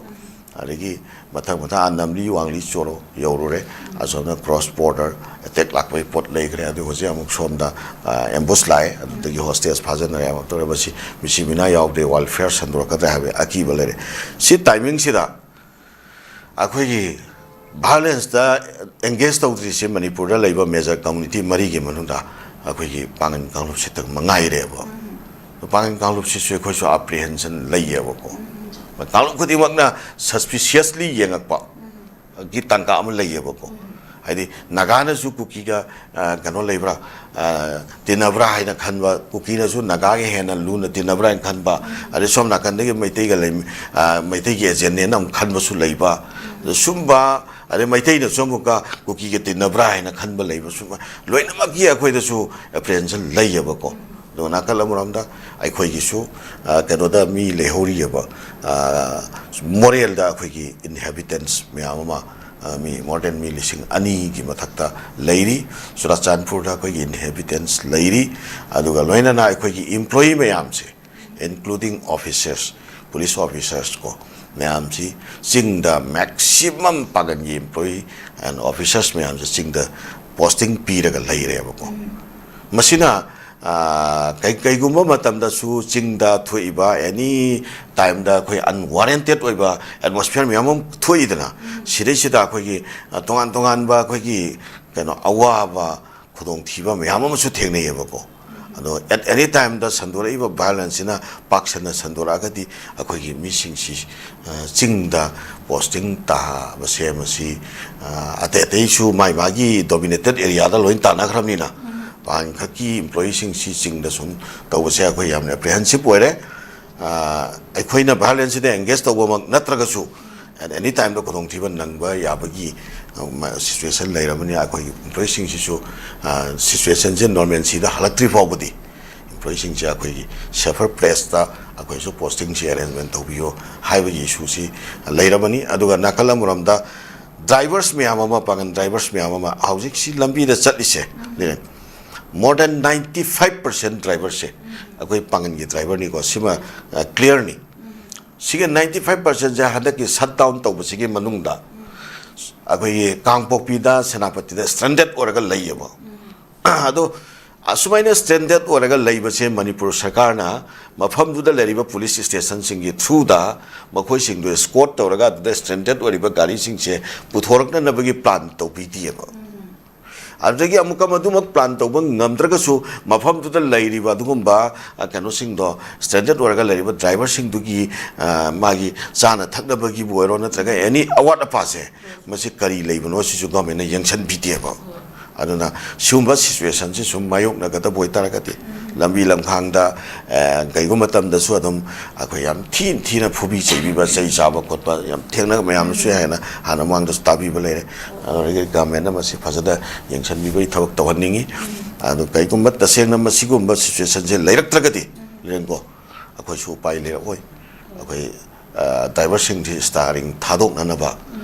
ꯑꯗꯒꯤ ꯃꯊꯪ ꯃꯊꯪ ꯑꯥ ꯅꯝꯂꯤ ꯋꯥꯡꯂꯤ ꯆꯣꯔꯣ ꯌꯧꯔꯨꯔꯦ꯫ ꯑꯁꯣꯝꯅ ꯀ꯭ꯔꯣꯁ ꯕꯣꯔꯗꯔ ꯑꯦꯇꯦꯛ ꯂꯥꯛꯄꯒꯤ ꯄꯣꯠ ꯂꯩꯈ꯭ꯔꯦ꯫ ꯑꯗꯨ ꯍꯧꯖꯤꯛ ꯑꯃꯨꯛ ꯁꯣꯝꯗ, ꯑ, ꯑꯦꯝꯕꯨꯁ ꯂꯥꯛꯑꯦ꯫ ꯑꯗꯨꯗꯒꯤ ꯍꯣꯁꯇꯦꯖ ꯐꯥꯖꯤꯟꯅꯔꯦ꯫ ꯑꯃꯨꯛ ꯇꯧꯔꯦ꯫ ꯃꯁꯤ ꯃꯤꯁꯤ ꯃꯤꯅꯥ ꯌꯥꯎꯗꯦ, ꯋꯦꯜꯐꯤꯌꯔ ꯁꯟꯗꯣꯔꯛꯀꯗ꯭ꯔꯥ ꯍꯥꯏꯕꯒꯤ ꯑꯀꯤꯕ ꯂꯩꯔꯦ꯫ ꯁꯤ ꯇꯥꯏꯃꯤꯡꯁꯤꯗ ꯑꯩꯈꯣꯏꯒꯤ ꯚꯥꯏꯂꯦꯟꯁꯇ ꯑꯦꯡꯒꯦꯖ ꯇꯧꯗ꯭ꯔꯤꯁꯦ ꯃꯅꯤꯄꯨꯔꯗ ꯂꯩꯕ ꯃꯦꯖꯔ ꯀꯝꯃꯨꯅꯤꯇꯤ ꯃꯔꯤꯒꯤ ꯃꯅꯨꯡꯗ ꯑꯩꯈꯣꯏꯒꯤ ꯄꯥꯡꯒꯜ ꯀꯥꯡꯂꯨꯞꯁꯤꯇꯪ ꯃꯉꯥꯏꯔꯦꯕ꯫ ꯄꯥꯡꯒꯜ ꯀꯥꯡꯂꯨꯞꯁꯤꯁꯨ ꯑꯩꯈꯣꯏꯁꯨ ꯑꯦꯄ꯭ꯔꯤꯍꯦꯟꯁꯟ ꯂꯩꯌꯦꯕꯀꯣ꯫ ꯀꯥꯡꯂꯨꯞ ꯈꯨꯗꯤꯡꯃꯛꯅ ꯁꯁꯄꯤꯁꯤꯌꯁꯂꯤ ꯌꯦꯡꯉꯛꯄ ꯒꯤ ꯇꯥꯟꯀꯥ ꯑꯃ ꯂꯩꯌꯦꯕꯀꯣ꯫ ꯍꯥꯏꯗꯤ ꯅꯥꯒꯥꯅꯁꯨ ꯀꯨꯀꯤꯒ, ꯑ, ꯀꯩꯅꯣ ꯂꯩꯕ꯭ꯔꯥ, ꯑ, ꯇꯤꯟꯅꯕ꯭ꯔꯥ ꯍꯥꯏꯅ ꯈꯟꯕ, ꯀꯨꯀꯤꯅꯁꯨ ꯅꯥꯒꯥꯒ ꯍꯦꯟꯅ ꯂꯨꯅ ꯇꯤꯟꯅꯕ꯭ꯔꯥ ꯍꯥꯏꯅ ꯈꯟꯕ, ꯑꯗꯩ ꯁꯣꯝ ꯅꯥꯀꯟꯗꯒꯤ ꯃꯩꯇꯩꯒ ꯂꯩ-, ꯑ, ꯃꯩꯇꯩꯒꯤ ꯑꯦꯖꯦꯟꯅꯦꯅ ꯑꯃꯨꯛ ꯈꯟꯕꯁꯨ ꯂꯩꯕ, ꯑꯗ ꯁꯨꯝꯕ, ꯑꯗꯩ ꯃꯩꯇꯩꯅꯁꯨ ꯑꯃꯨꯛꯀ ꯀꯨꯀꯤꯒ ꯇꯤꯟꯅꯕ꯭ꯔꯥ ꯍꯥꯏꯅ ꯈꯟꯕ ꯂꯩꯕ, ꯁꯨꯝꯕ ꯂꯣꯏꯅꯃꯛꯀꯤ ꯑꯩꯈꯣꯏꯗꯁꯨ ꯑꯦꯄ꯭ꯔꯤꯍꯦꯟꯁꯟ ꯂꯩꯌꯦꯕꯀꯣ꯫ ꯑꯗꯨꯒ ꯅꯥꯀꯜ ꯑꯃꯔꯣꯝꯗ ꯑꯩꯈꯣꯏꯒꯤꯁꯨ, ꯑ, ꯀꯩꯅꯣꯗ ꯃꯤ ꯂꯩꯍꯧꯔꯤꯑꯕ, ꯑ, ꯃꯣꯔꯦꯜꯗ ꯑꯩꯈꯣꯏꯒꯤ ꯏꯟꯍꯦꯕꯤꯇꯦꯟꯁ ꯃꯌꯥꯝ ꯑꯃ, ꯑ, ꯃꯤ more than ꯃꯤ ꯂꯤꯁꯤꯡ ꯑꯅꯤꯒꯤ ꯃꯊꯛꯇ ꯂꯩꯔꯤ꯫ ꯆꯨꯔꯥꯆꯥꯟꯄꯨꯔꯗ ꯑꯩꯈꯣꯏꯒꯤ ꯏꯟꯍꯦꯕꯤꯇꯦꯟꯁ ꯂꯩꯔꯤ꯫ ꯑꯗꯨꯒ ꯂꯣꯏꯅꯅ ꯑꯩꯈꯣꯏꯒꯤ ꯏꯝꯄ꯭ꯂꯣꯌꯤ ꯃꯌꯥꯝꯁꯦ, including officers, police officers ꯀꯣ, ꯃꯌꯥꯝꯁꯤ ꯆꯤꯡꯗ maximum ꯄꯥꯡꯒꯜꯒꯤ employee and officers ꯃꯌꯥꯝꯁꯦ ꯆꯤꯡꯗ posting ꯄꯤꯔꯒ ꯂꯩꯔꯦꯕꯀꯣ꯫ ꯃꯁꯤꯅ, ꯑ, ꯀꯩ-, ꯀꯩꯒꯨꯝꯕ ꯃꯇꯝꯗꯁꯨ ꯆꯤꯡꯗ ꯊꯣꯛꯏꯕ any timeꯗ ꯑꯩꯈꯣꯏ unwarranted ꯑꯣꯏꯕ atmosphere ꯃꯌꯥꯝ ꯑꯃ ꯊꯣꯛꯏꯗꯅ, ꯁꯤꯗꯩꯁꯤꯗ ꯑꯩꯈꯣꯏꯒꯤ, ꯑ, ꯇꯣꯉꯥꯟ ꯇꯣꯉꯥꯟꯕ ꯑꯩꯈꯣꯏꯒꯤ ꯀꯩꯅꯣ ꯑꯋꯥꯕ ꯈꯨꯗꯣꯡꯊꯤꯕ ꯃꯌꯥꯝ ꯑꯃꯁꯨ ꯊꯦꯡꯅꯩꯌꯦꯕꯀꯣ꯫ ꯑꯗꯣ at any time the ꯁꯟꯗꯣꯔꯛꯏꯕ violence ꯁꯤꯅ ꯄꯥꯛ ꯁꯟꯅ ꯁꯟꯗꯣꯔꯛꯑꯒꯗꯤ ꯑꯩꯈꯣꯏꯒꯤ ꯃꯤꯁꯤꯡꯁꯤ, ꯑ, ꯆꯤꯡꯗ posting ꯇꯥꯕꯁꯦ ꯃꯁꯤ, ꯑ, ꯑꯇꯩ ꯑꯇꯩꯁꯨ ꯃꯥꯏ ꯃꯥꯒꯤ dominated area ꯗ ꯂꯣꯏ ꯇꯥꯟꯅꯈ꯭ꯔꯕꯅꯤꯅ, ꯄꯥꯡꯈꯛꯀꯤ employee ꯁꯤꯡꯁꯤ ꯆꯤꯡꯗ ꯁꯨꯝ ꯇꯧꯕꯁꯦ ꯑꯩꯈꯣꯏ ꯌꯥꯝꯅ apprehensive ꯑꯣꯏꯔꯦ꯫ ꯑ, ꯑꯩꯈꯣꯏꯅ violence ꯁꯤꯗ engage ꯇꯧꯕꯃꯛ ꯅꯠꯇ꯭ꯔꯒꯁꯨ, at any time ꯗ ꯈꯨꯗꯣꯡꯊꯤꯕ ꯅꯪꯕ ꯌꯥꯕꯒꯤ, ꯑ, ꯃ-, situation ꯂꯩꯔꯕꯅꯤꯅ ꯑꯩꯈꯣꯏꯒꯤ employee ꯁꯤꯡꯁꯤꯁꯨ, ꯑ, situation ꯁꯦ normalcy ꯗ ꯍꯜꯂꯛꯇ꯭ꯔꯤ ꯐꯥꯎꯕꯗꯤ employee ꯁꯤꯡꯁꯦ ꯑꯩꯈꯣꯏꯒꯤ safer place ꯇ ꯑꯩꯈꯣꯏꯁꯨ posting ꯁꯤ arrangement ꯇꯧꯕꯤꯌꯣ ꯍꯥꯏꯕꯒꯤ issue ꯁꯤ ꯂꯩꯔꯕꯅꯤ꯫ ꯑꯗꯨꯒ ꯅꯥꯀꯜ ꯑꯃꯔꯣꯝꯗ drivers ꯃꯌꯥꯝ ꯑꯃ, ꯄꯥꯡꯒꯜ drivers ꯃꯌꯥꯝ ꯑꯃ ꯍꯧꯖꯤꯛꯁꯤ ꯂꯝꯕꯤꯗ ꯆꯠꯂꯤꯁꯦ, more than ninety five percent driver ꯁꯦ ꯑꯩꯈꯣꯏ ꯄꯥꯡꯒꯜꯒꯤ driver ꯅꯤꯀꯣ, ꯁꯤꯃ, ꯑ, clear ꯅꯤ꯫ ꯁꯤꯒꯤ ninety five percent ꯁꯦ ꯍꯟꯗꯛꯀꯤ shutdown ꯇꯧꯕꯁꯤꯒꯤ ꯃꯅꯨꯡꯗ ꯑꯩꯈꯣꯏꯒꯤ ꯀꯥꯡꯄꯣꯛꯄꯤꯗ, ꯁꯦꯅꯥꯄꯇꯤꯗ stranded ꯑꯣꯏꯔꯒ ꯂꯩꯌꯦꯕ꯫ ꯑꯗꯣ ꯑꯁꯨꯃꯥꯏꯅ stranded ꯑꯣꯏꯔꯒ ꯂꯩꯕꯁꯦ ꯃꯅꯤꯄꯨꯔ ꯁꯔꯀꯥꯔꯅ ꯃꯐꯝꯗꯨꯗ ꯂꯩꯔꯤꯕ police station ꯁꯤꯡꯒꯤ through ꯗ ꯃꯈꯣꯏꯁꯤꯡꯗꯨ escort ꯇꯧꯔꯒ ꯑꯗꯨꯗ stranded ꯑꯣꯏꯔꯤꯕ ꯒꯥꯔꯤꯁꯤꯡꯁꯦ ꯄꯨꯊꯣꯔꯛꯅꯅꯕꯒꯤ plan ꯇꯧꯕꯤꯗꯦꯕ꯫ ꯑꯗꯨꯗꯒꯤ ꯑꯃꯨꯛꯀ ꯃꯗꯨꯃꯛ plan ꯇꯧꯕ ꯉꯝꯗ꯭ꯔꯒꯁꯨ ꯃꯐꯝꯗꯨꯗ ꯂꯩꯔꯤꯕ ꯑꯗꯨꯒꯨꯝꯕ, ꯑ, ꯀꯩꯅꯣꯁꯤꯡꯗꯣ, stranded ꯑꯣꯏꯔꯒ ꯂꯩꯔꯤꯕ driver ꯁꯤꯡꯗꯨꯒꯤ, ꯑ, ꯃꯥꯒꯤ ꯆꯥꯅ ꯊꯛꯅꯕꯒꯤꯕꯨ ꯑꯣꯏꯔꯣ ꯅꯠꯇ꯭ꯔꯒ any ꯑꯋꯥꯠ ꯑꯄꯥꯁꯦ ꯃꯁꯤ ꯀꯔꯤ ꯂꯩꯕꯅꯣ ꯁꯤꯁꯨ government ꯅ ꯌꯦꯡꯁꯤꯟꯕꯤꯗꯦꯕ꯫ ꯑꯗꯨꯅ ꯁꯤꯒꯨꯝꯕ situation ꯁꯤ ꯁꯨꯝ ꯃꯥꯌꯣꯛꯅꯒꯗꯕ ꯑꯣꯏꯇꯥꯔꯒꯗꯤ ꯂꯝꯕꯤ ꯂꯝꯈꯥꯡꯗ, ꯑ, ꯀꯩꯒꯨꯝꯕ ꯃꯇꯝꯗꯁꯨ ꯑꯗꯨꯝ ꯑꯩꯈꯣꯏ ꯌꯥꯝ ꯊꯤꯅ ꯊꯤꯅ ꯐꯨꯕꯤ ꯆꯩꯕꯤꯕ, ꯆꯩ ꯆꯥꯕ ꯈꯣꯠꯄ ꯌꯥꯝ ꯊꯦꯡꯅꯕ ꯃꯌꯥꯝꯁꯨ ꯍꯥꯏꯅ ꯍꯥꯟꯅ ꯃꯃꯥꯡꯗꯁꯨ ꯇꯥꯕꯤꯕ ꯂꯩꯔꯦ꯫ ꯑꯗꯨꯗꯒꯤ government ꯅ ꯃꯁꯤ ꯐꯖꯅ ꯌꯦꯡꯁꯤꯟꯕꯤꯕꯒꯤ ꯊꯕꯛ ꯇꯧꯍꯟꯅꯤꯡꯉꯤ꯫ ꯑꯗꯨ ꯀꯩꯒꯨꯝꯕ ꯇꯁꯦꯡꯅ ꯃꯁꯤꯒꯨꯝꯕ situation ꯁꯦ ꯂꯩꯔꯛꯇ꯭ꯔꯒꯗꯤ, ꯂꯦꯡꯒꯣ, ꯑꯩꯈꯣꯏꯁꯨ ꯎꯄꯥꯏ ꯂꯩꯔꯛꯑꯣꯏ꯫ ꯑꯩꯈꯣꯏ, ꯑ, driver ꯁꯤꯡꯁꯤ stirring ꯊꯥꯗꯣꯛꯅꯅꯕ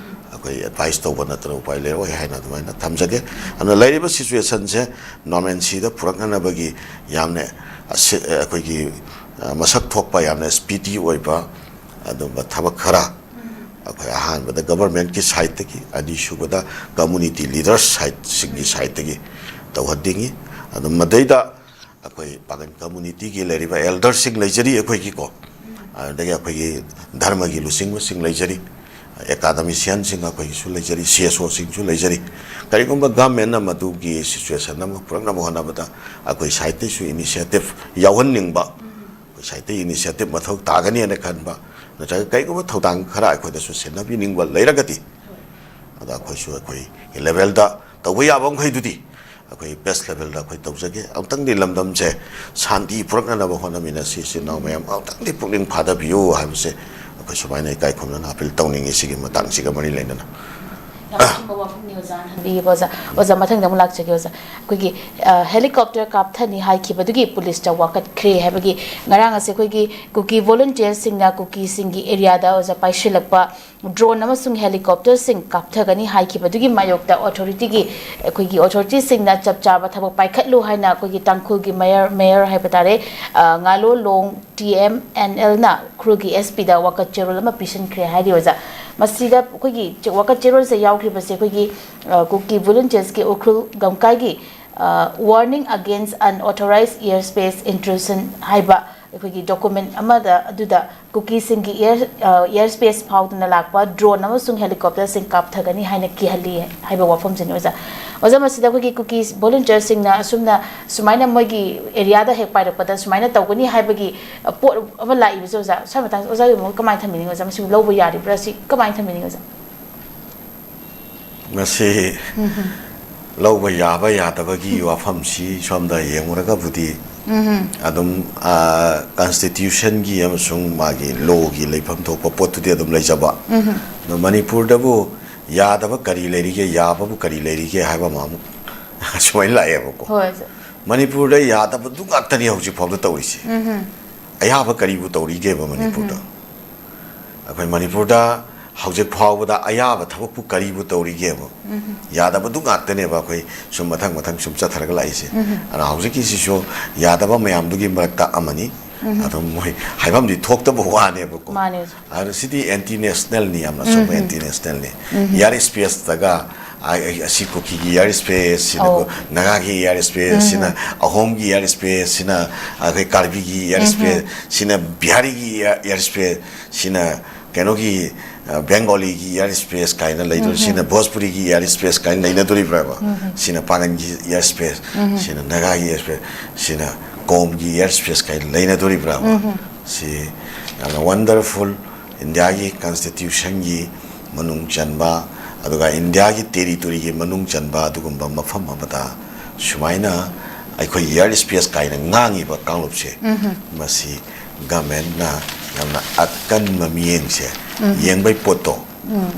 ꯑꯩꯈꯣꯏ advice ꯇꯧꯕ ꯅꯠꯇꯅ ꯎꯄꯥꯏ ꯂꯩꯔꯛꯑꯣꯏ ꯍꯥꯏꯅ ꯑꯗꯨꯃꯥꯏꯅ ꯊꯝꯖꯒꯦ꯫ ꯑꯗꯨꯅ ꯂꯩꯔꯤꯕ situation ꯁꯦ normalcy ꯗ ꯄꯨꯔꯛꯅꯅꯕꯒꯤ ꯌꯥꯝꯅ ꯑꯁꯤ-, ꯑꯩꯈꯣꯏꯒꯤ, ꯑ, ꯃꯁꯛ ꯊꯣꯛꯄ, ꯌꯥꯝꯅ speedy ꯑꯣꯏꯕ ꯑꯗꯨꯝꯕ ꯊꯕꯛ ꯈꯔ ꯑꯩꯈꯣꯏ ꯑꯍꯥꯟꯕꯗ government ꯀꯤ side ꯇꯒꯤ, ꯑꯅꯤꯁꯨꯕꯗ community leaders side ꯁꯤꯡꯒꯤ side ꯇꯒꯤ ꯇꯧꯍꯟꯅꯤꯡꯉꯤ꯫ ꯑꯗꯨꯝ ꯃꯗꯩꯗ ꯑꯩꯈꯣꯏ ꯄꯥꯡꯒꯜ community ꯒꯤ ꯂꯩꯔꯤꯕ elder ꯁꯤꯡ ꯂꯩꯖꯔꯤ ꯑꯩꯈꯣꯏꯒꯤꯀꯣ, ꯑꯗꯨꯗꯒꯤ ꯑꯩꯈꯣꯏꯒꯤ ꯙꯔꯃꯒꯤ ꯂꯨꯆꯤꯡꯕꯁꯤꯡ ꯂꯩꯖꯔꯤ, ꯑꯦꯀꯥꯗꯃꯤꯁꯤꯌꯥꯟꯁꯤꯡ ꯑꯩꯈꯣꯏꯒꯤꯁꯨ ꯂꯩꯖꯔꯤ, ꯁꯤ ꯑꯦꯁ ꯑꯣꯁꯤꯡꯁꯨ ꯂꯩꯖꯔꯤ꯫ ꯀꯔꯤꯒꯨꯝꯕ ꯒꯚꯔꯟꯃꯦꯟꯅ ꯃꯗꯨꯒꯤ ꯁꯤꯆꯨꯋꯦꯁꯟ ꯑꯃ ꯄꯨꯔꯛꯅꯕ ꯍꯣꯠꯅꯕꯗ ꯑꯩꯈꯣꯏ ꯁꯥꯏꯠꯇꯩꯁꯨ ꯏꯅꯤꯁꯤꯌꯦꯇꯤꯞ ꯌꯥꯎꯍꯟꯅꯤꯡꯕ, ꯑꯩꯈꯣꯏ ꯁꯥꯏꯠꯇꯩ ꯏꯅꯤꯁꯤꯌꯦꯇꯤꯞ ꯃꯊꯧ ꯇꯥꯒꯅꯤ ꯍꯥꯏꯅ ꯈꯟꯕ, ꯅꯠꯇ꯭ꯔꯒ ꯀꯔꯤꯒꯨꯝꯕ ꯊꯧꯗꯥꯡ ꯈꯔ ꯑꯩꯈꯣꯏꯗꯁꯨ ꯁꯤꯟꯅꯕꯤꯅꯤꯡꯕ ꯂꯩꯔꯒꯗꯤ, ꯑꯗ ꯑꯩꯈꯣꯏꯁꯨ ꯑꯩꯈꯣꯏꯒꯤ ꯂꯦꯚꯦꯜꯗ ꯇꯧꯕ ꯌꯥꯕ ꯃꯈꯩꯗꯨꯗꯤ ꯑꯩꯈꯣꯏ ꯕꯦꯁ ꯂꯦꯚꯦꯜꯗ ꯑꯩꯈꯣꯏ ꯇꯧꯖꯒꯦ꯫ ꯑꯃꯨꯛꯇꯪꯗꯤ ꯂꯝꯗꯝꯁꯦ ꯁꯥꯟꯇꯤ ꯄꯨꯔꯛꯅꯅꯕ ꯍꯣꯠꯅꯃꯤꯟꯅꯁꯤ꯫ ꯏꯆꯤꯟ ꯏꯅꯥꯎ ꯃꯌꯥꯝ ꯑꯃꯨꯛꯇꯪꯗꯤ ꯄꯨꯛꯅꯤꯡ ꯐꯥꯗꯕꯤꯌꯨ ꯍꯥꯏꯕꯁꯦ ꯑꯩꯈꯣꯏ ꯁꯨꯃꯥꯏꯅ ꯏꯀꯥꯏ ꯈꯨꯝꯅꯅ ꯑꯄꯤꯜ ꯇꯧꯅꯤꯡꯉꯤ ꯁꯤꯒꯤ ꯃꯇꯥꯡꯁꯤꯒ ꯃꯔꯤ ꯂꯩꯅꯅ꯫ ꯌꯥꯝ ꯑꯆꯨꯝꯕ ꯋꯥꯐꯝꯅꯤ ꯑꯣꯖꯥꯅ ꯍꯥꯏꯕꯤꯈꯤꯕ, ꯑꯣꯖꯥ꯫ ꯑꯣꯖꯥ, ꯃꯊꯪꯗ ꯑꯃꯨꯛ ꯂꯥꯛꯆꯒꯦ, ꯑꯣꯖꯥ꯫ ꯑꯩꯈꯣꯏꯒꯤ, ꯑ, ꯍꯦꯂꯤꯀꯣꯞꯇꯔ ꯀꯥꯞꯊꯅꯤ ꯍꯥꯏꯈꯤꯕꯗꯨꯒꯤ ꯄꯨꯂꯤꯁꯇ ꯋꯥꯀꯠꯈ꯭ꯔꯦ ꯍꯥꯏꯕꯒꯤ ꯉꯔꯥꯡ ꯑꯁꯦ ꯑꯩꯈꯣꯏꯒꯤ ꯀꯨꯀꯤ ꯚꯣꯂꯨꯟꯇꯤꯌꯔꯁꯤꯡꯅ ꯀꯨꯀꯤꯁꯤꯡꯒꯤ ꯑꯦꯔꯤꯌꯥꯗ, ꯑꯣꯖꯥ, ꯄꯥꯏꯁꯤꯜꯂꯛꯄ ꯗ꯭ꯔꯣꯟ ꯑꯃꯁꯨꯡ ꯍꯦꯂꯤꯀꯣꯞꯇꯔꯁꯤꯡ ꯀꯥꯞꯊꯒꯅꯤ ꯍꯥꯏꯈꯤꯕꯗꯨꯒꯤ ꯃꯥꯌꯣꯛꯇ ꯑꯣꯊꯣꯔꯤꯇꯤꯒꯤ, ꯑꯩꯈꯣꯏꯒꯤ ꯑꯣꯊꯣꯔꯤꯇꯤꯁꯤꯡꯅ ꯆꯞ ꯆꯥꯕ ꯊꯕꯛ ꯄꯥꯏꯈꯠꯂꯨ ꯍꯥꯏꯅ ꯑꯩꯈꯣꯏꯒꯤ ꯇꯥꯡꯈꯨꯜꯒꯤ ꯃꯦꯌꯔ, ꯃꯦꯌꯔ ꯍꯥꯏꯕ ꯇꯥꯔꯦ, ꯑ, ꯉꯥꯂꯣꯂꯣꯡ ꯇꯤ ꯑꯦꯝ ꯑꯦꯟ ꯑꯦꯜꯅ ꯎꯈ꯭ꯔꯨꯜꯒꯤ ꯑꯦꯁ ꯄꯤꯗ ꯋꯥꯀꯠ ꯆꯦꯔꯣꯜ ꯑꯃ ꯄꯤꯁꯤꯟꯈ꯭ꯔꯦ ꯍꯥꯏꯔꯤ, ꯑꯣꯖꯥ꯫ ꯃꯁꯤꯗ ꯑꯩꯈꯣꯏꯒꯤ ꯆꯦ-, ꯋꯥꯀꯠ ꯆꯦꯔꯣꯜꯁꯦ ꯌꯥꯎꯈ꯭ꯔꯤꯕꯁꯦ ꯑꯩꯈꯣꯏꯒꯤ, ꯑ, ꯀꯨꯀꯤ ꯚꯣꯂꯨꯟꯇꯤꯌꯔꯁꯀꯤ ꯎꯈ꯭ꯔꯨꯜ ꯂꯝꯀꯥꯏꯒꯤ, ꯑ, Warning Against Unauthorized Airspace Intrusion ꯍꯥꯏꯕ ꯑꯩꯈꯣꯏꯒꯤ ꯗꯣꯀꯨꯃꯦꯟ ꯑꯃꯗ, ꯑꯗꯨꯗ ꯀꯨꯀꯤꯁꯤꯡꯒꯤ ꯑꯦꯌꯔ, ꯑ, ꯑꯦꯌꯔ ꯁ꯭ꯄꯦꯁ ꯐꯥꯎꯗꯨꯅ ꯂꯥꯛꯄ ꯗ꯭ꯔꯣꯟ ꯑꯃꯁꯨꯡ ꯍꯦꯂꯤꯀꯣꯞꯇꯔꯁꯤꯡ ꯀꯥꯞꯊꯒꯅꯤ ꯍꯥꯏꯅ ꯀꯤꯍꯜꯂꯤ ꯍꯥꯏꯕ ꯋꯥꯐꯝꯁꯤꯅꯤ, ꯑꯣꯖꯥ꯫ ꯑꯣꯖꯥ, ꯃꯁꯤꯗ ꯑꯩꯈꯣꯏꯒꯤ ꯀꯨꯀꯤ ꯚꯣꯂꯨꯟꯇꯤꯌꯔꯁꯤꯡꯅ ꯑꯁꯨꯝꯅ ꯁꯨꯃꯥꯏꯅ ꯃꯣꯏꯒꯤ ꯑꯦꯔꯤꯌꯥꯗ ꯍꯦꯛ ꯄꯥꯏꯔꯛꯄꯗ ꯁꯨꯃꯥꯏꯅ ꯇꯧꯒꯅꯤ ꯍꯥꯏꯕꯒꯤ, ꯑ, ꯄꯣꯠ ꯑꯃ ꯂꯥꯛꯏꯕꯁꯦ, ꯑꯣꯖꯥ, ꯁ꯭ꯋꯥꯏ ꯃꯇꯥꯡꯁꯤꯗ ꯑꯣꯖꯥꯒꯤ ꯃꯣꯠ ꯀꯃꯥꯏꯅ ꯊꯝꯕꯤꯅꯤꯡꯉꯤ, ꯑꯣꯖꯥ? ꯃꯁꯤꯕꯨ ꯂꯧꯕ ꯌꯥꯔꯤꯕ꯭ꯔꯥ? ꯁꯤ ꯀꯃꯥꯏꯅ ꯊꯝꯕꯤꯅꯤꯡꯉꯤ, ꯑꯣꯖꯥ? ꯃꯁꯤ ꯂꯧꯕ ꯌꯥꯕ ꯌꯥꯗꯕꯒꯤ ꯋꯥꯐꯝꯁꯤ ꯁꯣꯝꯗ ꯌꯦꯡꯉꯨꯔꯒꯕꯨꯗꯤ ꯑꯗꯨꯝ ꯀꯟꯁꯇꯤꯇ꯭ꯌꯨꯁꯟꯒꯤ ꯑꯃꯁꯨꯡ ꯃꯥꯒꯤ ꯂꯣꯒꯤ ꯂꯩꯐꯝ ꯊꯣꯛꯄ ꯄꯣꯠꯇꯨꯗꯤ ꯑꯗꯨꯝ ꯂꯩꯖꯕ꯫ ꯑꯗꯣ ꯃꯅꯤꯄꯨꯔꯗꯕꯨ ꯌꯥꯗꯕ ꯀꯔꯤ ꯂꯩꯔꯤꯒꯦ, ꯌꯥꯕꯕꯨ ꯀꯔꯤ ꯂꯩꯔꯤꯒꯦ ꯍꯥꯏꯕ ꯑꯃ ꯑꯃꯨꯛ ꯁꯨꯃꯥꯏꯅ ꯂꯥꯛꯑꯦꯕꯀꯣ꯫ ꯍꯣꯏ, ꯁꯥꯔ꯫ ꯃꯅꯤꯄꯨꯔꯗ ꯌꯥꯗꯕꯗꯨ ꯉꯥꯛꯇꯅꯤ ꯍꯧꯖꯤꯛ ꯐꯥꯎꯗ ꯇꯧꯔꯤꯁꯦ꯫ ꯑꯌꯥꯕ ꯀꯔꯤꯕꯨ ꯇꯧꯔꯤꯒꯦꯕ ꯃꯅꯤꯄꯨꯔꯗ? ꯑꯩꯈꯣꯏ ꯃꯅꯤꯄꯨꯔꯗ ꯍꯧꯖꯤꯛ ꯐꯥꯎꯕꯗ ꯑꯌꯥꯕ ꯊꯕꯛꯄꯨ ꯀꯔꯤꯕꯨ ꯇꯧꯔꯤꯒꯦꯕ? ꯌꯥꯗꯕꯗꯨ ꯉꯥꯛꯇꯅꯦꯕ ꯑꯩꯈꯣꯏ ꯁꯨꯝ ꯃꯊꯪ ꯃꯊꯪ ꯁꯨꯝ ꯆꯠꯊꯔꯒ ꯂꯥꯛꯏꯁꯦ꯫ ꯑꯗꯨꯅ ꯍꯧꯖꯤꯛꯀꯤꯁꯤꯁꯨ ꯌꯥꯗꯕ ꯃꯌꯥꯝꯗꯨꯒꯤ ꯃꯔꯛꯇ ꯑꯃꯅꯤ꯫ ꯑꯗꯨꯝ ꯃꯣꯏ ꯍꯥꯏꯐꯝꯗꯤ ꯊꯣꯛꯇꯕ ꯋꯥꯅꯦꯕꯀꯣ꯫ ꯃꯥꯅꯦ, ꯑꯣꯖꯥ꯫ ꯑꯗꯣ ꯁꯤꯗꯤ ꯑꯦꯟꯇꯤ ꯅꯦꯁꯅꯦꯜꯅꯤ, ꯌꯥꯝꯅ ꯑꯆꯧꯕ ꯑꯦꯟꯇꯤ ꯅꯦꯁꯅꯦꯜꯅꯤ꯫ ꯏꯌꯥꯔ ꯁ꯭ꯄꯦꯁꯇꯒ ꯑ-, ꯑ-, ꯑꯁꯤ ꯀꯨꯀꯤꯒꯤ ꯏꯌꯥꯔ ꯁ꯭ꯄꯦꯁ, ꯁꯤꯅ ꯑꯧ꯫ ꯀꯣ-, ꯅꯥꯒꯥꯒꯤ ꯏꯌꯥꯔ ꯁ꯭ꯄꯦꯁ, ꯁꯤꯅ ꯑꯍꯣꯝꯒꯤ ꯏꯌꯥꯔ ꯁ꯭ꯄꯦꯁ, ꯁꯤꯅ ꯑꯩꯈꯣꯏ ꯀꯥꯔꯕꯤꯒꯤ ꯏꯌꯥꯔ ꯁ꯭ꯄꯦꯁ, ꯁꯤꯅ ꯕꯤꯍꯥꯔꯤꯒꯤ ꯏꯌꯥꯔ, ꯏꯌꯥꯔ ꯁ꯭ꯄꯦꯁ, ꯁꯤꯅ ꯀꯩꯅꯣꯒꯤ, ꯑ, ꯕꯦꯡꯒꯣꯂꯤꯒꯤ ꯏꯌꯔ ꯁ꯭ꯄꯦꯁ ꯀꯥꯏꯅ ꯂꯩꯗꯣꯔꯤ, ꯁꯤꯅ ꯚꯣꯖꯄꯨꯔꯤꯒꯤ ꯏꯌꯔ ꯁ꯭ꯄꯦꯁ ꯀꯥꯏꯅ ꯂꯩꯅꯗꯣꯔꯤꯕ꯭ꯔꯥꯕ? ꯁꯤꯅ ꯄꯥꯡꯒꯟꯒꯤ ꯏꯌꯔ ꯁ꯭ꯄꯦꯁ, ꯁꯤꯅ ꯅꯥꯒꯥꯒꯤ ꯏꯌꯔ ꯁ꯭ꯄꯦꯁ, ꯁꯤꯅ ꯀꯣꯝꯒꯤ ꯏꯌꯔ ꯁ꯭ꯄꯦꯁ ꯀꯥꯏꯅ ꯂꯩꯅꯗꯣꯔꯤꯕ꯭ꯔꯥꯕ? ꯁꯤ ꯌꯥꯝꯅ ꯋꯟꯗꯔꯐꯨꯜ, ꯏꯟꯗꯤꯌꯥꯒꯤ ꯀꯟꯁꯇꯤꯇ꯭ꯌꯨꯁꯟꯒꯤ ꯃꯅꯨꯡ ꯆꯟꯕ, ꯑꯗꯨꯒ ꯏꯟꯗꯤꯌꯥꯒꯤ ꯇꯦꯔꯤꯇꯣꯔꯤꯒꯤ ꯃꯅꯨꯡ ꯆꯟꯕ ꯑꯗꯨꯒꯨꯝꯕ ꯃꯐꯝ ꯑꯃꯗ ꯁꯨꯃꯥꯏꯅ ꯑꯩꯈꯣꯏ ꯏꯌꯔ ꯁ꯭ꯄꯦꯁ ꯀꯥꯏꯅ ꯉꯥꯡꯉꯤꯕ ꯀꯥꯡꯂꯨꯞꯁꯦ, ꯃꯁꯤ ꯒꯃꯦꯟꯅ ꯌꯥꯝꯅ ꯑꯀꯟꯕ ꯃꯤꯠꯌꯦꯡꯁꯦ ꯌꯦꯡꯕꯩ ꯄꯣꯠꯇꯣ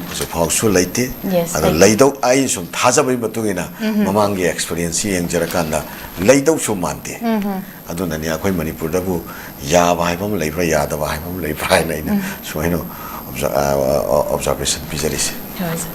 ꯍꯧꯖꯤꯛꯐꯥꯎꯁꯨ ꯂꯩꯇꯦ꯫ Yes, ꯑꯗꯣ ꯂꯩꯇꯦ꯫ ꯂꯩꯗꯧ, ꯑꯩ ꯁꯨꯝ ꯊꯥꯖꯕꯒꯤ ꯃꯇꯨꯡ ꯏꯟꯅ ꯃꯃꯥꯡꯒꯤ ꯑꯦꯛꯁꯄꯤꯔꯤꯌꯦꯟꯁꯁꯤ ꯌꯦꯡꯖꯔꯀꯥꯟꯗ ꯂꯩꯗꯧꯁꯨ ꯃꯥꯟꯗꯦ꯫ ꯑꯗꯨꯅꯅꯤ ꯑꯩꯈꯣꯏ ꯃꯅꯤꯄꯨꯔꯗꯕꯨ ꯌꯥꯕ ꯍꯥꯏꯕ ꯑꯃ ꯂꯩꯕ꯭ꯔꯥ, ꯌꯥꯗꯕ ꯍꯥꯏꯕ ꯑꯃ ꯂꯩꯕ꯭ꯔꯥ ꯍꯥꯏꯅ ꯑꯩꯅ ꯁꯨꯃꯥꯏꯅ ꯑꯣꯕꯖꯥ-, ꯑ, ꯑ, ꯑꯣꯕꯖꯥꯔꯕꯦꯁꯟ ꯄꯤꯖꯔꯤꯁꯦ꯫ ꯍꯣꯏ, ꯑꯣꯖꯥ꯫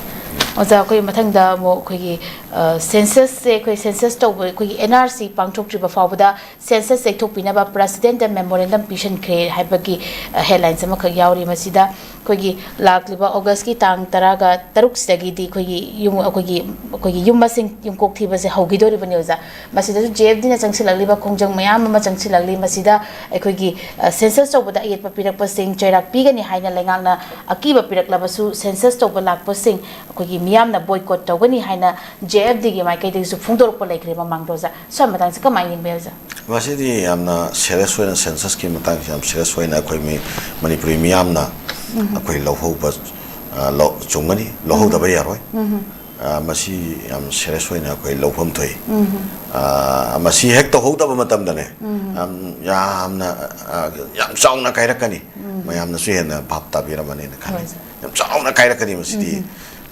ꯑꯣꯖꯥ, ꯑꯩꯈꯣꯏ ꯃꯊꯪꯗ ꯑꯃꯨꯛ ꯑꯩꯈꯣꯏꯒꯤ, ꯑ, ꯁꯦꯟꯁꯁꯁꯦ, ꯑꯩꯈꯣꯏ ꯁꯦꯟꯁꯁ ꯇꯧꯕ, ꯑꯩꯈꯣꯏꯒꯤ ꯑꯦꯟ ꯑꯥꯔ ꯁꯤ ꯄꯥꯡꯊꯣꯛꯇ꯭ꯔꯤꯕ ꯐꯥꯎꯕꯗ ꯁꯦꯟꯁꯁ ꯌꯩꯊꯣꯛꯄꯤꯅꯕ ꯄ꯭ꯔꯁꯤꯗꯦꯟꯠꯇ ꯃꯦꯃꯣꯔꯦꯟꯗꯝ ꯄꯤꯁꯤꯟꯈ꯭ꯔꯦ ꯍꯥꯏꯕꯒꯤ, ꯑ, ꯍꯦꯗꯂꯥꯏꯟꯁ ꯑꯃꯈꯛ ꯌꯥꯎꯔꯤ꯫ ꯃꯁꯤꯗ ꯑꯩꯈꯣꯏꯒꯤ ꯂꯥꯛꯂꯤꯕ ꯑꯣꯒꯁꯀꯤ ꯇꯥꯡ ꯇꯔꯥꯒ ꯇꯔꯨꯛꯁꯤꯗꯒꯤꯗꯤ ꯑꯩꯈꯣꯏꯒꯤ ꯌꯨꯝ, ꯑꯩꯈꯣꯏꯒꯤ, ꯑꯩꯈꯣꯏꯒꯤ ꯌꯨꯝ ꯃꯁꯤꯡ ꯌꯨꯝꯀꯣꯛ ꯊꯤꯕꯁꯦ ꯍꯧꯈꯤꯗꯣꯔꯤꯕꯅꯤ, ꯑꯣꯖꯥ꯫ ꯃꯁꯤꯗꯁꯨ ꯖꯦ ꯑꯦꯐ ꯗꯤꯅ ꯆꯪꯁꯤꯜꯂꯛꯂꯤꯕ ꯈꯣꯡꯖꯪ ꯃꯌꯥꯝ ꯑꯃ ꯆꯪꯁꯤꯜꯂꯛꯂꯤ꯫ ꯃꯁꯤꯗ ꯑꯩꯈꯣꯏꯒꯤ, ꯑ, ꯁꯦꯟꯁꯁ ꯇꯧꯕꯗ ꯑꯌꯦꯠꯄ ꯄꯤꯔꯛꯄꯁꯤꯡ ꯆꯩꯔꯥꯛ ꯄꯤꯒꯅꯤ ꯍꯥꯏꯅ ꯂꯩꯉꯥꯛꯅ ꯑꯀꯤꯕ ꯄꯤꯔꯛꯂꯕꯁꯨ, ꯁꯦꯟꯁꯁ ꯇꯧꯕ ꯂꯥꯛꯄꯁꯤꯡ ꯑꯩꯈꯣꯏꯒꯤ ꯃꯤꯌꯥꯝꯅ ꯕꯣꯏꯀꯣꯠ ꯇꯧꯒꯅꯤ ꯍꯥꯏꯅ ꯖꯦ ꯑꯦꯐ ꯗꯤꯒꯤ ꯃꯥꯏꯀꯩꯗꯒꯤꯁꯨ ꯐꯣꯡꯗꯣꯔꯛꯄ ꯂꯩꯈ꯭ꯔꯦ ꯃꯃꯥꯡꯗ, ꯑꯣꯖꯥ꯫ ꯁ꯭ꯋꯥꯏ ꯃꯇꯥꯡꯁꯤ ꯀꯃꯥꯏꯅ ꯌꯦꯡꯕ ꯌꯥꯏ, ꯑꯣꯖꯥ? ꯃꯁꯤꯗꯤ ꯌꯥꯝꯅ ꯁꯦꯔꯤꯌꯁ ꯑꯣꯏꯅ, ꯁꯦꯟꯁꯁꯀꯤ ꯃꯇꯥꯡꯁꯤ ꯌꯥꯝ ꯁꯦꯔꯤꯌꯁ ꯑꯣꯏꯅ ꯑꯩꯈꯣꯏ ꯃꯤ-, ꯃꯅꯤꯄꯨꯔꯤ ꯃꯤꯌꯥꯝꯅ, ꯑꯩꯈꯣꯏ ꯂꯧꯍꯧꯕ, ꯑ, ꯂꯧ-, ꯆꯨꯝꯒꯅꯤ, ꯂꯧꯍꯧꯗꯕ ꯌꯥꯔꯣꯏ꯫ ꯑ, ꯃꯁꯤ ꯌꯥꯝ ꯁꯦꯔꯤꯌꯁ ꯑꯣꯏꯅ ꯑꯩꯈꯣꯏ ꯂꯧꯐꯝ ꯊꯣꯛꯏ꯫ ꯑ, ꯃꯁꯤ ꯍꯦꯛ ꯇꯧꯍꯧꯗꯕ ꯃꯇꯝꯗꯅꯦ, ꯌꯥꯝ, ꯌꯥꯝꯅ, ꯑ, ꯌꯥꯝ ꯆꯥꯎꯅ ꯀꯥꯏꯔꯛꯀꯅꯤ꯫ ꯃꯌꯥꯝꯅꯁꯨ ꯍꯦꯟꯅ ꯚꯥꯞ ꯇꯥꯕꯤꯔꯝꯃꯅꯤꯅ ꯈꯜꯂꯤ꯫ ꯍꯣꯏ, ꯁꯥꯔ꯫ ꯌꯥꯝ ꯆꯥꯎꯅ ꯀꯥꯏꯔꯛꯀꯅꯤ ꯃꯁꯤꯗꯤ꯫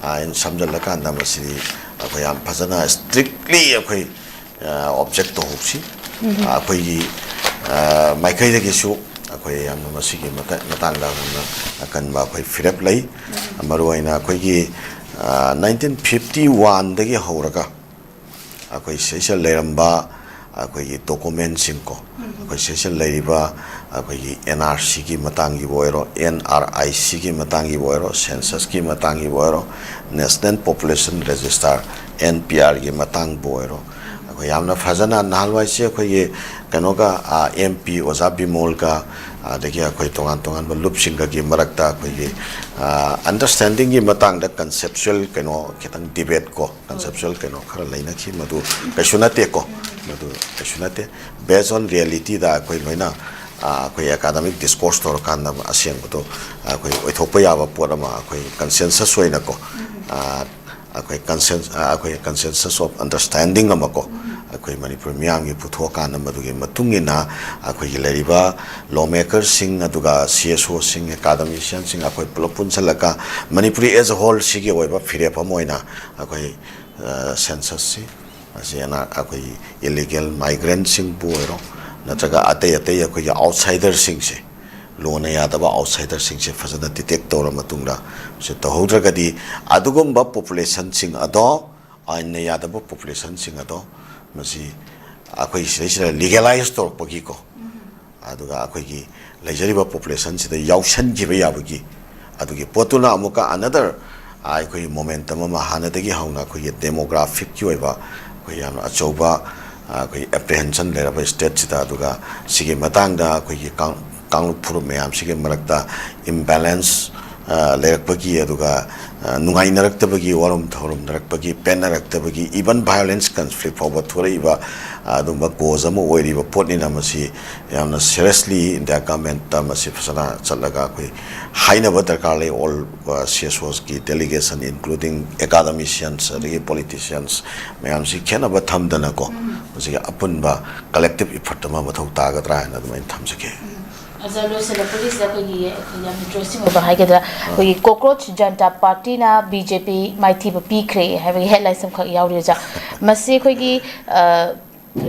ꯑ, ꯑꯩꯅ ꯁꯝꯖꯜꯂꯀꯥꯟꯗ ꯃꯁꯤꯗꯤ ꯑꯩꯈꯣꯏ ꯌꯥꯝ ꯐꯖꯅ ꯏꯁꯇ꯭ꯔꯤꯛꯂꯤ ꯑꯩꯈꯣꯏ, ꯑ, ꯑꯣꯕꯖꯦꯛ ꯇꯧꯍꯧꯁꯤ꯫ ꯑ, ꯑꯩꯈꯣꯏꯒꯤ, ꯑ, ꯃꯥꯏꯀꯩꯗꯒꯤꯁꯨ ꯑꯩꯈꯣꯏ ꯌꯥꯝꯅ ꯃꯁꯤꯒꯤ ꯃꯇ-, ꯃꯇꯥꯡꯗ ꯌꯥꯝꯅ ꯑꯀꯟꯕ ꯑꯩꯈꯣꯏ ꯐꯤꯔꯦꯞ ꯂꯩ꯫ ꯃꯔꯨꯑꯣꯏꯅ ꯑꯩꯈꯣꯏꯒꯤ, ꯑ, ꯅꯥꯏꯟꯇꯤꯟ ꯐꯤꯐꯇꯤ ꯋꯥꯟꯗꯒꯤ ꯍꯧꯔꯒ ꯑꯩꯈꯣꯏ ꯁꯤꯁꯤꯗ ꯂꯩꯔꯝꯕ ꯑꯩꯈꯣꯏꯒꯤ ꯗꯣꯀꯨꯃꯦꯟꯁꯤꯡꯀꯣ, ꯑꯩꯈꯣꯏ ꯁꯤꯁꯤꯗ ꯂꯩꯔꯤꯕ ꯑꯩꯈꯣꯏꯒꯤ ꯑꯦꯟ ꯑꯥꯔ ꯁꯤꯒꯤ ꯃꯇꯥꯡꯒꯤꯕꯨ ꯑꯣꯏꯔꯣ, ꯑꯦꯟ ꯑꯥꯔ ꯑꯥꯏ ꯁꯤꯒꯤ ꯃꯇꯥꯡꯒꯤꯕꯨ ꯑꯣꯏꯔꯣ, ꯁꯦꯟꯁꯁꯀꯤ ꯃꯇꯥꯡꯒꯤꯕꯨ ꯑꯣꯏꯔꯣ, national population register, N P ꯑꯥꯔꯒꯤ ꯃꯇꯥꯡꯕꯨ ꯑꯣꯏꯔꯣ, ꯑꯩꯈꯣꯏ ꯌꯥꯝꯅ ꯐꯖꯅ ꯅꯍꯥꯟꯋꯥꯏꯁꯦ ꯑꯩꯈꯣꯏꯒꯤ ꯀꯩꯅꯣꯒ, ꯑꯦꯝ ꯄꯤ ꯑꯣꯖꯥ ꯕꯤꯃꯣꯜꯒ, ꯑꯗꯒꯤ ꯑꯩꯈꯣꯏ ꯇꯣꯉꯥꯟ ꯇꯣꯉꯥꯟꯕ ꯂꯨꯞꯁꯤꯡꯒꯒꯤ ꯃꯔꯛꯇ ꯑꯩꯈꯣꯏꯒꯤ ꯑꯟꯗꯔꯁ꯭ꯇꯦꯟꯗꯤꯡꯒꯤ ꯃꯇꯥꯡꯗ ꯀꯟꯁꯦꯞꯆꯨꯋꯦꯜ ꯀꯩꯅꯣ ꯈꯤꯇꯪ ꯗꯤꯕꯦꯠ ꯀꯣ, ꯀꯟꯁꯦꯞꯆꯨꯋꯦꯜ ꯀꯩꯅꯣ ꯈꯔ ꯂꯩꯅꯈꯤ꯫ ꯃꯗꯨ ꯀꯩꯁꯨ ꯅꯠꯇꯦꯀꯣ, ꯃꯗꯨ ꯀꯩꯁꯨ ꯅꯠꯇꯦ꯫ ꯕꯦꯁ ꯑꯣꯟ ꯔꯤꯌꯦꯂꯤꯇꯤꯗ ꯑꯩꯈꯣꯏ ꯂꯣꯏꯅ, ꯑ, ꯑꯩꯈꯣꯏ ꯑꯦꯀꯥꯗꯃꯤꯛ ꯗꯤꯁꯀꯣꯔꯁ ꯇꯧꯔꯀꯥꯟꯗ ꯑꯁꯦꯡꯕꯗꯣ ꯑꯩꯈꯣꯏ ꯑꯣꯏꯊꯣꯛꯄ ꯌꯥꯕ ꯄꯣꯠ ꯑꯃ ꯑꯩꯈꯣꯏ ꯀꯟꯁꯦꯟꯁꯁ ꯑꯣꯏꯅꯀꯣ, ꯑ, ꯑꯩꯈꯣꯏ ꯀꯟꯁꯦꯟ-, ꯑ, ꯑꯩꯈꯣꯏ ꯀꯟꯁꯦꯟꯁꯁ ꯑꯣꯐ ꯑꯟꯗꯔꯁ꯭ꯇꯦꯟꯗꯤꯡ ꯑꯃꯀꯣ, ꯑꯩꯈꯣꯏ ꯃꯅꯤꯄꯨꯔ ꯃꯤꯌꯥꯝꯒꯤ ꯄꯨꯊꯣꯛꯑꯀꯥꯟꯗ ꯃꯗꯨꯒꯤ ꯃꯇꯨꯡ ꯏꯟꯅ ꯑꯩꯈꯣꯏꯒꯤ ꯂꯩꯔꯤꯕ ꯂꯣ ꯃꯦꯀꯔꯁꯤꯡ, ꯑꯗꯨꯒ ꯁꯤ ꯑꯦꯁ ꯑꯣꯁꯤꯡ, ꯑꯦꯀꯥꯗꯃꯤꯁꯤꯌꯥꯟꯁꯤꯡ, ꯑꯩꯈꯣꯏ ꯄꯨꯂꯞ ꯄꯨꯟꯁꯤꯜꯂꯒ ꯃꯅꯤꯄꯨꯔꯤ ꯑꯦꯖ ꯑ ꯍꯣꯜꯁꯤꯒꯤ ꯑꯣꯏꯕ ꯐꯤꯔꯦꯞ ꯑꯃ ꯑꯣꯏꯅ ꯑꯩꯈꯣꯏ, ꯑ, ꯁꯦꯟꯁꯁꯁꯤ ꯃꯁꯤ ꯑꯅꯥ-, ꯑꯩꯈꯣꯏꯒꯤ ꯏꯂꯤꯒꯦꯜ ꯃꯥꯏꯒ꯭ꯔꯦꯟꯁꯤꯡꯕꯨ ꯑꯣꯏꯔꯣ, ꯅꯠꯇ꯭ꯔꯒ ꯑꯇꯩ ꯑꯇꯩ ꯑꯩꯈꯣꯏꯒꯤ ꯑꯥꯎꯠꯁꯥꯏꯗꯔꯁꯤꯡꯁꯦ, ꯂꯣꯅ ꯌꯥꯗꯕ ꯑꯥꯎꯠꯁꯥꯏꯗꯔꯁꯤꯡꯁꯦ ꯐꯖꯅ ꯗꯤꯇꯦꯛ ꯇꯧꯔ ꯃꯇꯨꯡꯗ, ꯃꯁꯤ ꯇꯧꯍꯧꯗ꯭ꯔꯒꯗꯤ ꯑꯗꯨꯒꯨꯝꯕ ꯄꯣꯄꯨꯂꯦꯁꯟꯁꯤꯡ ꯑꯗꯣ, ꯑꯥꯏꯟꯅ ꯌꯥꯗꯕ ꯄꯣꯄꯨꯂꯦꯁꯟꯁꯤꯡ ꯑꯗꯣ ꯃꯁꯤ ꯑꯩꯈꯣꯏ ꯁꯤꯗꯩꯁꯤꯗ ꯂꯤꯒꯦꯂꯥꯏꯁ ꯇꯧꯔꯛꯄꯒꯤꯀꯣ, ꯑꯗꯨꯒ ꯑꯩꯈꯣꯏꯒꯤ ꯂꯩꯖꯔꯤꯕ ꯄꯣꯄꯨꯂꯦꯁꯟꯁꯤꯗ ꯌꯥꯎꯁꯟꯈꯤꯕ ꯌꯥꯕꯒꯤ ꯑꯗꯨꯒꯤ ꯄꯣꯠꯇꯨꯅ ꯑꯃꯨꯛꯀ ꯑꯅꯗꯔ ꯑꯩꯈꯣꯏꯒꯤ ꯃꯣꯃꯦꯟꯇꯝ ꯑꯃ, ꯍꯥꯟꯅꯗꯒꯤ ꯍꯧꯅ ꯑꯩꯈꯣꯏꯒꯤ ꯗꯦꯃꯣꯒ꯭ꯔꯥꯐꯤꯛꯀꯤ ꯑꯣꯏꯕ ꯑꯩꯈꯣꯏ ꯌꯥꯝꯅ ꯑꯆꯧꯕ ꯑꯩꯈꯣꯏ ꯑꯦꯄ꯭ꯔꯤꯍꯦꯟꯁꯟ ꯂꯩꯔꯕ ꯁ꯭ꯇꯦꯠꯁꯤꯗ, ꯑꯗꯨꯒ ꯁꯤꯒꯤ ꯃꯇꯥꯡꯗ ꯑꯩꯈꯣꯏꯒꯤ ꯀꯥꯡ-, ꯀꯥꯡꯂꯨꯞ ꯐꯨꯔꯨꯞ ꯃꯌꯥꯝꯁꯤꯒꯤ ꯃꯔꯛꯇ ꯏꯝꯕꯦꯂꯦꯟꯁ ꯂꯩꯔꯛꯄꯒꯤ, ꯑꯗꯨꯒ ꯅꯨꯡꯉꯥꯏꯅꯔꯛꯇꯕꯒꯤ, ꯋꯥꯔꯨꯝ ꯊꯧꯔꯨꯝꯅꯔꯛꯄꯒꯤ, ꯄꯦꯟꯅꯔꯛꯇꯕꯒꯤ, ꯏꯚꯟ ꯚꯥꯏꯑꯣꯂꯦꯟꯁ ꯀꯟꯐ꯭ꯂꯤꯛ ꯐꯥꯎꯕ ꯊꯣꯔꯛꯏꯕ ꯑꯗꯨꯝꯕ ꯀꯣꯖ ꯑꯃ ꯑꯣꯏꯔꯤꯕ ꯄꯣꯠꯅꯤꯅ, ꯃꯁꯤ ꯌꯥꯝꯅ ꯁꯤꯔꯤꯌꯁꯂꯤ ꯏꯟꯗꯤꯌꯥ ꯒꯃꯦꯟꯠꯇ ꯃꯁꯤ ꯐꯖꯅ ꯆꯠꯂꯒ ꯑꯩꯈꯣꯏ ꯍꯥꯏꯅꯕ ꯗꯔꯀꯥꯔ ꯂꯩ꯫ All C S ꯑꯣꯁꯀꯤ delegation, including ꯑꯦꯀꯥꯗꯃꯤꯁꯤꯌꯟꯁ ꯑꯗꯒꯤ ꯄꯣꯂꯤꯇꯤꯁꯤꯌꯟꯁ ꯃꯌꯥꯝꯁꯤ ꯈꯦꯠꯅꯕ ꯊꯝꯗꯅꯀꯣ, ꯃꯁꯤꯒꯤ ꯑꯄꯨꯟꯕ ꯀꯂꯦꯛꯇꯤꯞ ꯏꯐꯔꯠ ꯑꯃ ꯃꯊꯧ ꯇꯥꯒꯗ꯭ꯔꯥ ꯍꯥꯏꯅ ꯑꯗꯨꯃꯥꯏꯅ ꯊꯝꯖꯒꯦ꯫ ꯑꯣꯖꯥ, ꯂꯣꯏꯁꯤꯜꯂꯛꯄꯒꯤꯁꯤꯗ ꯑꯩꯈꯣꯏꯒꯤ, ꯑꯩꯈꯣꯏ ꯌꯥꯝ ꯏꯟꯇꯔꯦꯁꯇꯤꯡ ꯑꯣꯏꯕ ꯍꯥꯏꯒꯗ꯭ꯔꯥ, ꯑꯩꯈꯣꯏꯒꯤ ꯀꯣꯀ꯭ꯔꯣꯆ ꯖꯟꯇꯥ ꯄꯥꯔꯇꯤꯅ ꯕꯤ ꯖꯦ ꯄꯤ ꯃꯥꯏꯊꯤꯕ ꯄꯤꯈ꯭ꯔꯦ ꯍꯥꯏꯕꯒꯤ ꯍꯦꯗꯂꯥꯏꯟꯁ ꯑꯃꯈꯛ ꯌꯥꯎꯔꯤ ꯑꯣꯖꯥ꯫ ꯃꯁꯤ ꯑꯩꯈꯣꯏꯒꯤ, ꯑ,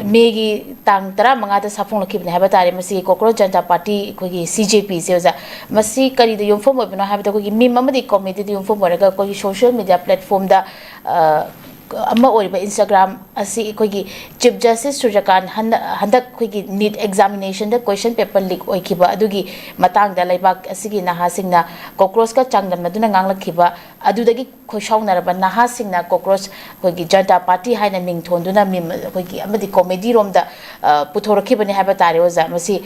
ꯃꯦꯒꯤ ꯇꯥꯡ ꯇꯔꯥꯃꯉꯥꯗ ꯁꯥꯐꯣꯡꯂꯛꯈꯤꯕꯅꯦ ꯍꯥꯏꯕ ꯇꯥꯔꯦ꯫ ꯃꯁꯤ ꯀꯣꯀ꯭ꯔꯣꯆ ꯖꯟꯇꯥ ꯄꯥꯔꯇꯤ, ꯑꯩꯈꯣꯏꯒꯤ ꯁꯤ ꯖꯦ ꯄꯤꯁꯦ ꯑꯣꯖꯥ, ꯃꯁꯤ ꯀꯔꯤꯗ ꯌꯨꯝꯐꯝ ꯑꯣꯏꯕꯅꯣ ꯍꯥꯏꯕꯗ, ꯑꯩꯈꯣꯏꯒꯤ ꯃꯤꯝ ꯑꯃꯗꯤ ꯀꯣꯃꯦꯗꯤꯗ ꯌꯨꯝꯐꯝ ꯑꯣꯏꯔꯒ ꯑꯩꯈꯣꯏꯒꯤ ꯁꯣꯁꯤꯌꯦꯜ ꯃꯦꯗꯤꯌꯥ ꯄ꯭ꯂꯦꯠꯐꯣꯝꯗ, ꯑ, ꯑꯃ ꯑꯣꯏꯔꯤꯕ Instagram ꯑꯁꯤ ꯑꯩꯈꯣꯏꯒꯤ Chief Justice ꯁꯨꯔꯖꯀꯥꯟ ꯍꯟꯗꯛ ꯍꯟꯗꯛ ꯑꯩꯈꯣꯏꯒꯤ NEET examination ꯗ question paper leak ꯑꯣꯏꯈꯤꯕ ꯑꯗꯨꯒꯤ ꯃꯇꯥꯡꯗ ꯂꯩꯕꯥꯛ ꯑꯁꯤꯒꯤ ꯅꯍꯥꯁꯤꯡꯅ ꯀꯣꯀ꯭ꯔꯣꯁꯀ ꯆꯥꯡꯗꯝꯅꯗꯨꯅ ꯉꯥꯡꯂꯛꯈꯤꯕ ꯑꯗꯨꯗꯒꯤ ꯈꯣꯏꯁꯥꯎꯅꯔꯕ ꯅꯍꯥꯁꯤꯡꯅ ꯀꯣꯀ꯭ꯔꯣꯁ ꯑꯩꯈꯣꯏꯒꯤ ꯖꯅꯇꯥ ꯄꯥꯔꯇꯤ ꯍꯥꯏꯅ ꯃꯤꯡ ꯊꯣꯟꯗꯨꯅ ꯃꯤꯝ ꯑꯩꯈꯣꯏꯒꯤ ꯑꯃꯗꯤ ꯀꯣꯃꯦꯗꯤ ꯔꯣꯝꯗ, ꯑ, ꯄꯨꯊꯣꯔꯛꯈꯤꯕꯅꯤ ꯍꯥꯏꯕ ꯇꯥꯔꯦ ꯑꯣꯖꯥ꯫ ꯃꯁꯤ,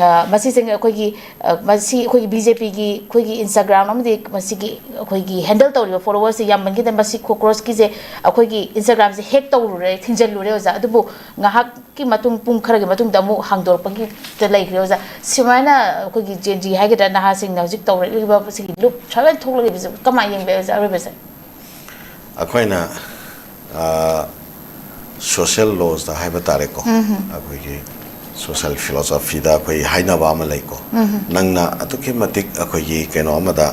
ꯑ, ꯃꯁꯤꯁꯤꯡ ꯑꯩꯈꯣꯏꯒꯤ, ꯑ, ꯃꯁꯤ ꯑꯩꯈꯣꯏꯒꯤ BJP ꯒꯤ ꯑꯩꯈꯣꯏꯒꯤ Instagram ꯑꯃꯗꯤ ꯃꯁꯤꯒꯤ ꯑꯩꯈꯣꯏꯒꯤ handle ꯇꯧꯔꯤꯕ follower ꯁꯦ ꯌꯥꯝꯃꯟꯈꯤꯗꯅ ꯃꯁꯤ ꯀꯣꯀ꯭ꯔꯣꯁꯀꯤꯁꯦ ꯑꯩꯈꯣꯏꯒꯤ Instagram ꯁꯦ hack ꯇꯧꯔꯨꯔꯦ, ꯊꯤꯡꯖꯤꯜꯂꯨꯔꯦ ꯑꯣꯖꯥ꯫ ꯑꯗꯨꯕꯨ ꯉꯥꯏꯍꯥꯛꯀꯤ ꯃꯇꯨꯡ, ꯄꯨꯡ ꯈꯔꯒꯤ ꯃꯇꯨꯡꯗ ꯑꯃꯨꯛ ꯍꯥꯡꯗꯣꯔꯛꯄꯒꯤꯗ ꯂꯩꯈ꯭ꯔꯦ ꯑꯣꯖꯥ꯫ ꯁꯨꯃꯥꯏꯅ ꯑꯩꯈꯣꯏꯒꯤ Gen Z ꯍꯥꯏꯒꯗ꯭ꯔꯥ, ꯅꯍꯥꯁꯤꯡꯅ ꯍꯧꯖꯤꯛ ꯇꯧꯔꯛꯂꯤꯕ ꯁꯤꯒꯤ ꯂꯨꯞ ꯁꯨꯃꯥꯏꯅ ꯊꯣꯛꯂꯛꯂꯤꯕꯁꯦ ꯀꯃꯥꯏꯅ ꯌꯦꯡꯕ ꯌꯥꯏ ꯑꯣꯖꯥ, ꯑꯔꯣꯏꯕꯁꯦ? ꯑꯩꯈꯣꯏꯅ, ꯑ, social laws ꯇ ꯍꯥꯏꯕ ꯇꯥꯔꯦꯀꯣ, ꯎꯝ꯫ ꯑꯩꯈꯣꯏꯒꯤ social philosophy ꯗ ꯑꯩꯈꯣꯏ ꯍꯥꯏꯅꯕ ꯑꯃ ꯂꯩꯀꯣ꯫ ꯎꯝ꯫ ꯅꯪꯅ ꯑꯗꯨꯛꯀꯤ ꯃꯇꯤꯛ ꯑꯩꯈꯣꯏꯒꯤ ꯀꯩꯅꯣ ꯑꯃꯗ,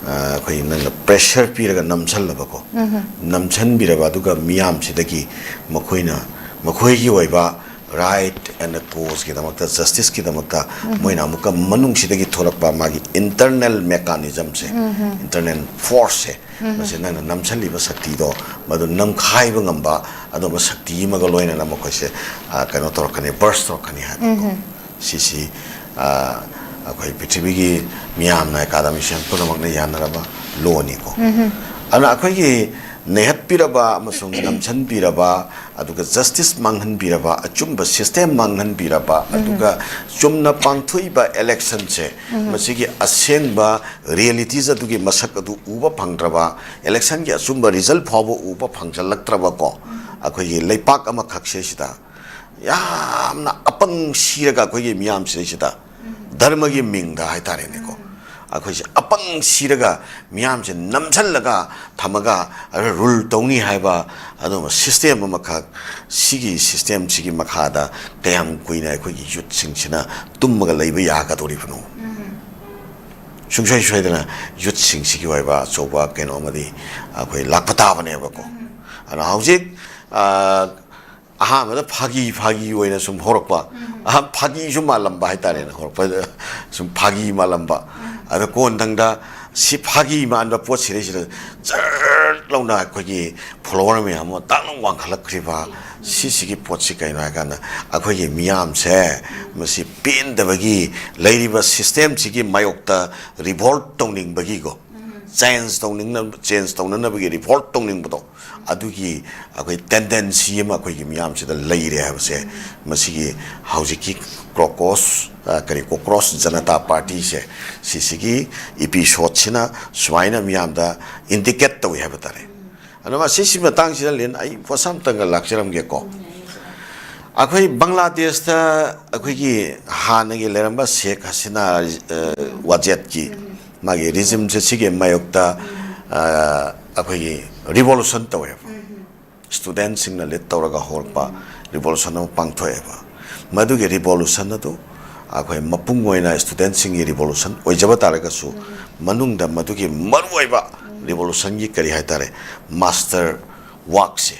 ꯑ, ꯑꯩꯈꯣꯏ ꯅꯪꯅ pressure ꯄꯤꯔꯒ ꯅꯝꯁꯜꯂꯕꯀꯣ, ꯎꯝ꯫ ꯅꯝꯁꯟꯕꯤꯔꯕ ꯑꯗꯨꯒ ꯃꯤꯌꯥꯝꯁꯤꯗꯒꯤ ꯃꯈꯣꯏꯅ ꯃꯈꯣꯏꯒꯤ ꯑꯣꯏꯕ right and cause ꯀꯤꯗꯃꯛꯇ, justice ꯀꯤꯗꯃꯛꯇ, ꯎꯝ꯫ ꯃꯣꯏꯅ ꯑꯃꯨꯛꯀ ꯃꯅꯨꯡꯁꯤꯗꯒꯤ ꯊꯣꯛꯂꯛꯄ ꯃꯥꯒꯤ internal mechanism ꯁꯦ, ꯎꯝ꯫ Internal force ꯁꯦ, ꯎꯝ꯫ ꯃꯁꯤ ꯅꯪꯅ ꯅꯝꯁꯤꯜꯂꯤꯕ ꯁꯛꯇꯤꯗꯣ ꯃꯗꯨ ꯅꯝꯈꯥꯏꯕ ꯉꯝꯕ ꯑꯗꯨꯝꯕ ꯁꯛꯇꯤ ꯑꯃꯒ ꯂꯣꯏꯅꯅ ꯃꯈꯣꯏꯁꯦ, ꯑ, ꯀꯩꯅꯣ ꯇꯧꯔꯛꯀꯅꯤ, burst ꯇꯧꯔꯛꯀꯅꯤ ꯍꯥꯏꯕꯀꯣ꯫ ꯎꯝ꯫ ꯁꯤꯁꯤ, ꯑ, ꯑꯩꯈꯣꯏ ꯄ꯭ꯔꯤꯊꯤꯕꯤꯒꯤ ꯃꯤꯌꯥꯝꯅ, academician ꯄꯨꯝꯅꯃꯛꯅ ꯌꯥꯅꯔꯕ law ꯅꯤꯀꯣ꯫ ꯎꯝ꯫ ꯑꯗꯨꯅ ꯑꯩꯈꯣꯏꯒꯤ ꯅꯩꯍꯠꯄꯤꯔꯕ ꯑꯃꯁꯨꯡ ꯅꯝꯁꯤꯟꯕꯤꯔꯕ, ꯑꯗꯨꯒ justice ꯃꯥꯡꯍꯟꯕꯤꯔꯕ, ꯑꯆꯨꯝꯕ system ꯃꯥꯡꯍꯟꯕꯤꯔꯕ, ꯎꯝ꯫ ꯑꯗꯨꯒ ꯆꯨꯝꯅ ꯄꯥꯡꯊꯣꯛꯏꯕ election ꯁꯦ, ꯎꯝ꯫ ꯃꯁꯤꯒꯤ ꯑꯁꯦꯡꯕ realities ꯑꯗꯨꯒꯤ ꯃꯁꯛ ꯑꯗꯨ ꯎꯕ ꯐꯪꯗ꯭ꯔꯕ, election ꯒꯤ ꯑꯆꯨꯝꯕ result ꯐꯥꯎꯕ ꯎꯕ ꯐꯪꯖꯜꯂꯛꯇ꯭ꯔꯕꯀꯣ, ꯎꯝ꯫ ꯑꯩꯈꯣꯏꯒꯤ ꯂꯩꯄꯥꯛ ꯑꯃꯈꯛꯁꯦ ꯁꯤꯗ ꯌꯥꯝꯅ ꯑꯄꯪ ꯁꯤꯔꯒ ꯑꯩꯈꯣꯏꯒꯤ ꯃꯤꯌꯥꯝꯁꯤꯗꯩꯁꯤꯗ ꯎꯝ꯫ ꯙꯔꯃꯒꯤ ꯃꯤꯡꯗ ꯍꯥꯏꯇꯥꯔꯦꯅꯦꯀꯣ, ꯎꯝ꯫ ꯑꯩꯈꯣꯏꯁꯦ ꯑꯄꯪ ꯁꯤꯔꯒ ꯃꯤꯌꯥꯝꯁꯦ ꯅꯝꯁꯜꯂꯒ ꯊꯝꯃꯒ rule ꯇꯧꯅꯤ ꯍꯥꯏꯕ ꯑꯗꯨꯒꯨꯝꯕ system ꯑꯃꯈꯛ, ꯁꯤꯒꯤ system ꯁꯤꯒꯤ ꯃꯈꯥꯗ ꯀꯌꯥꯝ ꯀꯨꯏꯅ ꯑꯩꯈꯣꯏꯒꯤ youth ꯁꯤꯡꯁꯤꯅ ꯇꯨꯝꯃꯒ ꯂꯩꯕ ꯌꯥꯒꯗꯧꯔꯤꯕꯅꯣ? ꯎꯝ꯫ ꯁꯨꯡꯁꯣꯏ ꯁꯣꯏꯗꯅ youth ꯁꯤꯡꯁꯤꯒꯤ ꯑꯣꯏꯕ ꯑꯆꯧꯕ ꯀꯩꯅꯣ ꯑꯃꯗꯤ ꯑꯩꯈꯣꯏ ꯂꯥꯛꯄ ꯇꯥꯕꯅꯦꯕꯀꯣ꯫ ꯎꯝ꯫ ꯑꯗꯨꯅ ꯍꯧꯖꯤꯛ, ꯑ, ꯑꯍꯥꯟꯕꯗ ꯐꯥꯒꯤ ꯐꯥꯒꯤ ꯑꯣꯏꯅ ꯁꯨꯝ ꯍꯧꯔꯛꯄ, ꯎꯝ꯫ ꯑꯍꯥꯟ-, ꯐꯥꯒꯤꯁꯨ ꯃꯥꯜꯂꯝꯕ ꯍꯥꯏꯇꯥꯔꯦꯅꯦ, ꯍꯧꯔꯛꯄꯗ ꯁꯨꯝ ꯐꯥꯒꯤ ꯃꯥꯜꯂꯝꯕ꯫ ꯎꯝ꯫ ꯑꯗ ꯀꯣꯟꯊꯪꯗ ꯁꯤ ꯐꯥꯒꯤ ꯃꯥꯟꯕ ꯄꯣꯠ ꯁꯤꯗꯩꯁꯤꯗ ꯆꯔ ꯂꯥꯎꯅ ꯑꯩꯈꯣꯏꯒꯤ ꯐꯣꯂꯣꯋꯔ ꯃꯌꯥꯝ ꯑꯃ ꯇꯥꯛ ꯂꯥꯎ ꯋꯥꯡꯈꯠꯂꯛꯈ꯭ꯔꯤꯕ꯫ ꯁꯤꯁꯤꯒꯤ ꯄꯣꯠꯁꯤ ꯀꯩꯅꯣ ꯍꯥꯏꯀꯥꯟꯗ, ꯑꯩꯈꯣꯏꯒꯤ ꯃꯤꯌꯥꯝꯁꯦ ꯃꯁꯤ ꯄꯦꯟꯗꯕꯒꯤ, ꯂꯩꯔꯤꯕ ꯁꯤꯁꯇꯦꯝꯁꯤꯒꯤ ꯃꯥꯌꯣꯛꯇ ꯔꯤꯚꯣꯜꯠ ꯇꯧꯅꯤꯡꯕꯒꯤꯀꯣ, ꯆꯦꯟꯖ ꯇꯧꯅꯤꯡꯅ ꯆꯦꯟꯖ ꯇꯧꯅꯅꯕꯒꯤ ꯔꯤꯚꯣꯜꯠ ꯇꯧꯅꯤꯡꯕꯗꯣ, ꯑꯗꯨꯒꯤ ꯑꯩꯈꯣꯏ ꯇꯦꯟꯗꯦꯟꯁꯤ ꯑꯃ ꯑꯩꯈꯣꯏꯒꯤ ꯃꯤꯌꯥꯝꯁꯤꯗ ꯂꯩꯔꯦ ꯍꯥꯏꯕꯁꯦ ꯃꯁꯤꯒꯤ ꯍꯧꯖꯤꯛꯀꯤ ꯀ꯭ꯔꯣꯀꯣꯁ, ꯑ, ꯀꯔꯤ, ꯀꯣꯀ꯭ꯔꯣꯁ ꯖꯅꯇꯥ ꯄꯥꯔꯇꯤꯁꯦ, ꯁꯤꯁꯤꯒꯤ ꯏꯄꯤꯁꯣꯠꯁꯤꯅ ꯁꯨꯃꯥꯏꯅ ꯃꯤꯌꯥꯝꯗ ꯏꯟꯗꯤꯀꯦꯠ ꯇꯧꯏ ꯍꯥꯏꯕ ꯇꯥꯔꯦ꯫ ꯑꯗꯣ ꯃꯁꯤꯁꯤ ꯃꯇꯥꯡꯁꯤꯗ, ꯂꯤꯟ, ꯑꯩ ꯄꯣꯠꯁꯥ ꯑꯃꯇꯪꯒ ꯂꯥꯛꯆꯔꯝꯒꯦꯀꯣ꯫ ꯑꯩꯈꯣꯏ ꯕꯪꯒ꯭ꯂꯥꯗꯦꯁꯇ ꯑꯩꯈꯣꯏꯒꯤ ꯍꯥꯟꯅꯒꯤ ꯂꯩꯔꯝꯕ ꯁꯦꯈ ꯍꯁꯤꯅꯥ, ꯑ, ꯋꯥꯖꯦꯠꯀꯤ ꯃꯥꯒꯤ ꯔꯤꯖꯤꯝꯁꯦ, ꯁꯤꯒꯤ ꯃꯥꯌꯣꯛꯇ, ꯑ, ꯑꯩꯈꯣꯏꯒꯤ ꯔꯤꯚꯣꯂꯨꯁꯟ ꯇꯧꯋꯦꯕ꯫ ꯁ꯭ꯇꯨꯗꯦꯟꯁꯤꯡꯅ ꯂꯤꯗ ꯇꯧꯔꯒ ꯍꯧꯔꯛꯄ ꯔꯤꯚꯣꯂꯨꯁꯟ ꯑꯃ ꯄꯥꯡꯊꯣꯛꯑꯦꯕ꯫ ꯃꯗꯨꯒꯤ ꯔꯤꯚꯣꯂꯨꯁꯟ ꯑꯗꯨ ꯑꯩꯈꯣꯏ ꯃꯄꯨꯡ ꯑꯣꯏꯅ ꯁ꯭ꯇꯨꯗꯦꯟꯁꯤꯡꯒꯤ ꯔꯤꯚꯣꯂꯨꯁꯟ ꯑꯣꯏꯖꯕ ꯇꯥꯔꯒꯁꯨ, ꯃꯅꯨꯡꯗ ꯃꯗꯨꯒꯤ ꯃꯔꯨꯑꯣꯏꯕ ꯔꯤꯚꯣꯂꯨꯁꯟꯒꯤ, ꯀꯔꯤ ꯍꯥꯏꯇꯥꯔꯦ, ꯃꯥꯁꯇꯔ ꯋꯥꯔꯛꯁꯦ,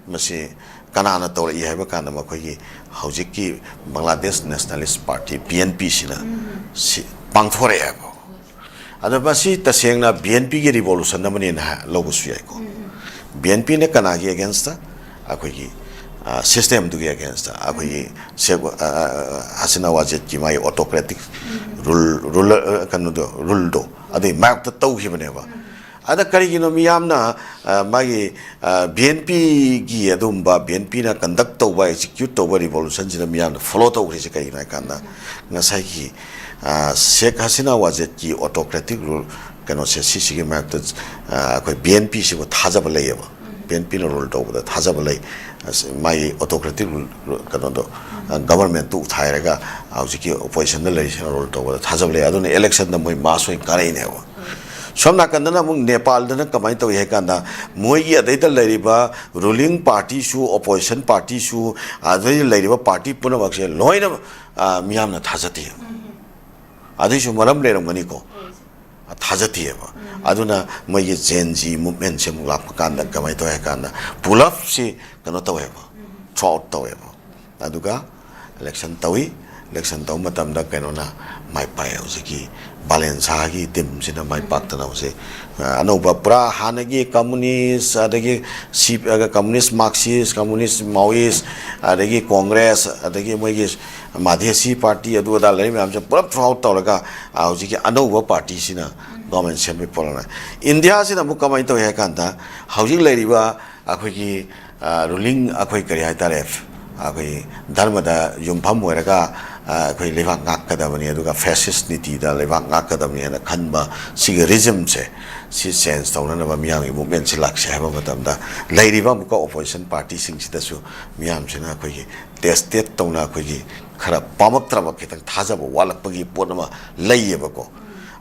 ꯃꯁꯤ ꯀꯅꯥꯅ ꯇꯧꯔꯛꯏ ꯍꯥꯏꯕ ꯀꯥꯟꯗ, ꯃꯈꯣꯏꯒꯤ ꯍꯧꯖꯤꯛꯀꯤ Bangladesh nationalist party, B N P, ꯁꯤꯅ ꯁꯤ ꯄꯥꯡꯊꯣꯔꯛꯑꯦꯕ꯫ ꯑꯗꯣ ꯃꯁꯤ ꯇꯁꯦꯡꯅ ꯕꯤ ꯑꯦꯟ ꯄꯤꯒꯤ ꯔꯤꯚꯣꯂꯨꯁꯟ ꯑꯃꯅꯦꯅ ꯍꯥꯏ-, ꯂꯧꯕꯁꯨ ꯌꯥꯏꯀꯣ꯫ ꯕꯤ ꯑꯦꯟ ꯄꯤꯅ ꯀꯅꯥꯒꯤ ꯑꯦꯒꯦꯟꯁꯇ? ꯑꯩꯈꯣꯏꯒꯤ, ꯑ, ꯁꯤꯁꯇꯦꯝꯗꯨꯒꯤ ꯑꯦꯒꯦꯟꯁꯇ, ꯑꯩꯈꯣꯏꯒꯤ ꯁꯦ-, ꯑ, ꯑ, ꯍꯁꯤꯅꯥ ꯋꯥꯖꯦꯠꯀꯤ ꯃꯥꯒꯤ ꯑꯣꯇꯣꯀ꯭ꯔꯦꯇꯤꯛ ꯔꯨꯜ, ꯔꯨꯂꯔ, ꯑ, ꯀꯩꯅꯣꯗꯣ, ꯔꯨꯜꯗꯣ, ꯑꯗꯨꯒꯤ ꯃꯥꯌꯣꯛꯇ ꯇꯧꯈꯤꯕꯅꯦꯕ꯫ ꯑꯗ ꯀꯔꯤꯒꯤꯅꯣ ꯃꯤꯌꯥꯝꯅ, ꯑ, ꯃꯥꯒꯤ, ꯑ, ꯕꯤ ꯑꯦꯟ ꯄꯤꯒꯤ ꯑꯗꯨꯒꯨꯝꯕ, ꯕꯤ ꯑꯦꯟ ꯄꯤꯅ ꯀꯟꯗꯛ ꯇꯧꯕ, ꯑꯦꯛꯖꯤꯀ꯭ꯌꯨꯠ ꯇꯧꯕ ꯔꯤꯚꯣꯂꯨꯁꯟꯁꯤꯗ ꯃꯤꯌꯥꯝꯅ ꯐꯣꯂꯣ ꯇꯧꯈ꯭ꯔꯤꯁꯦ ꯀꯩꯒꯤꯅꯣ ꯍꯥꯏ ꯀꯥꯟꯗ, ꯉꯁꯥꯏꯒꯤ, ꯑ, ꯁꯦꯈ ꯍꯁꯤꯅꯥ ꯋꯥꯖꯦꯠꯀꯤ ꯑꯣꯇꯣꯀ꯭ꯔꯦꯇꯤꯛ ꯔꯨꯜ ꯀꯩꯅꯣꯁꯦ, ꯁꯤꯁꯤꯒꯤ ꯃꯥꯌꯣꯛꯇ, ꯑ, ꯑꯩꯈꯣꯏ ꯕꯤ ꯑꯦꯟ ꯄꯤꯁꯤꯕꯨ ꯊꯥꯖꯕ ꯂꯩꯌꯦꯕ꯫ ꯕꯤ ꯑꯦꯟ ꯄꯤꯅ ꯔꯨꯜ ꯇꯧꯕꯗ ꯊꯥꯖꯕ ꯂꯩ꯫ ꯑꯁ, ꯃꯥꯒꯤ ꯑꯣꯇꯣꯀ꯭ꯔꯦꯇꯤꯛ ꯔꯨꯜ, ꯀꯩꯅꯣꯗꯣ, ꯑ, ꯒꯕꯔꯟꯃꯦꯟꯠꯇꯨ ꯎꯊꯥꯏꯔꯒ ꯍꯧꯖꯤꯛꯀꯤ ꯑꯣꯄꯣꯖꯤꯁꯟꯗ ꯂꯩꯔꯤꯁꯤꯅ ꯔꯨꯜ ꯇꯧꯕꯗ ꯊꯥꯖꯕ ꯂꯩ꯫ ꯑꯗꯨꯅ ꯏꯂꯦꯛꯁꯟꯗ ꯃꯣꯏ ꯃꯥꯁ ꯑꯣꯏꯅ ꯀꯥꯔꯛꯏꯅꯦꯕ꯫ ꯁꯣꯝ ꯅꯥꯀꯟꯗꯅ ꯑꯃꯨꯛ ꯅꯦꯄꯥꯜꯗꯅ ꯀꯃꯥꯏꯅ ꯇꯧꯏ ꯍꯥꯏ ꯀꯥꯟꯗ, ꯃꯣꯏꯒꯤ ꯑꯗꯩꯗ ꯂꯩꯔꯤꯕ ꯔꯨꯂꯤꯡ ꯄꯥꯔꯇꯤꯁꯨ, ꯑꯣꯄꯣꯖꯤꯁꯟ ꯄꯥꯔꯇꯤꯁꯨ, ꯑꯗꯩꯗ ꯂꯩꯔꯤꯕ ꯄꯥꯔꯇꯤ ꯄꯨꯝꯅꯃꯛꯁꯦ ꯂꯣꯏꯅ, ꯑ, ꯃꯤꯌꯥꯝꯅ ꯊꯥꯖꯗꯦ꯫ ꯑꯗꯨꯏꯁꯨ ꯃꯔꯝ ꯂꯩꯔꯝꯒꯅꯤꯀꯣ꯫ ꯊꯥꯖꯗꯦꯕ꯫ ꯑꯗꯨꯅ ꯃꯣꯏꯒꯤ ꯖꯦꯟ ꯖꯤ ꯃꯨꯚꯃꯦꯟꯠꯁꯦ ꯑꯃꯨꯛ ꯂꯥꯛꯄ ꯀꯥꯟꯗ ꯀꯃꯥꯏꯅ ꯇꯧꯏ ꯍꯥꯏ ꯀꯥꯟꯗ, ꯄꯨꯂꯞꯁꯤ ꯀꯩꯅꯣ ꯇꯧꯋꯦꯕ, ꯊ꯭ꯔꯣ ꯑꯥꯎꯠ ꯇꯧꯋꯦꯕ꯫ ꯑꯗꯨꯒ ꯏꯂꯦꯛꯁꯟ ꯇꯧꯏ꯫ ꯏꯂꯦꯛꯁꯟ ꯇꯧꯕ ꯃꯇꯝꯗ ꯀꯩꯅꯣꯅ, ꯃꯥꯏ ꯄꯥꯛꯑꯦ꯫ ꯍꯧꯖꯤꯛꯀꯤ ꯕꯥꯂꯦꯟꯁꯥꯒꯤ ꯇꯤꯝꯁꯤꯅ ꯃꯥꯏ ꯄꯥꯛꯇꯅ ꯍꯧꯖꯤꯛ, ꯑ, ꯑꯅꯧꯕ ꯄꯨꯔꯥ ꯍꯥꯟꯅꯒꯤ ꯀꯝꯃꯨꯅꯤꯁ, ꯑꯗꯒꯤ ꯁꯤ-, ꯑ, ꯀꯝꯃꯨꯅꯤꯁ ꯃꯥꯔꯛꯁꯤꯁ, ꯀꯝꯃꯨꯅꯤꯁ ꯃꯥꯑꯣꯏꯁ, ꯑꯗꯒꯤ ꯀꯣꯡꯒ꯭ꯔꯦꯁ, ꯑꯗꯒꯤ ꯃꯣꯏꯒꯤ ꯃꯥꯙꯦꯁꯤ ꯄꯥꯔꯇꯤ, ꯑꯗꯨ ꯑꯗꯥ ꯂꯩꯔꯤ ꯃꯌꯥꯝꯁꯦ ꯄꯨꯂꯞ ꯊ꯭ꯔꯨ ꯑꯥꯎꯠ ꯇꯧꯔꯒ, ꯑ, ꯍꯧꯖꯤꯛꯀꯤ ꯑꯅꯧꯕ ꯄꯥꯔꯇꯤꯁꯤꯅ ꯒꯣꯔꯃꯦꯟ ꯁꯦꯝꯕꯒꯤ ꯄꯣꯠ ꯑꯃ ꯂꯥꯛꯑꯦ꯫ ꯏꯟꯗꯤꯌꯥꯁꯤꯅ ꯑꯃꯨꯛ ꯀꯃꯥꯏꯅ ꯇꯧꯏ ꯍꯥꯏ ꯀꯥꯟꯗ, ꯍꯧꯖꯤꯛ ꯂꯩꯔꯤꯕ ꯑꯩꯈꯣꯏꯒꯤ, ꯑ, ꯔꯨꯂꯤꯡ, ꯑꯩꯈꯣꯏ ꯀꯔꯤ ꯍꯥꯏꯇꯥꯔꯦ, ꯑꯩꯈꯣꯏ ꯙꯔꯃꯗ ꯌꯨꯝꯐꯝ ꯑꯣꯏꯔꯒ, ꯑ, ꯑꯩꯈꯣꯏ ꯂꯩꯕꯥꯛ ꯉꯥꯛꯀꯗꯕꯅꯤ, ꯑꯗꯨꯒ ꯐꯦꯁꯤꯁ ꯅꯤꯇꯤꯗ ꯂꯩꯕꯥꯛ ꯉꯥꯛꯀꯗꯕꯅꯤ ꯍꯥꯏꯅ ꯈꯟꯕ ꯁꯤꯒꯤ ꯔꯤꯖꯤꯝꯁꯦ, ꯁꯤ ꯆꯦꯟꯖ ꯇꯧꯅꯅꯕ ꯃꯤꯌꯥꯝꯒꯤ ꯃꯨꯞꯃꯦꯟꯁꯤ ꯂꯥꯛꯁꯦ ꯍꯥꯏꯕ ꯃꯇꯝꯗ, ꯂꯩꯔꯤꯕ ꯑꯃꯨꯛꯀ ꯑꯣꯄꯣꯖꯤꯁꯟ ꯄꯥꯔꯇꯤꯁꯤꯡꯁꯤꯗꯁꯨ ꯃꯤꯌꯥꯝꯁꯤꯅ ꯑꯩꯈꯣꯏꯒꯤ ꯇꯦꯁꯇꯦꯠ ꯇꯧꯅ, ꯑꯩꯈꯣꯏꯒꯤ ꯈꯔ ꯄꯥꯝꯃꯛꯇ꯭ꯔꯕ, ꯈꯤꯇꯪ ꯊꯥꯖꯕ ꯋꯥꯠꯂꯛꯄꯒꯤ ꯄꯣꯠ ꯑꯃ ꯂꯩꯌꯦꯕꯀꯣ꯫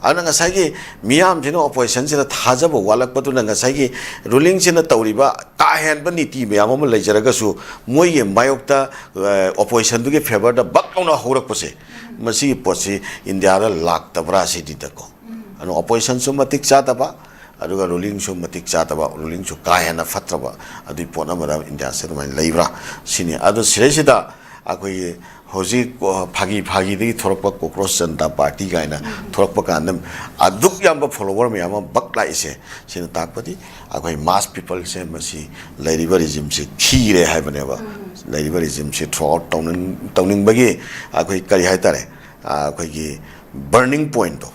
ꯑꯗꯨꯅ ꯉꯁꯥꯏꯒꯤ ꯃꯤꯌꯥꯝꯁꯤꯅ ꯑꯣꯄꯣꯖꯤꯁꯟꯁꯤꯗ ꯊꯥꯖꯕ ꯋꯥꯠꯂꯛꯄꯗꯨꯅ ꯉꯁꯥꯏꯒꯤ ꯔꯨꯂꯤꯡꯁꯤꯅ ꯇꯧꯔꯤꯕ ꯀꯥ ꯍꯦꯟꯕ ꯅꯤꯇꯤ ꯃꯌꯥꯝ ꯑꯃ ꯂꯩꯖꯔꯒꯁꯨ, ꯃꯣꯏꯒꯤ ꯃꯥꯌꯣꯛꯇ, ꯑ, ꯑꯣꯄꯣꯖꯤꯁꯟꯗꯨꯒꯤ ꯐꯦꯚꯔꯗ ꯕꯛ ꯂꯥꯎꯅ ꯍꯧꯔꯛꯄꯁꯦ, ꯃꯁꯤꯒꯤ ꯄꯣꯠꯁꯤ ꯏꯟꯗꯤꯌꯥꯗ ꯂꯥꯛꯇꯕ꯭ꯔꯥ ꯁꯤꯅꯤꯗꯀꯣ꯫ ꯑꯗꯨꯅ ꯑꯣꯄꯣꯖꯤꯁꯟꯁꯨ ꯃꯇꯤꯛ ꯆꯥꯗꯕ, ꯑꯗꯨꯒ ꯔꯨꯂꯤꯡꯁꯨ ꯃꯇꯤꯛ ꯆꯥꯗꯕ, ꯔꯨꯂꯤꯡꯁꯨ ꯀꯥ ꯍꯦꯟꯅ ꯐꯠꯇ꯭ꯔꯕ, ꯑꯗꯨꯒꯤ ꯄꯣꯠ ꯑꯃꯗ ꯏꯟꯗꯤꯌꯥꯁꯦ ꯑꯗꯨꯃꯥꯏꯅ ꯂꯩꯕ꯭ꯔꯥ ꯁꯤꯅꯤ꯫ ꯑꯗꯣ ꯁꯤꯗꯩꯁꯤꯗ ꯑꯩꯈꯣꯏꯒꯤ ꯍꯧꯖꯤꯛ, ꯑ, ꯐꯥꯒꯤ ꯐꯥꯒꯤꯗꯒꯤ ꯊꯣꯔꯛꯄ ꯀꯣꯀ꯭ꯔꯣꯁ ꯖꯅꯇꯥ ꯄꯥꯔꯇꯤ ꯀꯥꯏꯅ ꯊꯣꯔꯛꯄ ꯀꯥꯟꯗ, ꯑꯗꯨꯛ ꯌꯥꯝꯕ ꯐꯣꯂꯣꯋꯔ ꯃꯌꯥꯝ ꯑꯃ ꯕꯛ ꯂꯥꯛꯏꯁꯦ, ꯁꯤꯅ ꯇꯥꯛꯄꯗꯤ ꯑꯩꯈꯣꯏ ꯃꯥꯁ ꯄꯤꯄꯜꯁꯦ ꯃꯁꯤ ꯂꯩꯔꯤꯕ ꯔꯤꯖꯤꯝꯁꯦ ꯈꯤꯔꯦ ꯍꯥꯏꯕꯅꯦꯕ꯫ ꯂꯩꯔꯤꯕ ꯔꯤꯖꯤꯝꯁꯦ ꯊ꯭ꯔꯨ ꯑꯥꯎꯠ ꯇꯧꯅꯤꯡ-, ꯇꯧꯅꯤꯡꯕꯒꯤ ꯑꯩꯈꯣꯏ ꯀꯔꯤ ꯍꯥꯏꯇꯥꯔꯦ, ꯑ, ꯑꯩꯈꯣꯏꯒꯤ ꯕꯔꯅꯤꯡ ꯄꯣꯏꯟꯠꯇꯣ,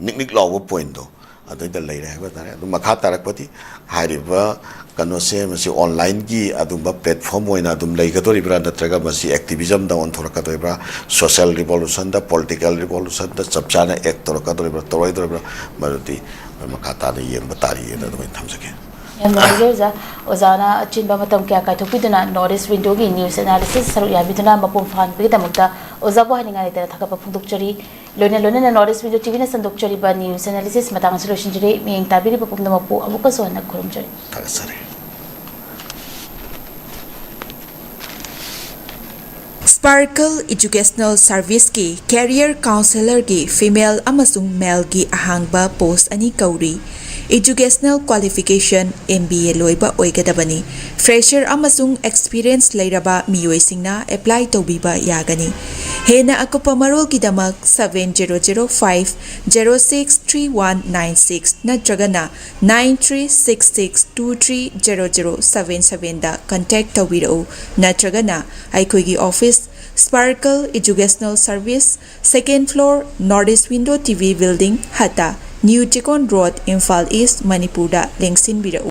ꯅꯤꯛ ꯅꯤꯛ ꯂꯥꯎꯕ ꯄꯣꯏꯟꯠꯇꯣ ꯑꯗꯨꯗ ꯂꯩꯔꯦ ꯍꯥꯏꯕ ꯇꯥꯔꯦ꯫ ꯑꯗꯨ ꯃꯈꯥ ꯇꯥꯔꯛꯄꯗꯤ ꯍꯥꯏꯔꯤꯕ ꯀꯩꯅꯣꯁꯦ ꯃꯁꯤ ꯑꯣꯟꯂꯥꯏꯟꯒꯤ ꯑꯗꯨꯝꯕ ꯄ꯭ꯂꯦꯠꯐꯣꯝ ꯑꯣꯏꯅ ꯑꯗꯨꯝ ꯂꯩꯒꯗꯧꯔꯤꯕ꯭ꯔꯥ, ꯅꯠꯇ꯭ꯔꯒ ꯃꯁꯤ ꯑꯦꯛꯇꯤꯚꯤꯖꯝꯗ ꯑꯣꯟꯊꯣꯔꯛꯀꯗꯧꯔꯤꯕ꯭ꯔꯥ, ꯁꯣꯁꯤꯌꯦꯜ ꯔꯤꯚꯣꯂꯨꯁꯟꯗ, ꯄꯣꯂꯤꯇꯤꯀꯦꯜ ꯔꯤꯚꯣꯂꯨꯁꯟꯗ ꯆꯞ ꯆꯥꯅ ꯑꯦꯛ ꯇꯧꯔꯛꯀꯗꯧꯔꯤꯕ꯭ꯔꯥ, ꯇꯧꯔꯣꯏꯗꯧꯔꯤꯕ꯭ꯔꯥ, ꯃꯗꯨꯗꯤ ꯑꯩꯈꯣꯏ ꯃꯈꯥ ꯇꯥꯅ ꯌꯦꯡꯕ ꯇꯥꯔꯤꯑꯅ ꯑꯗꯨꯃꯥꯏꯅ ꯊꯝꯖꯒꯦ꯫ ꯌꯥꯝ ꯅꯨꯡꯉꯥꯏꯖꯩ ꯑꯣꯖꯥ꯫ ꯑꯣꯖꯥꯅ ꯑꯆꯤꯟꯕ ꯃꯇꯝ ꯀꯌꯥ ꯀꯥꯏꯊꯣꯛꯄꯤꯗꯨꯅ ꯅꯣꯔꯠ ꯏꯁ ꯋꯤꯟꯗꯣꯒꯤ ꯅ꯭ꯌꯨꯁ ꯑꯦꯅꯥꯂꯤꯁꯤꯁ ꯁꯔꯨꯛ ꯌꯥꯕꯤꯗꯨꯅ ꯃꯄꯨꯡ ꯐꯥꯍꯟꯕꯒꯤꯗꯃꯛꯇ ꯑꯣꯖꯥꯕꯨ ꯍꯥꯏꯅꯤꯡꯉꯥꯏ ꯂꯩꯇꯅ ꯊꯥꯒꯠꯄ ꯐꯣꯡꯗꯣꯛꯆꯔꯤ꯫ ꯂꯣꯏꯅ ꯂꯣꯏꯅꯅ ꯅꯣꯔꯠ ꯏꯁ ꯋꯤꯟꯗꯣ ꯇꯤꯚꯤꯅ ꯁꯟꯗꯣꯛꯆꯔꯤꯕ ꯅ꯭ꯌꯨꯁ ꯑꯦꯅꯥꯂꯤꯁꯤꯁ ꯃꯇꯥꯡ ꯑꯁꯤ ꯂꯣꯏꯁꯤꯟꯖꯔꯤ꯫ ꯃꯤꯠꯌꯦꯡ ꯇꯥꯕꯤꯔꯤꯕ ꯄꯨꯝꯅꯃꯛꯄꯨ ꯑꯃꯨꯛꯀꯁꯨ ꯍꯟꯅ ꯈꯨꯔꯨꯝꯖꯔꯤ꯫ ꯊꯥꯒꯠꯆꯔꯤ꯫ Sparkle Educational Serviceꯀꯤ Career Counselorꯒꯤ female ꯑꯃꯁꯨꯡ maleꯒꯤ ꯑꯍꯥꯡꯕ post ꯑꯅꯤ ꯀꯧꯔꯤ꯫ Educational qualification M B A ꯂꯣꯏꯕ ꯑꯣꯏꯒꯗꯕꯅꯤ꯫ Fresher ꯑꯃꯁꯨꯡ experience ꯂꯩꯔꯕ ꯃꯤꯑꯣꯏꯁꯤꯡꯅ apply ꯇꯧꯕꯤꯕ ꯌꯥꯒꯅꯤ꯫ ꯍꯦꯟꯅ ꯑꯀꯨꯞꯄ ꯃꯔꯣꯜꯒꯤꯗꯃꯛ seven zero zero five zero six three one nine six ꯅꯠꯇ꯭ꯔꯒꯅ nine three six six two three zero zero seven seven ꯗ contact ꯇꯧꯕꯤꯔꯛꯎ, ꯅꯠꯇ꯭ꯔꯒꯅ ꯑꯩꯈꯣꯏꯒꯤ office, Sparkle Educational Service, second floor, North East Window T V Building, ꯍꯠꯇ, New Chikon Road, Imphal East, ꯃꯅꯤꯄꯨꯔꯗ ꯂꯦꯡꯁꯤꯟꯕꯤꯔꯛꯎ꯫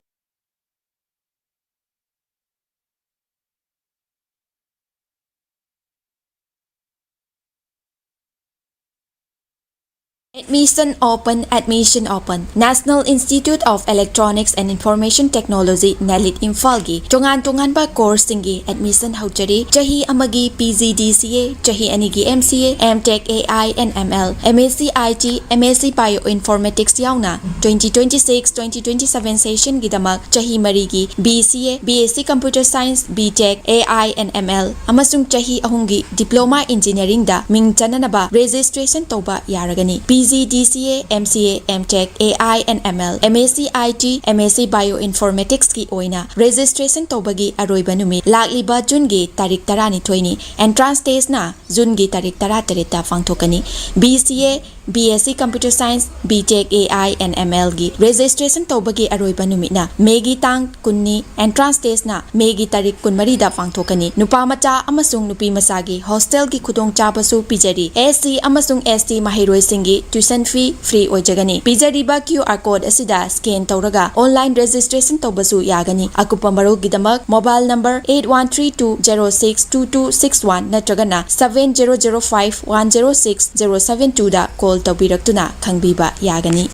Admission open, admission open. National Institute of Electronics and Information Technology, NELIT, ꯏꯝꯐꯥꯜꯒꯤ ꯇꯣꯉꯥꯟ ꯇꯣꯉꯥꯟꯕ courseꯁꯤꯡꯒꯤ admission ꯍꯧꯖꯔꯤ꯫ ꯆꯍꯤ ꯑꯃꯒꯤ P G D C A, ꯆꯍꯤ ꯑꯅꯤꯒꯤ M C A, M Tech, A I and M L, M S C I T, M S C Bioinformatics ꯌꯥꯎꯅ twenty twenty-six twenty twenty-seven sessionꯒꯤꯗꯃꯛ ꯆꯍꯤ ꯃꯔꯤꯒꯤ B C A, B S C Computer Science, B Tech, A I and M L ꯑꯃꯁꯨꯡ ꯆꯍꯤ ꯑꯍꯨꯝꯒꯤ Diploma Engineeringꯗ ꯃꯤꯡ ꯆꯟꯅꯅꯕ registration ꯇꯧꯕ ꯌꯥꯔꯒꯅꯤ꯫ P G D C A, M C A, M Tech, A I and M L, M S C I T, M S C Bioinformaticsꯀꯤ ꯑꯣꯏꯅ registration ꯇꯧꯕꯒꯤ ꯑꯔꯣꯏꯕ ꯅꯨꯃꯤꯠ ꯂꯥꯛꯂꯤꯕ Juneꯒꯤ ꯇꯥꯔꯤꯛ ꯇꯔꯥꯅꯤꯊꯣꯏꯅꯤ꯫ Entrance testꯅ Juneꯒꯤ ꯇꯥꯔꯤꯛ ꯇꯔꯥꯇꯔꯦꯠꯇ ꯄꯥꯡꯊꯣꯛꯀꯅꯤ꯫ B C A, B S C Computer Science, B Tech, A I and M Lꯒꯤ registration ꯇꯧꯕꯒꯤ ꯑꯔꯣꯏꯕ ꯅꯨꯃꯤꯠꯅ Mayꯒꯤ ꯇꯥꯡ ꯀꯨꯟꯅꯤ꯫ Entrance testꯅ Mayꯒꯤ ꯇꯥꯔꯤꯛ ꯀꯨꯟꯃꯔꯤꯗ ꯄꯥꯡꯊꯣꯛꯀꯅꯤ꯫ ꯅꯨꯄꯥ ꯃꯆꯥ ꯑꯃꯁꯨꯡ ꯅꯨꯄꯤ ꯃꯆꯥꯒꯤ hostelꯒꯤ ꯈꯨꯗꯣꯡꯆꯥꯕꯁꯨ ꯄꯤꯖꯔꯤ꯫ S C ꯑꯃꯁꯨꯡ S T ꯃꯍꯩꯔꯣꯏꯁꯤꯡꯒꯤ tuition fee free ꯑꯣꯏꯖꯒꯅꯤ꯫ ꯄꯤꯖꯔꯤꯕ Q R code ꯑꯁꯤꯗ scan ꯇꯧꯔꯒ online registration ꯇꯧꯕꯁꯨ ꯌꯥꯒꯅꯤ꯫ ꯑꯀꯨꯞꯄ ꯃꯔꯣꯜꯒꯤꯗꯃꯛ mobile number eight one three two zero six two two six one ꯅꯠꯇ꯭ꯔꯒꯅ seven zero zero five one zero six zero seven twoꯗ call ꯇꯧꯕꯤꯔꯛꯇꯨꯅ ꯈꯪꯕꯤꯕ ꯌꯥꯒꯅꯤ꯫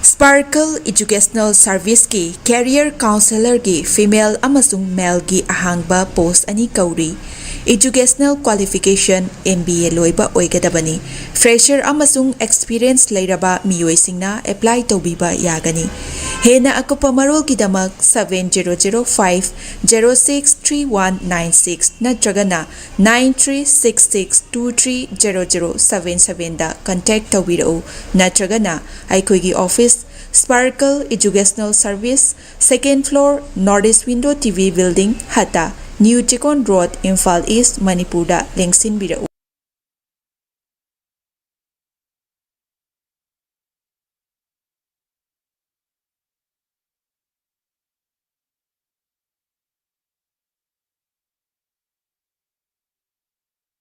Sparkle Educational Serviceꯀꯤ Career Counsellorꯒꯤ female ꯑꯃꯁꯨꯡ maleꯒꯤ ꯑꯍꯥꯡꯕ post ꯑꯅꯤ ꯀꯧꯔꯤ꯫ Educational qualification M B A ꯂꯣꯏꯕ ꯑꯣꯏꯒꯗꯕꯅꯤ꯫ Fresher ꯑꯃꯁꯨꯡ experience ꯂꯩꯔꯕ ꯃꯤꯑꯣꯏꯁꯤꯡꯅ apply ꯇꯧꯕꯤꯕ ꯌꯥꯒꯅꯤ꯫ ꯍꯦꯟꯅ ꯑꯀꯨꯞꯄ ꯃꯔꯣꯜꯒꯤꯗꯃꯛ seven zero zero five zero six three one nine six ꯅꯠꯇ꯭ꯔꯒꯅ nine three six six two three zero zero seven seven ꯗ contact ꯇꯧꯕꯤꯔꯛꯎ, ꯅꯠꯇ꯭ꯔꯒꯅ ꯑꯩꯈꯣꯏꯒꯤ office, Sparkle Educational Service, second floor, North East Window T V Building, ꯍꯠꯇ, New Chikon Road, Imphal east, ꯃꯅꯤꯄꯨꯔꯗ ꯂꯦꯡꯁꯤꯟꯕꯤꯔꯛꯎ꯫